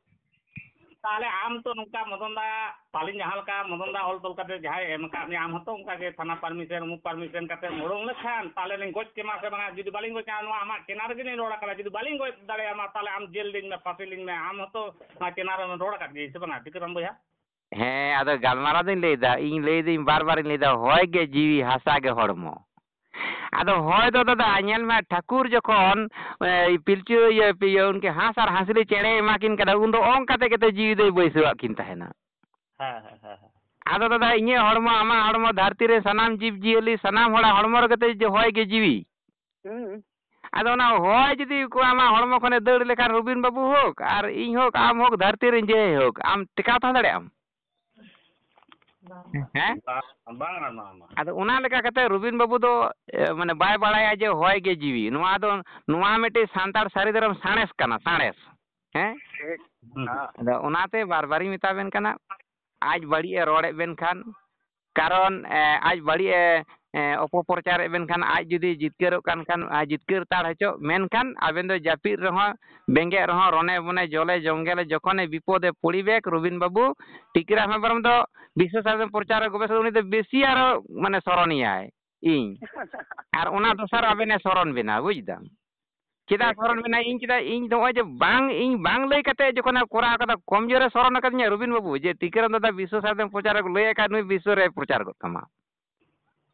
ᱛᱟᱦᱞᱮ ᱟᱢ ᱛᱚ ᱱᱚᱝᱠᱟ ᱢᱚᱫᱚᱱ ᱫᱟ, ᱯᱟᱞᱤᱧ ᱡᱟᱦᱟᱸ ᱞᱮᱠᱟ ᱢᱚᱫᱚᱱ ᱫᱟ ᱚᱞ ᱛᱚᱞ ᱠᱟᱛᱮ ᱡᱟᱦᱟᱸᱭ ᱮᱢ ᱟᱠᱟᱫ ᱢᱮᱭᱟ, ᱟᱢ ᱦᱚᱸᱛᱚ ᱚᱱᱠᱟ ᱜᱮ ᱛᱷᱟᱱᱟ permission, ᱚᱢᱩᱠ permission ᱠᱟᱛᱮ ᱩᱰᱩᱝ ᱞᱮᱠᱷᱟᱱ, ᱛᱟᱦᱞᱮ ᱞᱤᱧ ᱜᱚᱡ ᱠᱮᱢᱟ ᱥᱮ ᱵᱟᱝᱟ? ᱡᱩᱫᱤ ᱵᱟᱞᱤᱧ ᱜᱚᱡ ᱠᱮᱢᱟ, ᱱᱚᱣᱟ ᱟᱢᱟᱜ ᱪᱮᱱᱟᱞ ᱨᱮᱜᱮ ᱞᱤᱧ ᱨᱚᱲ ᱟᱠᱟᱫᱟ, ᱡᱩᱫᱤ ᱵᱟᱞᱤᱧ ᱜᱚᱡ ᱫᱟᱲᱮᱭᱟᱢᱟ, ᱛᱟᱦᱞᱮ ᱟᱢ ᱡᱮᱞ ᱞᱤᱧ ᱢᱮ, ᱯᱷᱟᱸᱥᱤ ᱞᱤᱧ ᱢᱮ᱾ ᱟᱢ ᱦᱚᱸᱛᱚ ᱱᱚᱣᱟ ᱪᱮᱱᱟᱞ ᱨᱮᱢ ᱨᱚᱲ ᱟᱠᱟᱫ ᱜᱮᱭᱟ ᱥᱮ ᱵᱟᱝᱟ, ᱵᱤᱠᱨᱚᱢ ᱵᱚᱭᱦᱟ? ᱦᱮᱸ, ᱟᱫᱚ ᱜᱟᱞᱢᱟᱨᱟᱣ ᱫᱚᱧ ᱞᱟᱹᱭᱫᱟ, ᱤᱧ ᱞᱟᱹᱭᱫᱟᱹᱧ, ᱵᱟᱨ ᱵᱟᱨᱤᱧ ᱞᱟᱹᱭᱫᱟ, ᱦᱚᱭ ᱜᱮ ᱡᱤᱣᱤ, ᱦᱟᱥᱟ ᱜᱮ ᱦᱚᱲᱢᱚ᱾ ᱟᱫᱚ ᱦᱚᱭ ᱫᱚ ᱫᱟᱫᱟ, ᱧᱮᱞ ᱢᱮ, ᱴᱷᱟᱹᱠᱩᱨ ᱡᱚᱠᱷᱚᱱ, ᱮ, ᱯᱤᱞᱪᱩ, ᱤᱭᱟᱹ, ᱤᱭᱟᱹ, ᱩᱱᱠᱤᱱ ᱦᱟᱸᱥ ᱟᱨ ᱦᱟᱸᱥᱞᱤ ᱪᱮᱬᱮᱭ ᱮᱢᱟ ᱠᱤᱱ ᱠᱟᱱᱟ, ᱩᱱ ᱫᱚ ᱚᱝ ᱠᱟᱛᱮ ᱜᱮᱛᱚ ᱡᱤᱣᱤ ᱫᱚᱭ ᱵᱟᱹᱭᱥᱟᱹᱣᱟᱜ ᱠᱤᱱ ᱛᱟᱦᱮᱱᱟ᱾ ᱦᱮᱸ, ᱦᱮᱸ, ᱦᱮᱸ, ᱦᱮᱸ᱾ ᱟᱫᱚ ᱫᱟᱫᱟ, ᱤᱧᱟᱹᱜ ᱦᱚᱲᱢᱚ, ᱟᱢᱟᱜ ᱦᱚᱲᱢᱚ, ᱫᱷᱟᱹᱨᱛᱤ ᱨᱮ ᱥᱟᱱᱟᱢ ᱡᱤᱵᱽ ᱡᱤᱭᱟᱹᱞᱤ, ᱥᱟᱱᱟᱢ ᱦᱚᱲᱟᱜ ᱦᱚᱲᱢᱚ ᱨᱮᱜᱮ ᱛᱚ ᱦᱚᱭ ᱜᱮ ᱡᱤᱣᱤ᱾ ᱦᱩᱸ᱾ ᱟᱫᱚ ᱚᱱᱟ ᱦᱚᱭ ᱡᱩᱫᱤ ᱠᱚ ᱟᱢᱟᱜ ᱦᱚᱲᱢᱚ ᱠᱷᱚᱱᱮ ᱫᱟᱹᱲ ᱞᱮᱠᱷᱟᱱ, ᱨᱚᱵᱤᱱ ᱵᱟᱹᱵᱩ ᱦᱳᱠ ᱟᱨ ᱤᱧ ᱦᱳᱠ, ᱟᱢ ᱦᱳᱠ, ᱫᱷᱟᱹᱨᱛᱤ ᱨᱮᱱ ᱡᱮ ᱦᱳᱠ, ᱟᱢ ᱴᱮᱠᱟᱣ ᱛᱟᱦᱮᱸ ᱫᱟᱲᱮᱭᱟᱜ ᱟᱢ? ᱦᱮᱸ? ᱵᱟᱝ, ᱵᱟᱝ, ᱵᱟᱝ, ᱵᱟᱝ᱾ ᱟᱫᱚ ᱚᱱᱟ ᱞᱮᱠᱟ ᱠᱟᱛᱮ ᱨᱚᱵᱤᱱ ᱵᱟᱹᱵᱩ ᱫᱚ, ᱮ, ᱢᱟᱱᱮ, ᱵᱟᱭ ᱵᱟᱲᱟᱭᱟ ᱡᱮ ᱦᱚᱭ ᱜᱮ ᱡᱤᱣᱤ᱾ ᱱᱚᱣᱟ ᱫᱚ, ᱱᱚᱣᱟ ᱢᱤᱫᱴᱤᱡ ᱥᱟᱱᱛᱟᱲ ᱥᱟᱹᱨᱤ ᱫᱷᱚᱨᱚᱢ ᱥᱟᱬᱮᱥ ᱠᱟᱱᱟ, ᱥᱟᱬᱮᱥ᱾ ᱦᱮᱸ? ᱴᱷᱤᱠ᱾ ᱦᱩᱸ᱾ ᱦᱮᱸ᱾ ᱟᱫᱚ ᱚᱱᱟᱛᱮ ᱵᱟᱨ ᱵᱟᱨᱤᱧ ᱢᱮᱛᱟ ᱵᱮᱱ ᱠᱟᱱᱟ, ᱟᱡ ᱵᱟᱹᱲᱤᱡ ᱮ ᱨᱚᱲᱮᱫ ᱵᱮᱱ ᱠᱷᱟᱱ, ᱠᱟᱨᱚᱱ, ᱮ, ᱟᱡ ᱵᱟᱹᱲᱤᱡ ᱮ, ᱮ, ᱚᱯᱚᱯᱨᱚᱪᱟᱨᱮᱫ ᱵᱮᱱ ᱠᱷᱟᱱ, ᱟᱡ ᱡᱩᱫᱤ ᱡᱤᱛᱠᱟᱹᱨᱚᱜ ᱠᱟᱱ ᱠᱷᱟᱱ, ᱟᱡ ᱡᱤᱛᱠᱟᱹᱨ ᱛᱟᱲ ᱦᱚᱪᱚᱜ, ᱢᱮᱱᱠᱷᱟᱱ ᱟᱵᱮᱱ ᱫᱚ ᱡᱟᱹᱯᱤᱫ ᱨᱮᱦᱚᱸ, ᱵᱮᱸᱜᱮᱫ ᱨᱮᱦᱚᱸ, ᱨᱚᱱᱮ ᱵᱚᱱᱮ ᱡᱚᱞᱮ ᱡᱚᱝᱜᱮᱞᱮ, ᱡᱚᱠᱷᱚᱱᱮ ᱵᱤᱯᱚᱫᱮ ᱯᱚᱲᱤᱵᱮᱠ, ᱨᱚᱵᱤᱱ ᱵᱟᱹᱵᱩ, ᱴᱤᱠᱨᱟᱢ ᱦᱮᱢᱵᱨᱚᱢ ᱫᱚ ᱵᱤᱥᱥᱚ ᱥᱟᱥᱚᱱ ᱯᱨᱚᱪᱟᱨ ᱜᱚᱵᱮᱥᱚᱱᱟ, ᱩᱱᱤ ᱫᱚ ᱵᱮᱥᱤ ᱟᱨᱚ, ᱢᱟᱱᱮ, ᱥᱚᱨᱚᱱᱤᱭᱟᱭ ᱤᱧ᱾ ᱟᱨ ᱚᱱᱟ ᱫᱚᱥᱟᱨ ᱟᱵᱮᱱᱮ ᱥᱚᱨᱚᱱ ᱵᱮᱱᱟ, ᱵᱩᱡᱽ ᱫᱟᱢ? ᱪᱮᱫᱟᱜ ᱥᱚᱨᱚᱱ ᱢᱮᱱᱟ? ᱤᱧ ᱪᱮᱫᱟᱜ, ᱤᱧ ᱱᱚᱜᱼᱚᱭ ᱡᱮ ᱵᱟᱝ, ᱤᱧ ᱵᱟᱝ ᱞᱟᱹᱭ ᱠᱟᱛᱮ ᱡᱚᱠᱷᱚᱱᱮ ᱠᱚᱨᱟᱣ ᱠᱟᱫᱟ, ᱠᱚᱢ ᱡᱳᱨᱮ ᱥᱚᱨᱚᱱ ᱟᱠᱟᱫᱤᱧᱟ ᱨᱚᱵᱤᱱ ᱵᱟᱹᱵᱩ, ᱡᱮ ᱴᱤᱠᱟᱹᱨᱟᱢ ᱫᱟᱫᱟ ᱵᱤᱥᱥᱚ ᱥᱟᱨᱮᱛᱮᱢ ᱯᱨᱚᱪᱟᱨ ᱞᱟᱹᱭ ᱟᱠᱟᱫ, ᱱᱩᱭ ᱵᱤᱥᱥᱚ ᱨᱮ ᱯᱨᱚᱪᱟᱨ ᱜᱚᱫ ᱠᱟᱢᱟ᱾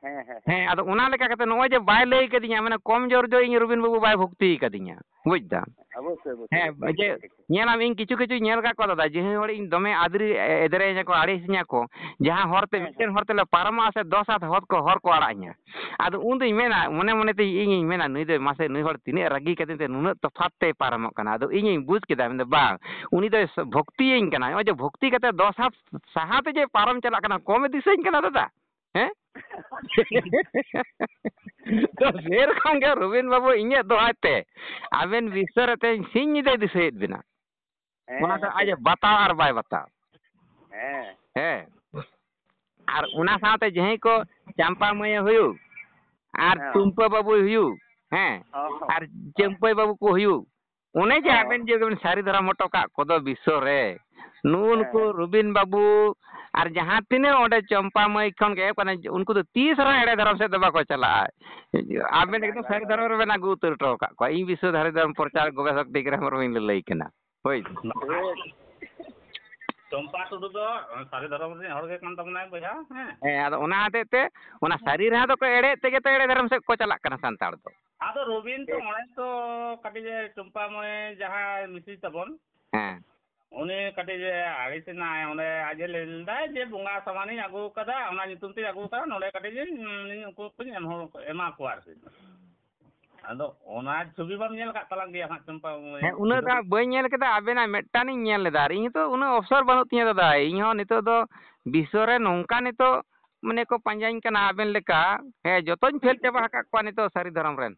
ᱦᱮᱸ, ᱦᱮᱸ, ᱦᱮᱸ, ᱟᱫᱚ ᱚᱱᱟ ᱞᱮᱠᱟ ᱠᱟᱛᱮ ᱱᱚᱜᱼᱚᱭ ᱡᱮ ᱵᱟᱭ ᱞᱟᱹᱭ ᱠᱟᱫᱤᱧᱟ, ᱢᱟᱱᱮ ᱠᱚᱢ ᱡᱳᱨ ᱫᱚ ᱤᱧ ᱨᱚᱵᱤᱱ ᱵᱟᱹᱵᱩ ᱵᱟᱭ ᱵᱷᱚᱠᱛᱤ ᱠᱟᱫᱤᱧᱟ, ᱵᱩᱡᱽ ᱫᱟᱢ? ᱚᱵᱚᱥᱥᱳᱭ, ᱚᱵᱚᱥᱥᱳᱭ, ᱦᱮᱸ, ᱚᱵᱚᱥᱥᱳᱭ, ᱡᱮ ᱴᱷᱤᱠ, ᱴᱷᱤᱠ᱾ ᱧᱮᱞᱟᱢ, ᱤᱧ ᱠᱤᱪᱷᱩ ᱠᱤᱪᱷᱩᱧ ᱧᱮᱞ ᱠᱟᱜ ᱠᱚᱣᱟ ᱫᱟᱫᱟ, ᱡᱮ ᱦᱚᱲ ᱤᱧ ᱫᱚᱢᱮ ᱟᱫᱨᱤ ᱮᱫᱨᱮᱧᱟ ᱠᱚ, ᱟᱹᱲᱤᱥᱤᱧᱟ ᱠᱚ, ᱡᱟᱦᱟᱸ ᱦᱚᱨ ᱛᱮ, ᱦᱮᱸ, ᱢᱤᱫᱴᱮᱱ ᱦᱚᱨ ᱛᱮᱞᱮ ᱯᱟᱨᱚᱢᱚᱜᱼᱟ ᱥᱮ, ᱫᱚᱥ ᱦᱟᱛ ᱦᱚᱨ ᱠᱚ, ᱦᱚᱨ ᱠᱚ ᱟᱲᱟᱜ ᱤᱧᱟ᱾ ᱟᱫᱚ ᱩᱱ ᱫᱚᱧ ᱢᱮᱱᱟ, ᱢᱚᱱᱮ ᱢᱚᱱᱮ ᱛᱮ ᱤᱧᱤᱧ ᱢᱮᱱᱟ, "ᱱᱩᱭ ᱫᱚ ᱢᱟᱥᱮ, ᱱᱩᱭ ᱦᱚᱲ ᱛᱤᱱᱟᱹᱜ ᱨᱟᱹᱜᱤ ᱠᱟᱛᱮ ᱛᱮ ᱱᱩᱱᱟᱹᱜ ᱛᱚᱯᱷᱟᱛ ᱛᱮᱭ ᱯᱟᱨᱚᱢᱚᱜ ᱠᱟᱱᱟ?" ᱟᱫᱚ ᱤᱧᱤᱧ ᱵᱩᱡᱽ ᱠᱮᱫᱟ, ᱢᱮᱱᱫᱟ, "ᱵᱟᱝ, ᱩᱱᱤ ᱫᱚᱭ ᱵᱷᱚᱠᱛᱤᱭᱟᱹᱧ ᱠᱟᱱᱟ᱾ ᱱᱚᱜᱼᱚᱭ ᱡᱮ ᱵᱷᱚᱠᱛᱤ ᱠᱟᱛᱮ ᱫᱚᱥ ᱦᱟᱛ ᱥᱟᱦᱟ ᱛᱮ ᱡᱮ ᱯᱟᱨᱚᱢ ᱪᱟᱞᱟᱜ ᱠᱟᱱᱟ, ᱠᱚᱢᱮ ᱫᱤᱥᱟᱹᱧ ᱠᱟᱱᱟ ᱫᱟᱫᱟ?" ᱦᱮᱸ? ᱛᱚ ᱥᱮᱨᱚᱠᱚᱢ ᱜᱮ ᱨᱚᱵᱤᱱ ᱵᱟᱹᱵᱩ, ᱤᱧᱟᱹᱜ ᱫᱚᱦᱟᱭ ᱛᱮ ᱟᱵᱮᱱ ᱵᱤᱥᱥᱚ ᱨᱮ ᱛᱮᱦᱮᱧ ᱥᱤᱧ ᱧᱤᱫᱟᱹᱭ ᱫᱤᱥᱟᱹᱭᱮᱫ ᱵᱮᱱᱟ᱾ ᱦᱮᱸ, ᱚᱱᱟ ᱫᱚ ᱦᱮᱸ, ᱟᱡ ᱮ ᱴᱷᱤᱠ᱾ ᱵᱟᱛᱟᱣ ᱟᱨ ᱵᱟᱭ ᱵᱟᱛᱟᱣ᱾ ᱦᱮᱸ᱾ ᱦᱮᱸ᱾ ᱟᱨ ᱚᱱᱟ ᱥᱟᱶᱛᱮ ᱡᱟᱦᱟᱸᱭ ᱠᱚ ᱪᱟᱢᱯᱟ ᱢᱟᱹᱭ ᱦᱩᱭᱩᱜ ᱟᱨ ᱦᱮᱸ᱾ ᱴᱩᱢᱯᱟᱹ ᱵᱟᱹᱵᱩᱭ ᱦᱩᱭᱩᱜ, ᱦᱮᱸ, ᱦᱚᱸ, ᱦᱚᱸ᱾ ᱟᱨ ᱪᱟᱹᱢᱯᱟᱹᱭ ᱵᱟᱹᱵᱩ ᱠᱚ ᱦᱩᱭᱩᱜ, ᱚᱱᱮ ᱡᱮ ᱦᱚᱸ᱾ ᱟᱵᱮᱱ ᱡᱮ ᱵᱮᱱ ᱥᱟᱹᱨᱤ ᱫᱷᱚᱨᱚᱢ ᱦᱚᱴᱚ ᱠᱟᱜ ᱠᱚᱫᱚ ᱵᱤᱥᱥᱚ ᱨᱮ, ᱱᱩᱜᱼᱩ ᱦᱮᱸ, ᱱᱩᱠᱩ ᱦᱮᱸ᱾ ᱨᱚᱵᱤᱱ ᱵᱟᱹᱵᱩ ᱟᱨ ᱡᱟᱦᱟᱸ ᱛᱤᱱᱟᱹᱜ ᱚᱸᱰᱮ ᱪᱚᱢᱯᱟ ᱢᱟᱹᱭ ᱠᱷᱚᱱ ᱜᱮ ᱮᱦᱚᱵ ᱠᱟᱱᱟ, ᱩᱱᱠᱩ ᱫᱚ ᱛᱤᱥ ᱨᱮᱦᱚᱸ ᱮᱲᱮ ᱫᱷᱚᱨᱚᱢ ᱥᱮᱫ ᱫᱚ ᱵᱟᱠᱚ ᱪᱟᱞᱟᱜᱼᱟ᱾ ᱟᱵᱮᱱ ᱮᱠᱫᱚᱢ ᱥᱟᱹᱨᱤ ᱫᱷᱚᱨᱚᱢ ᱨᱮᱵᱮᱱ ᱟᱹᱜᱩ ᱩᱛᱟᱹᱨ ᱦᱚᱴᱚ ᱟᱠᱟᱫ ᱠᱚᱣᱟ᱾ ᱤᱧ ᱵᱤᱥᱥᱚ ᱫᱷᱟᱨᱤ ᱫᱷᱚᱨᱚᱢ ᱯᱨᱚᱪᱟᱨ ᱜᱚᱵᱮᱥᱚᱠ ᱴᱤᱠᱨᱟᱢ ᱦᱮᱢᱵᱨᱚᱢ ᱤᱧ ᱞᱟᱹᱞᱟᱹᱭ ᱠᱟᱱᱟ᱾ ᱦᱳᱭ᱾ ᱪᱚᱢᱯᱟ ᱴᱩᱰᱩ ᱫᱚ ᱥᱟᱹᱨᱤ ᱫᱷᱚᱨᱚᱢ ᱨᱤᱱᱤᱡ ᱦᱚᱲ ᱜᱮ ᱠᱟᱱ ᱛᱟᱵᱚᱱᱟᱭ ᱵᱚᱭᱦᱟ, ᱦᱮᱸ᱾ ᱦᱮᱸ, ᱟᱫᱚ ᱚᱱᱟ ᱦᱚᱛᱮᱡ ᱛᱮ ᱚᱱᱟ ᱥᱟᱹᱨᱤ ᱨᱮᱦᱚᱸ ᱫᱚᱠᱚ ᱮᱲᱮᱭᱮᱫ ᱛᱮᱜᱮ ᱛᱚ ᱮᱲᱮ ᱫᱷᱚᱨᱚᱢ ᱥᱮᱫ ᱠᱚ ᱪᱟᱞᱟᱜ ᱠᱟᱱᱟ ᱥᱟᱱᱛᱟᱲ ᱫᱚ᱾ ᱟᱫᱚ ᱨᱚᱵᱤᱱ ᱛᱚ ᱚᱱᱮ ᱛᱚ ᱠᱟᱹᱴᱤᱡ ᱮ ᱪᱚᱢᱯᱟ ᱢᱟᱹᱭ ᱡᱟᱦᱟᱸᱭ ᱢᱤᱥᱤ ᱛᱟᱵᱚᱱ, ᱦᱮᱸ᱾ ᱩᱱᱤ ᱠᱟᱹᱴᱤᱡ ᱮ ᱟᱹᱲᱤᱥ ᱮᱱᱟᱭ᱾ ᱚᱸᱰᱮ ᱟᱡ ᱮ ᱞᱟᱹᱭ ᱞᱮᱫᱟᱭ ᱡᱮ ᱵᱚᱸᱜᱟ ᱥᱟᱢᱟᱱᱤᱧ ᱟᱹᱜᱩ ᱟᱠᱟᱫᱟ, ᱚᱱᱟ ᱧᱩᱛᱩᱢ ᱛᱤᱧ ᱟᱹᱜᱩ ᱟᱠᱟᱫᱟ, ᱱᱚᱰᱮ ᱠᱟᱹᱴᱤᱡ ᱤᱧ, ᱤᱧ ᱩᱱᱠᱩ ᱠᱚᱧ ᱮᱢ ᱦᱚᱲ, ᱮᱢᱟ ᱠᱚᱣᱟ ᱟᱨᱠᱤ᱾ ᱟᱫᱚ ᱚᱱᱟ ᱪᱷᱚᱵᱤ ᱵᱟᱢ ᱧᱮᱞ ᱟᱠᱟᱫ ᱛᱟᱞᱟᱝ ᱜᱮᱭᱟ ᱦᱟᱸᱜ ᱪᱚᱢᱯᱟ ᱢᱟᱹᱭ? ᱦᱮᱸ, ᱩᱱᱟᱹᱜ ᱫᱚ ᱦᱟᱸᱜ ᱵᱟᱹᱧ ᱧᱮᱞ ᱠᱮᱫᱟ, ᱟᱵᱮᱱᱟᱜ ᱢᱤᱫᱴᱟᱝ ᱤᱧ ᱧᱮᱞ ᱞᱮᱫᱟ᱾ ᱟᱨ ᱤᱧ ᱦᱚᱸᱛᱚ ᱩᱱᱟᱹᱜ ᱚᱯᱥᱚᱨ ᱵᱟᱹᱱᱩᱜ ᱛᱤᱧᱟᱹ ᱫᱟᱫᱟ, ᱤᱧ ᱦᱚᱸ ᱱᱤᱛᱚᱜ ᱫᱚ ᱵᱤᱥᱥᱚ ᱨᱮ ᱱᱚᱝᱠᱟ ᱱᱤᱛᱚᱜ ᱢᱟᱱᱮ ᱠᱚ ᱯᱟᱸᱡᱟᱧ ᱠᱟᱱᱟ ᱟᱵᱮᱱ ᱞᱮᱠᱟ᱾ ᱦᱮᱸ, ᱡᱚᱛᱚᱧ ᱯᱷᱮᱞ ᱪᱟᱵᱟ ᱟᱠᱟᱫ ᱠᱚᱣᱟ ᱱᱤᱛᱚᱜ ᱥᱟᱹᱨᱤ ᱫᱷᱚᱨᱚᱢ ᱨᱮᱱ᱾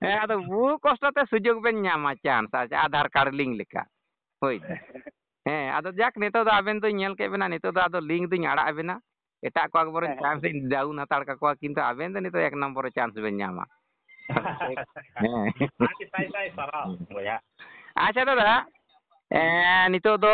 ᱦᱮᱸ, ᱟᱫᱚ ᱵᱚᱦᱩ ᱠᱚᱥᱴᱚ ᱛᱮ ᱥᱩᱡᱳᱜᱽ ᱵᱮᱱ ᱧᱟᱢᱟ, ᱪᱟᱱᱥ, ᱟᱪᱪᱷᱟ, ᱟᱫᱷᱟᱨ ᱠᱟᱨᱰ ᱞᱤᱝᱠ ᱞᱮᱠᱟ᱾ ᱦᱳᱭ᱾ ᱦᱮᱸ, ᱟᱫᱚ ᱡᱟᱠ, ᱱᱤᱛᱚᱜ ᱫᱚ ᱟᱵᱮᱱ ᱫᱚᱧ ᱧᱮᱞ ᱠᱮᱫ ᱵᱮᱱᱟ, ᱱᱤᱛᱚᱜ ᱫᱚ ᱟᱫᱚ ᱞᱤᱝᱠ ᱫᱚᱧ ᱟᱲᱟᱜ ᱟᱵᱮᱱᱟ᱾ ᱮᱴᱟᱜ ᱠᱚᱣᱟᱜ ᱵᱚᱨᱚᱝ ᱦᱮᱸ᱾ ᱪᱟᱱᱥ ᱤᱧ ᱰᱟᱣᱩᱱ ᱦᱟᱛᱟᱲ ᱠᱟᱠᱚᱣᱟ, ᱠᱤᱱᱛᱩ ᱟᱵᱮᱱ ᱫᱚ ᱱᱤᱛᱚᱜ ᱮᱠ ᱱᱚᱢᱵᱚᱨ ᱨᱮ ᱪᱟᱱᱥ ᱵᱮᱱ ᱧᱟᱢᱟ᱾ ᱦᱮᱸ᱾ ᱟᱹᱰᱤ ᱥᱟᱭ ᱥᱟᱭ ᱥᱟᱨᱦᱟᱣ ᱵᱚᱭᱦᱟ᱾ ᱟᱪᱪᱷᱟ ᱫᱟᱫᱟ, ᱮᱸ, ᱱᱤᱛᱚᱜ ᱫᱚ